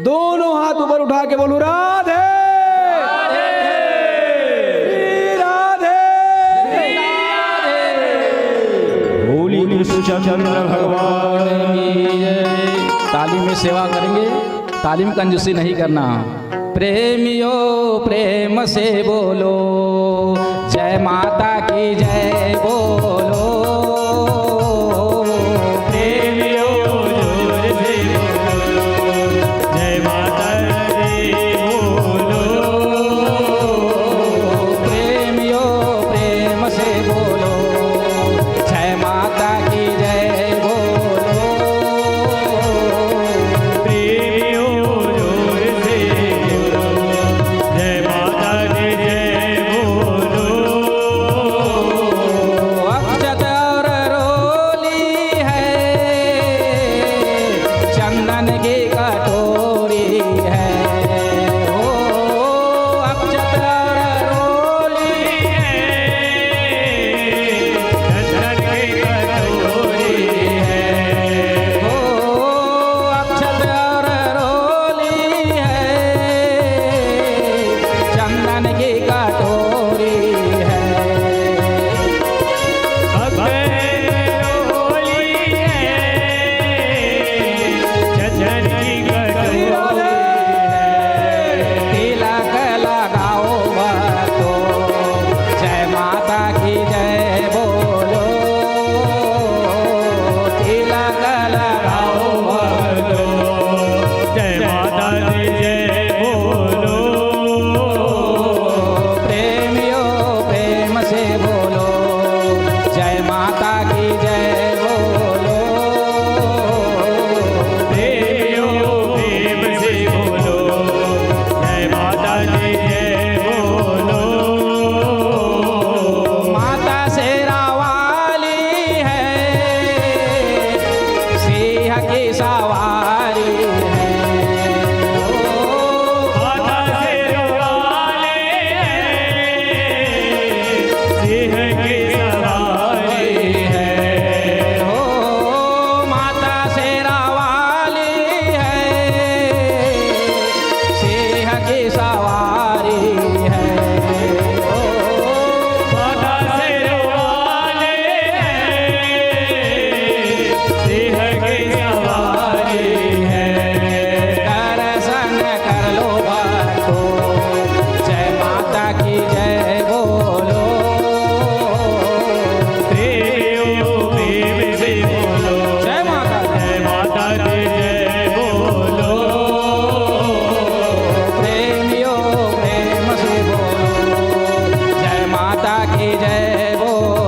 दोनों हाथ ऊपर उठा के बोलो राधे। राधे। बोलिए कृष्णचंद्र भगवान की जय। ताली में सेवा करेंगे, ताली में कंजूसी नहीं करना। प्रेमियों प्रेम से बोलो, जय माता की जय बोलो। प्रेमियों जोर से बोलो, जय माता की बोलो। प्रेमियों प्रेम से बोलो, जय माता की जय बोलो। प्रेमियों जोर से बोलो, जय माता की जय बोलो। अक्षत और रोली है, चंदन की कटोरी है। ओ, अक्षत और रोली है, चंदन की कटोरी है। ओ, अक्षत और रोली है, चंदन की कटोरी है। अक्षत और रोली है, चंदन की कटोरी है। तिलक लगाओ भक्तों, जय माता की जय बोलो। तिलक लगाओ भक्तों, जय माता की जय बोलो। प्रेमियों प्रेम से बोलो, जय माता की जय बोलो। प्रेमियों प्रेम से बोलो, जय माता की जय बोलो। माता शेरा वाली है, सिंह की सवारी है। ओ, माता शेरा वाली है, सिंह की सवारी है। ओ, माता शेरा वाली है, सिंह की सवारी है। ओ, माता शेरा वाली है, सिंह की सवारी है। दर्शन कर लो भक्तों, जय माता की जय बोलो। प्रेम प्रेम से बोलो। जय माता दी। जय माता दी जय बोलो। प्रेमियों प्रेम से बोलो, जय माता की जय बोलो।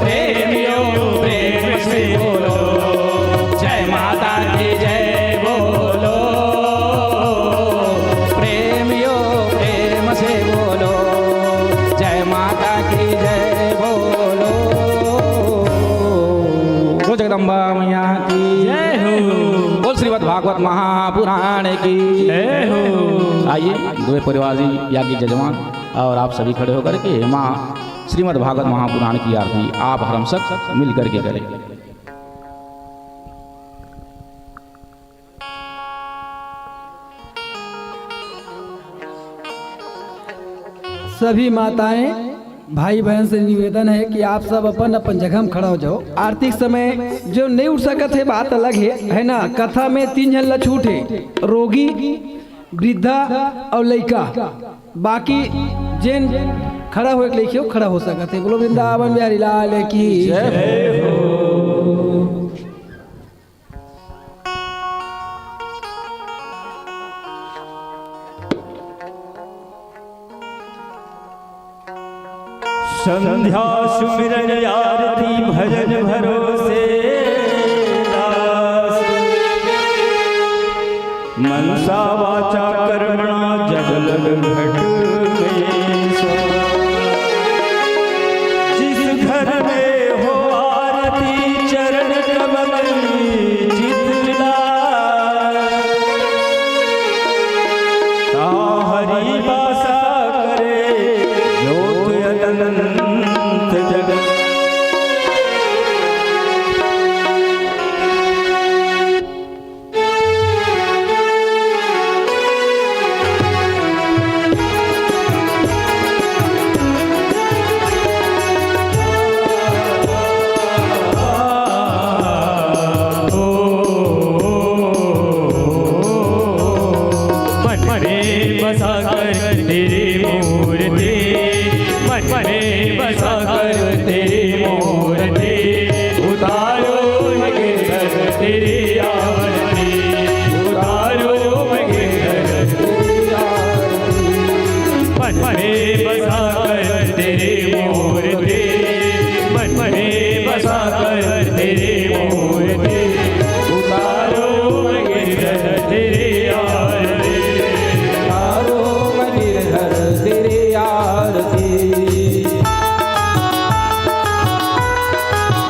प्रेमियों प्रेम से बोलो, जय माता की जय बोलो। प्रेमियों प्रेम से बोलो, जय माता की जय बोलो। बोल जगदम्बा मैया की जय हो। बोल श्रीमद् भागवत महापुराण की जय हो। आइए, दोनों परिवार जी, यहाँ के जजमान और आप सभी खड़े होकर के माँ श्रीमद् भागवत महापुराण की आरती आप और हम सब मिल करके करें। सभी माताएं, भाई बहन से निवेदन है कि आप सब अपन अपन जगह में खड़ा हो जाओ। आरती के समय जो नहीं उठ सकत है, बात अलग है, है ना? कथा में तीन झन ला छूट है, रोगी, वृद्धा और लइका। बाकी जेन खड़ा होए के लइके, वो खड़ा हो सकत है। बोलो वृंदावन बिहारी लाल की जय हो। संध्या सुमिरन आरती भजन भरोसे। मनसा वाचा कर्मणा जब लग घट में सो। जिस घर में हो आरती चरण कमल चित मिला। ता हरि बासा करे ज्योत अनंत जगत। मन में बसा कर तेरी मूर्ति, मन में बसा कर तेरी मूर्ति, उतारो है गिरधर तेरी आरती, उतारो है गिरधर तेरी आरती। मन में बसा कर तेरी मूर्ति, मन में बसा कर तेरी मूर्ति, उतारो है गिरधर तेरी आरती। उतारो है गिरधर तेरी आरती।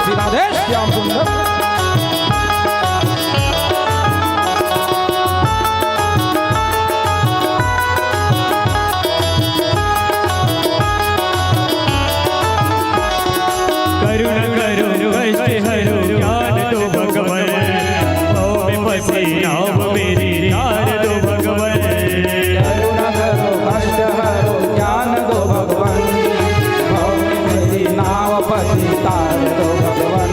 श्री राधे श्याम सुंदर। करुणा करो, कष्ट हरो, ज्ञान दो भगवान। भव में फंसी नाव मेरी तार दो भगवान। करुणा करो, कष्ट हरो, ज्ञान दो भगवान। भव में मेरी नाव फंसी तार दो भगवान।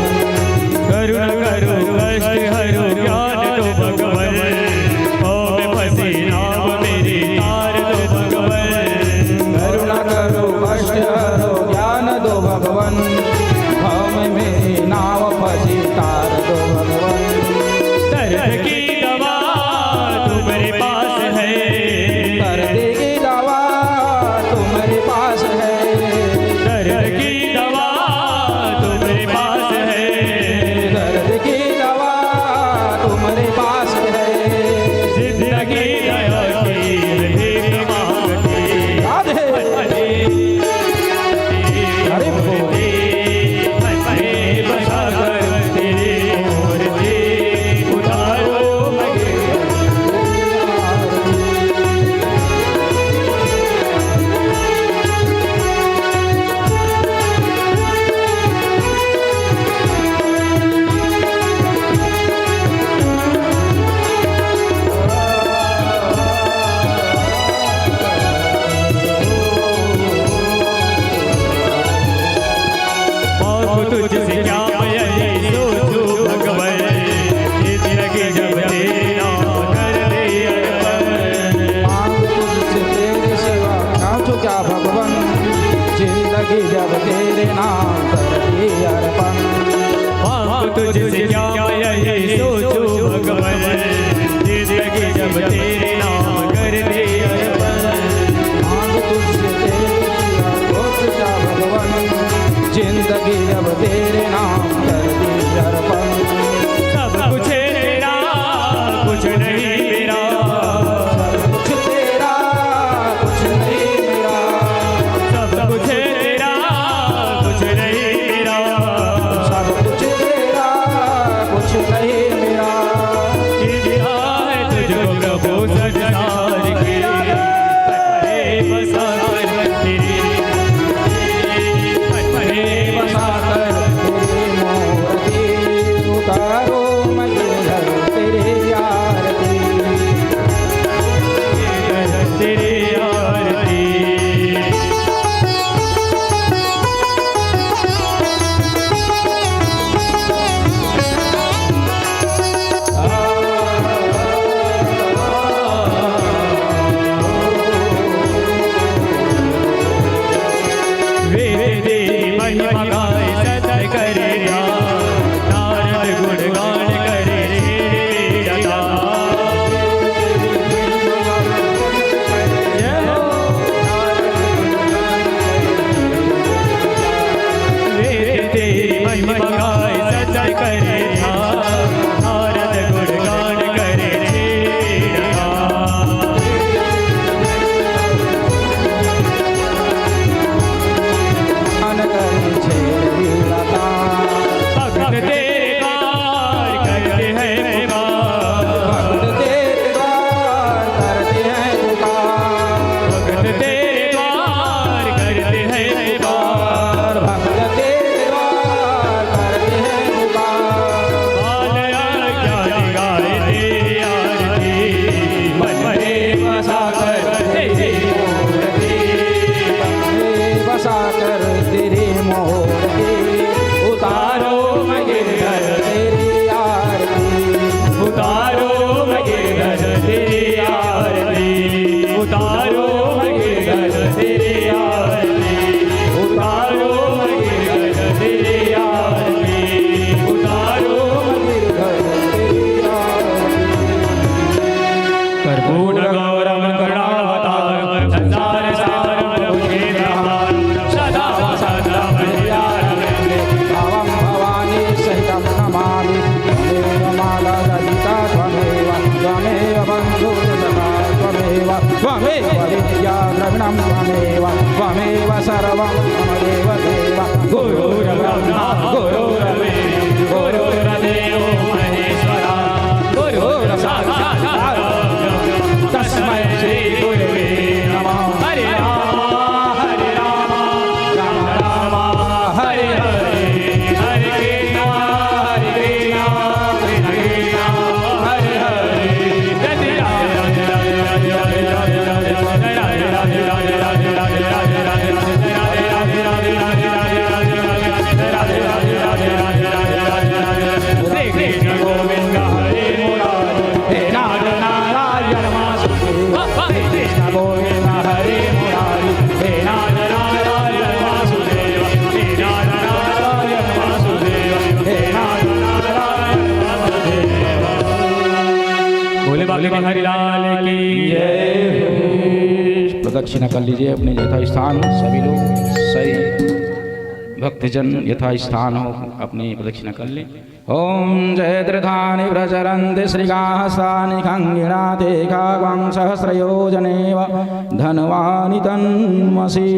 करुणा करो, कष्ट हरो, ज्ञान दो भगवान। भव में फंसी नाव मेरी तार दो भगवान। करुणा करो, कष्ट हरो, ज्ञान दो भगवान। भव में मेरी नाव फंसी तार दो भगवान। दर्द की दवा तुम्हारे पास है। दर्द की दवा तुम्हारे पास है। दर्द की दवा तुम्हारे पास है। दर्द की दवा तुम्हारे पास है। जिंदगी दया की भीख मांगती। राधे। अरे भो। पाप तुझसे क्या मैं यही सोचूं भगवन, जिंदगी जब तेरे नाम कर दे अर्पण। मांग तुझसे तेरी सेवा, क्या तो क्या भगवन, जिंदगी जब तेरे नाम कर दे अर्पण। मांग तुझसे क्या मैं यही सोचूं भगवन, जिंदगी जब तेरे नाम कर दे अर्पण। मांग तुझसे तेरी सेवा, कुछ क्या भगवन, जिंदगी जब तेरे नाम कर दी अर्पण। सब कुछ है तेरा, कुछ नहीं मेरा। सब कुछ तेरा, कुछ नहीं मेरा। सब कुछ है तेरा, कुछ नहीं मेरा। सब कुछ तेरा, कुछ नहीं मेरा। जीता है तुझको प्रभु। त्वमेव विद्या द्रविणं त्वमेव, त्वमेव सर्वं मम देव देव। गुरुर्ब्रह्मा गुरुर्विष्णु गुरुर्देवो महेश्वरः। गुरुः साक्षात् परं ब्रह्म। तस्मै श्री गुरुवे नमः। हरे राम, हरे राम, राम राम, हरे हरे, हरे कृष्णा, हरे कृष्णा, कृष्णा कृष्णा, हरे हरे। बोले बांके बिहारी लाल की जय। प्रदक्षिणा कर लीजिए अपने यथा स्थान, सभी लोग सही भक्तजन यथा स्थान हो अपनी प्रदक्षिणा कर लें। ओम जय त्रिधानि प्रचरन्ति श्रीकाहस्तानि खङ्गिणा ते खगं सहस्रयोजनेव धनवानि तन्मसि।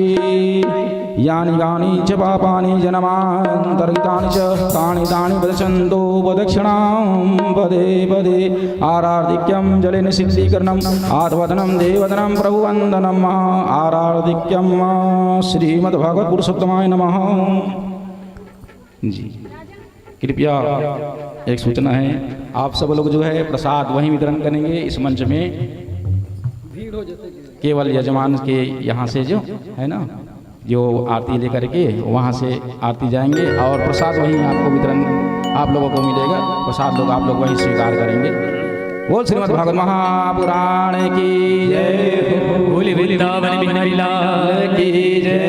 यानि कानि च पापानि जन्मान्तरहितानि च तानि तानि प्रदक्षन्तु प्रदक्षिणां पदे पदे। आरार्धिक्यं जले निषिद्धीकरणं आत्मवदनं देवदनं प्रभुवन्दनं। आरार्धिक्यं श्रीमद्भगवत पुरुषोत्तमाय नमः। जी, कृपया एक सूचना है, आप सब लोग जो है प्रसाद वहीं वितरण करेंगे इस मंच में। केवल यजमान के यहाँ से जो है ना, जो आरती लेकर के वहाँ से आरती जाएंगे और प्रसाद वहीं आपको वितरण आप लोगों को मिलेगा, प्रसाद लोग आप लोग वहीं स्वीकार करेंगे। बोल श्रीमद् भागवत महापुराण की जय हो। बोले वृंदावन बिहारी लाल की जय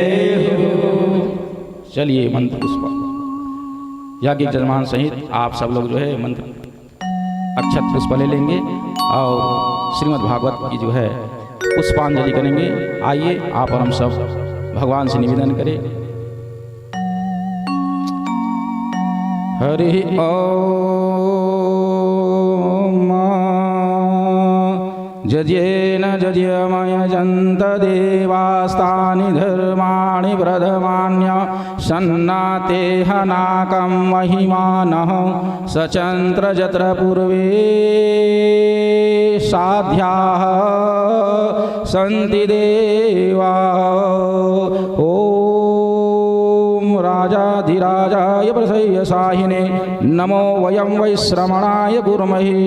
हो। चलिए मंत्र पुष्प, यज्ञ यजमान सहित आप सब लोग जो है मंत्र अक्षत पुष्प ले लेंगे और श्रीमद् भागवत की जो है पुष्पांजलि करेंगे। आइए आप और हम सब भगवान से निवेदन करें। हरि ओम। यज्ञेन यज्ञमयजन्त देवास्तानि धर्माणि प्रथमान्य सन्नातेह नाकं महिमानः सचन्त्र जत्र पूर्वे साध्याः सन्ति देवा। ओम राजाधिराजाय प्रसह्य साहिने नमो वयं वै श्रमणाय कुर्महे।